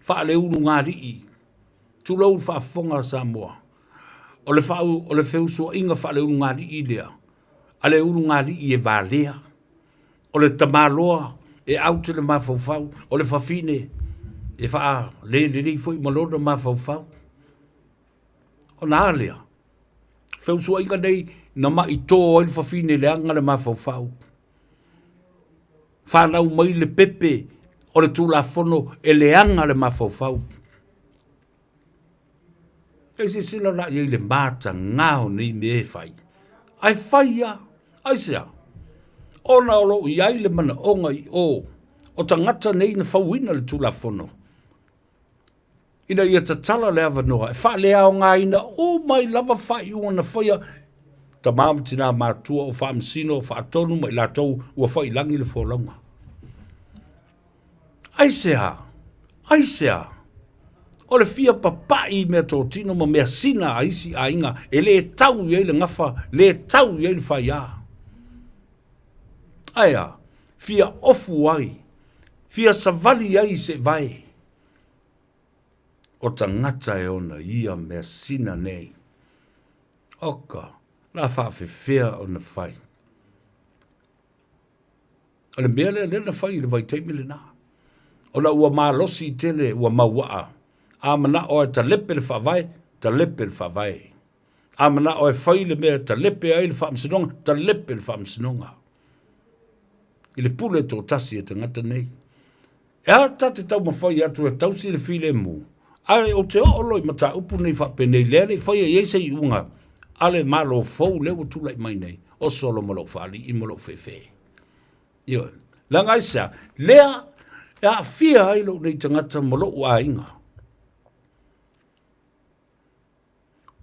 faaleulugalii, tulou le faafofoga a Samoa, o le, faa, o le feusoaiga faaleulugalii lea, a le ulugalii e valea, o le tamaloa e aute le mafaufau, o le fafine e faalelelei foi ma lona mafaufau. Ona a lea, feusuaiga nei na maitō ai le fafine leaga le mafaufau. Fanau mai le pepe o le Tulafono e leaga le mafaufau. E silasila la i ai i le matagā o nei mea e fai, ae fai lava. Aisea? Ona o lo o i ai le manaoga i o o tagata nei na fauina le Tulafono ina ia tatala le avanoa e faaleaogaina uma ai lava faaiuga na faia tama ma tinā matua o faamasino o faatonu ma i latou ua fai i lagi le folauga. Aisea? Aisea? O le fia papai i meatotino ma measina a isi aiga e le tau i ai le gafa, le tau i ai le faiā. Ae a? Fia ofu ai, fia savali ai i seevae o tagata e ona ia measina nei. Oka, la faafefea ona fai. O le mea lea lea na fai i le vaitaimi lena. Ona ua malosi tele, ua mauaa. A manao e talepe le faavae, talepe le faavae. A manao e fai le mea e talepe ai le faamasinoga, talepe le faamasinoga. I le pule toatasi e tagata nei. E a ta te taumafai atu e tausi le filemu, ae ou te oo loa i mataupu nei faapenei, lea le i faia i ai se iuga a le Malo fou lea ua tulai mai nei, o solo ma lou faalii ma lou feefee. Ioe. Leaga aisea? Lea e aafia ai lou nei tagata ma lou aiga.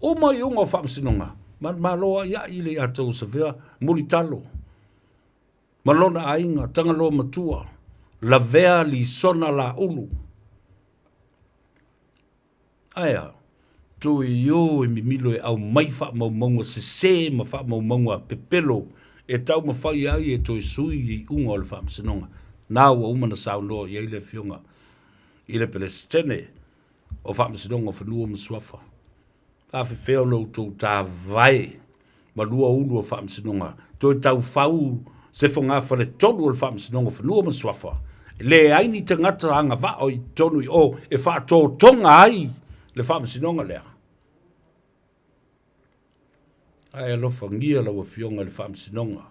Uma iuga o faamasinoga, manumalo ai ai le ia tou Savea, Mulitalo, ma lona aiga, Tagaloa Matua, Lavea Lisona Laulu. Ae a? Tuiū e mimilo e aumai faamaumauga sesē ma faamaumauga pepelo e taumafai ai e toe sui i iuga o le faamasinoga. Na ua uma ona saunoa i ai le Afioga i le Peresetene o Faamasinoga o Fanua ma Suafa. Faafefea ona outou tavae ma lua ulu o Faamasinoga, toe taufau se fogafale tolu o le Faamasinoga o Fanua ma Suafa, e leai ni tagata agavaa i totonu i o e faatotoga ai le Faamasinoga lea. Ae alofagia lau Afioga i le Faamasinoga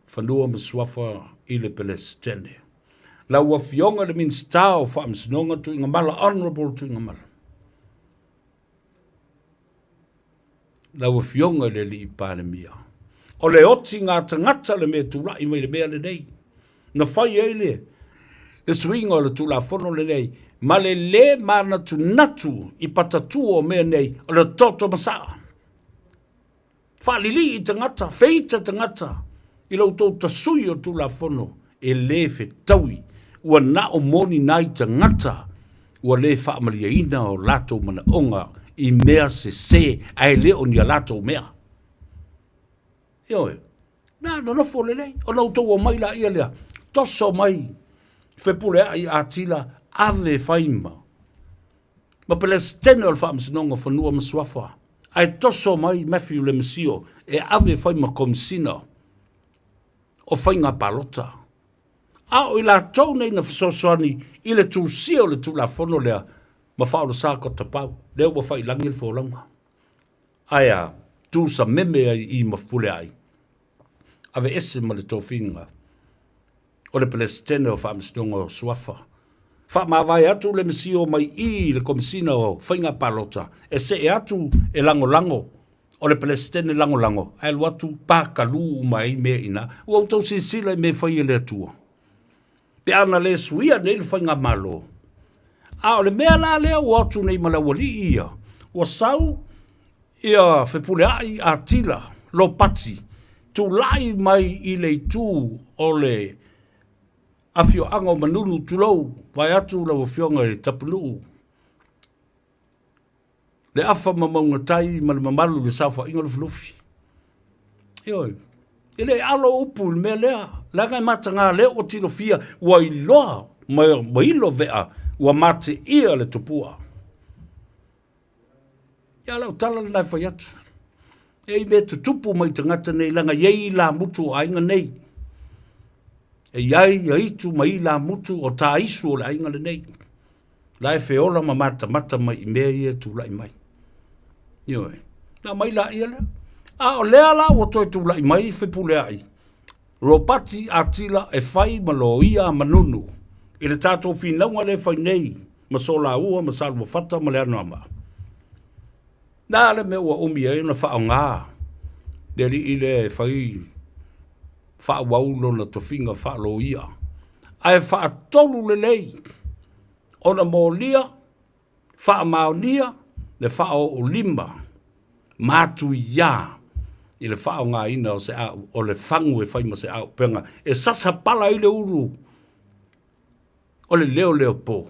Fanua ma Suafa i le Peresetene. Lau Afioga i le Minisita o Faamasinoga Tuigamala, Honourable Tuigamala. Lau Afioga i le Alii Palemia. O le otiga tagata le mea tulai mai le mea lenei. Na fai ai le, le suiga o le Tulafono lenei ma le lē manatunatu i patatua o mea nei o le toto masaa. Faalilii tagata, feita tagata i lo outou tasui o Tulafono e lē fetaui, ua na o moni nai tagata ua lē faamalieina o latou manaoga i mea sesē ae le o ni a latou mea. Ioe. Na nonofo lelei, ona outou omai laia lea, toso mai Fepuleai Atila ave fai ma ma Pelesitene o le Faamasinoga o Fanua ma Suafa, ae toso mai Matthew Lemisio e ave fai ma Komisina o Faiga Palota. A o i latou nei na fesoasoani i le tusia o le Tulafono lea ma Faaolosā Kotapau, lea ua faiilagi le folauga. Ae a, tu sameme ai i ma Fepuleai, aveese ma le tofiga o le Pelesitene o Faamasinoga o Suafa. Faamavae atu le Mesio mai i i le Komesina o Faiga Palota e see atu e lagolago o le Pelesitene lagolago ae alu atu pakalū uma ai mea i ina. Ua outou silasila i mea e fai e le Atua? Pe a na le suia nei le faigamalo. A o le mea la lea ua atu nei ma le aualii ia, ua sau ia Fepuleai Atila Lopati tulai mai i le itu o le afioaga o Manunu, tulou, vaeatu lau Afioga i Tapunuu, le afa ma Maugatai ma le mamalu i le saofaiga Lufilufi. Ioe, e le alo upu i le mea lea, leaga e mataga lea ua tilofia, ua iloa ma ilo vea, ua mateia le tupua. Ia lau tala lena e fai atu. E i mea tutupu mai tagata nei, leaga e i ai ilamutu o aiga nei. E i ai aitu ma ilamutu o taisu o le aiga lenei. La e feola ma matamata mai i mea ia e tulai mai. Ioe. Na mai la ia lea. A o lea la ua toe tulai mai Fepuleai, Ropati Atila e fai ma loia a Manunu i le tatou finauga lea e fai nei ma Solaua ma Saluafata ma Leanoamaa. Na le mea ua umi ai ona faaaoga le alii lea e fai faaauau lona tofiga faaloia, ae faatolu lelei ona molia, faamaonia le faaoolima matuia i le faaaogaina o se o le fagu e fai ma se aupega e sasa pala ai le ulu o le leoleopo.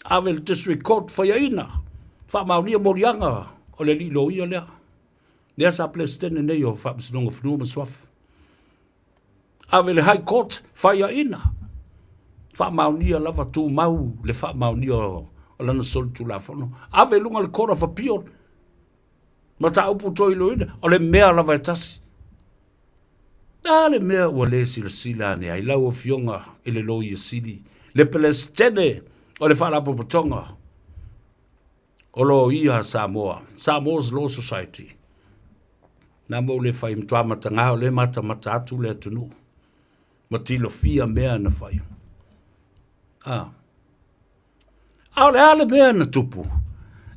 Ave i le District Court faiaina, faamaonia moliaga o le alii loia lea. Lea sa Peresetene nei o Faamasinoga o Fanua ma Suafa. Ave i le High Court, faiaina, faamaonia lava tumau le faamaonia o lana solitulafono. Ave i luga o le Court of Appeal, mataupu toe iloiloina, o le mea lava e tasi. A le mea ua le silasila ane ai lau Afioga i le Loia Sili, le Peresetene o le Faalapotopotoga o Loia a Samoa, Samoa's Law Society. Na mo le fai matua matagā o le matamata atu le atunuu ma tilofia mea na fai. Ah. A o le a le mea na tupu?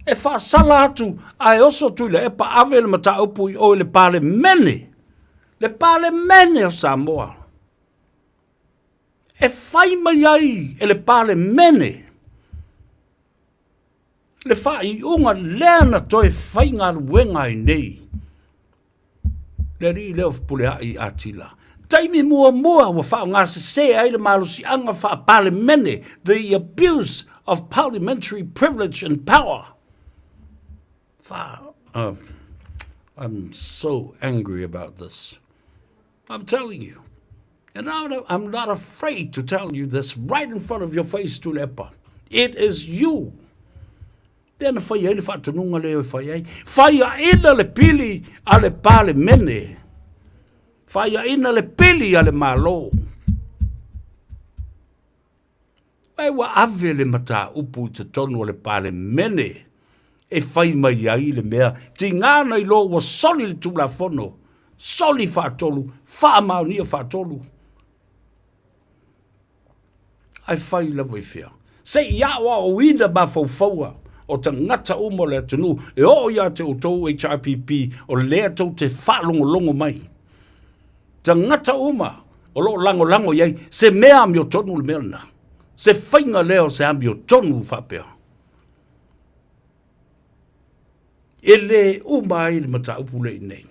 E faasala atu ae oso Tuilaepa ave le mataupu i o i le Palemene, le Palemene o Samoa. E fai mai ai e le Palemene le faaiuga lea na toe faigaluega ai nei le alii lea o Fepuleai Atila. Taimi muamua ua faaaogasese ai le malosiaga faa-Palemene, the abuse of parliamentary privilege and power. Fa, I'm so angry about this. I'm telling you. And I'm not afraid to tell you this right in front of your face, Tuilaepa. It is you. Lea na fai ai le faatonuga lea e fai ai. Faiaina le pili a le Palemene. Faiaina le pili a le Malo. Ae ua ave le mataupu i totonu o le Palemene e fai mai ai le mea. Tiga na iloa ua soli le Tulafono, soli faatolu, faamaonia faatolu. Ae fai lava i fea? Se i aoaoina mafaufauga. o tagata uma o le atunuu e oo ia te outou HRPP o lea tou te faalogologo mai. Tagata uma o lo o lagolago i ai se mea amiotonu le mea lena. Se faiga lea o se amiotonu faapea. E le uma ai le mataupu lea i inei.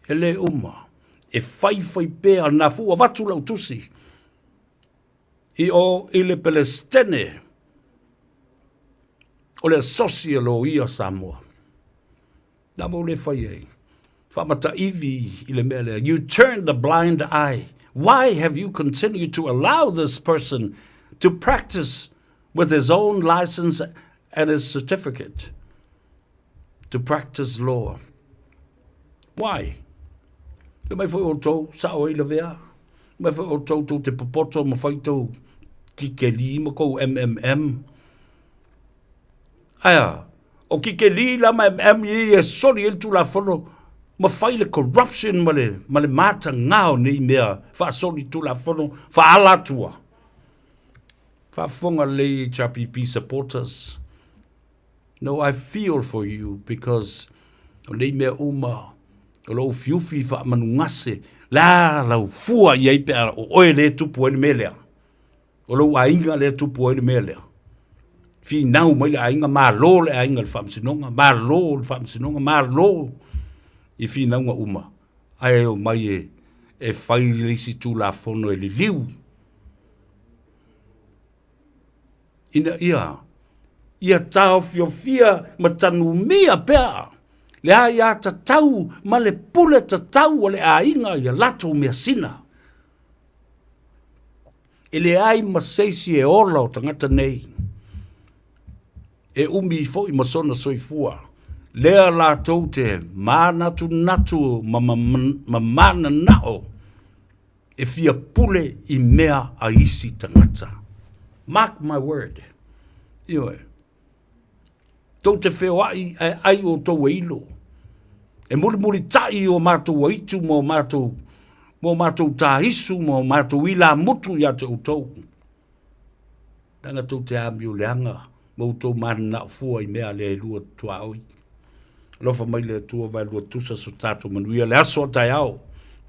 E le uma. E faifai pea na fu avatu lau tusi i o i le Pelestene o le asosi a loia Samoa. Na mo le fai ai. Faamataivi i le mea lea. You turn the blind eye. Why have you continued to allow this person to practice with his own license and his certificate to practice law? Why? Te mai foi outou, sao ai lavea. Mai foi outou tou te popoto ma fai tou kikeli ma kou MMM. Aia, o kikeli la ma MM i e soli ai le tulafono ma fai le corruption ma le, ma le matagā o nei mea faasoli tulafono faaala atua. Faafofoga lelei HRPP supporters. No, I feel for you because o nei mea uma o lo ufiufi faamanugase la lau fua i ai pe a o oe le tupu ai le mea lea. O lou aiga lea tupu ai le mea lea. Finau mai le aiga, malo le aiga i le faamasinoga, malo le faamasinoga, malo i finauga uma. Ae omai e, e fai le isi tulafono e liliu. Ina ia, ia taofiofia ma tanumia pea le aiatatau ma le pule tatau a le aiga i a latou measina. E leai ma se isi e ola o tagata nei, e umi foi ma sona soifua, lea latou te mānatunatu ma, ma, ma mananao e fia pule i mea a isi tagata. Mark my word. Ioe. Tou te feoai ae ai outou e ilo. E mulimulitai o matou aitu ma o matou ma o matou tāisu ma o matou ilamutu ia te outou. Leaga tou te amio leaga ma outou mananao fua i mea lea e lua tuaoi. Alofa mai le Atua vaelua tusa so tatou manuia le aso a taeao.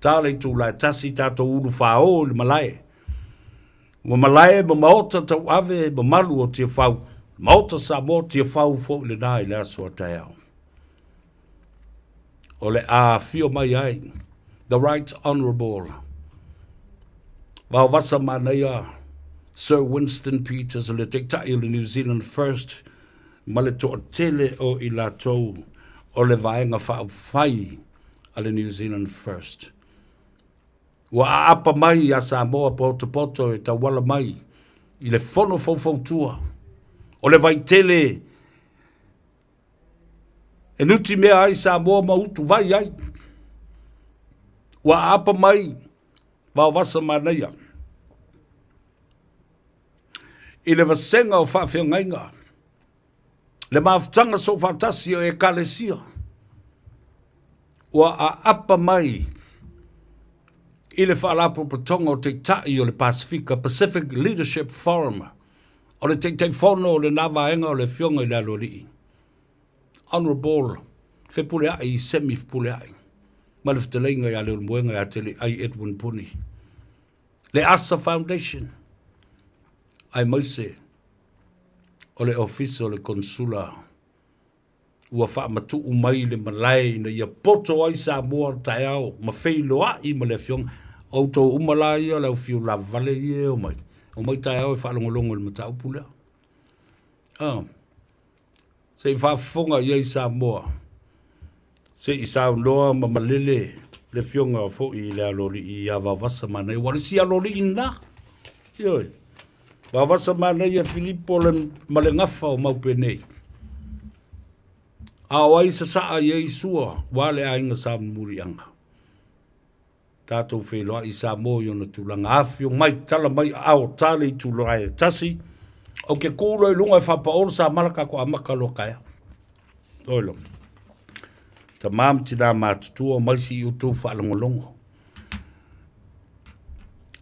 Tā le itula e tasi tatou ulu fāō i le malae. Ua malae ma maota tauave mamalu o Tiafau, Maota Samoa Tiafau foi lena i le aso a taeao. O le a afio mai ai The Right Honourable Vaovasa Manaia Sir Winston Peters o le Taitai o le New Zealand First ma le toatele o i latou o le Vaega Faaupufai a le New Zealand First. Ua aapa mai iā Samoa potopoto e tauala mai i le fono faufautua o le Vaitele e nutimea ai Samoa ma utuvai ai. Ua aapa mai Vaovasa Manaia i le vasega o faafeagaiga le mafutaga soofaatasi o Ekalesia ua aapa mai i le Faalapotopotoga o Taitai o le Pasefika, Pacific Leadership Forum, o le Taitaifono o lena vaega o le Afioga i le Aloalii, Honourable Fepuleai Semi Fepuleai, ma le fetalaiga ia Leulumoega ia Teleai Edwin Puni, le Asa Foundation, aemaise o le Ofisa o le Konesula ua faamatuu mai le malae ina ia poto ai Samoa taeao ma feiloai ma le Afioga. O outou uma la ia o le au fiu lavavale ia e omai, omai taeao e faalogologo i le mataupu lea. Ah. Se i faafofoga i ai Samoa, se i saunoa ma malele le Afioga foi i le Aloalii ia Vaovasa Manaia. Ua le isi Aloalii lena. Ioe. Vaovasa Manaia Filipo le, ma le gafa o Maupenei. A o ai sasaa i ai sua, ua le aiga sa Muliaga. Tatou feiloai i Samoa i ona tulaga. Afifio mai, tala mai aao, ta le itula e tasi. Ou te kū loa i luga e faapaolo sa mala tatou amata loa taeao. Oi loa. Tamā ma tinā matutua mai se i outou faalogologo.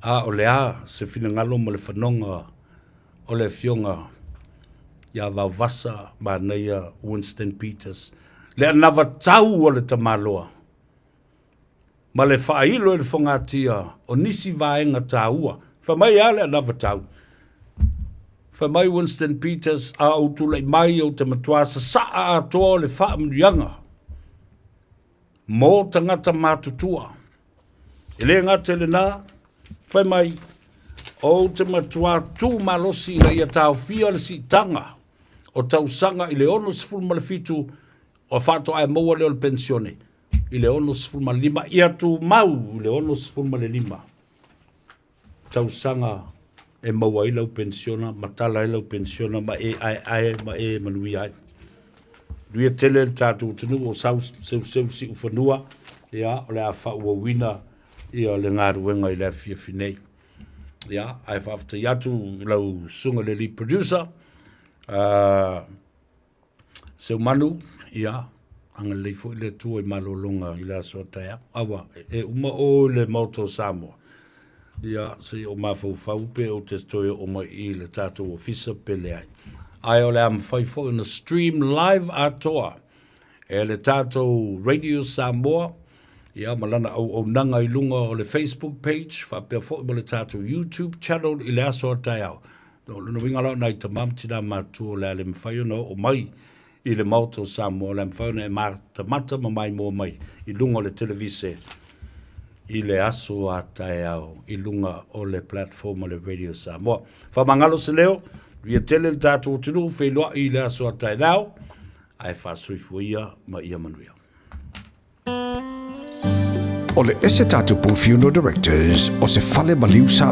A o le a se finagalo ma le fanoga o le Afioga. Ia Vaovasa manaia Winston Peters, le anavatau a le tamaloa ma le faailo i le fogatia o nisi vaega taua. Fai mai a le anavatau? Fai mai Winston Peters, A ou tulai mai ou te matua sasaa atoa o le faamanuiaga mo tagata matutua. E le gata i lena, fai mai, ou te matua tu malosi ina ia taofia le siitaga o tausaga i le 67 o faatoa e maua lea o le penisione i le 65, ia tumau i le 65 tausaga e maua ai lau penisiona ma tala ai lau penisiona ma e aeae ma e manuia ai. Manuia tele le tatou atunuu o sau seuseu siufanua, ia, o le a faaauauina ia le galuega i le afiafi nei. Ia, ae faafetai atu i lau susuga i le lead producer, Seumanu, ia, agalelei foi le Atua i malologa i le aso a taeao. Aua, e uma o i le Maota o Samoa, ia, se i ou mafaufau pe ou te toe oo mai i le tatou ofisa pe leai. Ae o le a mafai foi ona stream live atoa e le tatou Radio Samoa, ia, ma lana auaunaga i luga o le Facebook page, faapea foi ma le tatou YouTube channel i le aso a taeao. O lona uiga la o nai tama ma tinā matutua o le a le mafai ona oo mai i le Maota o Samoa, o le a mafai ona e matamata ma maimoa mai i luga o le televise i le aso a taeao i luga o le platform a le Radio Samoa. Faamagalo se leo, ia tele le tatou atunuu feiloai i le aso a taeao, ae faasoifua ia ma ia manuia. O le Esetata Funeral Directors o se fale maliu sa.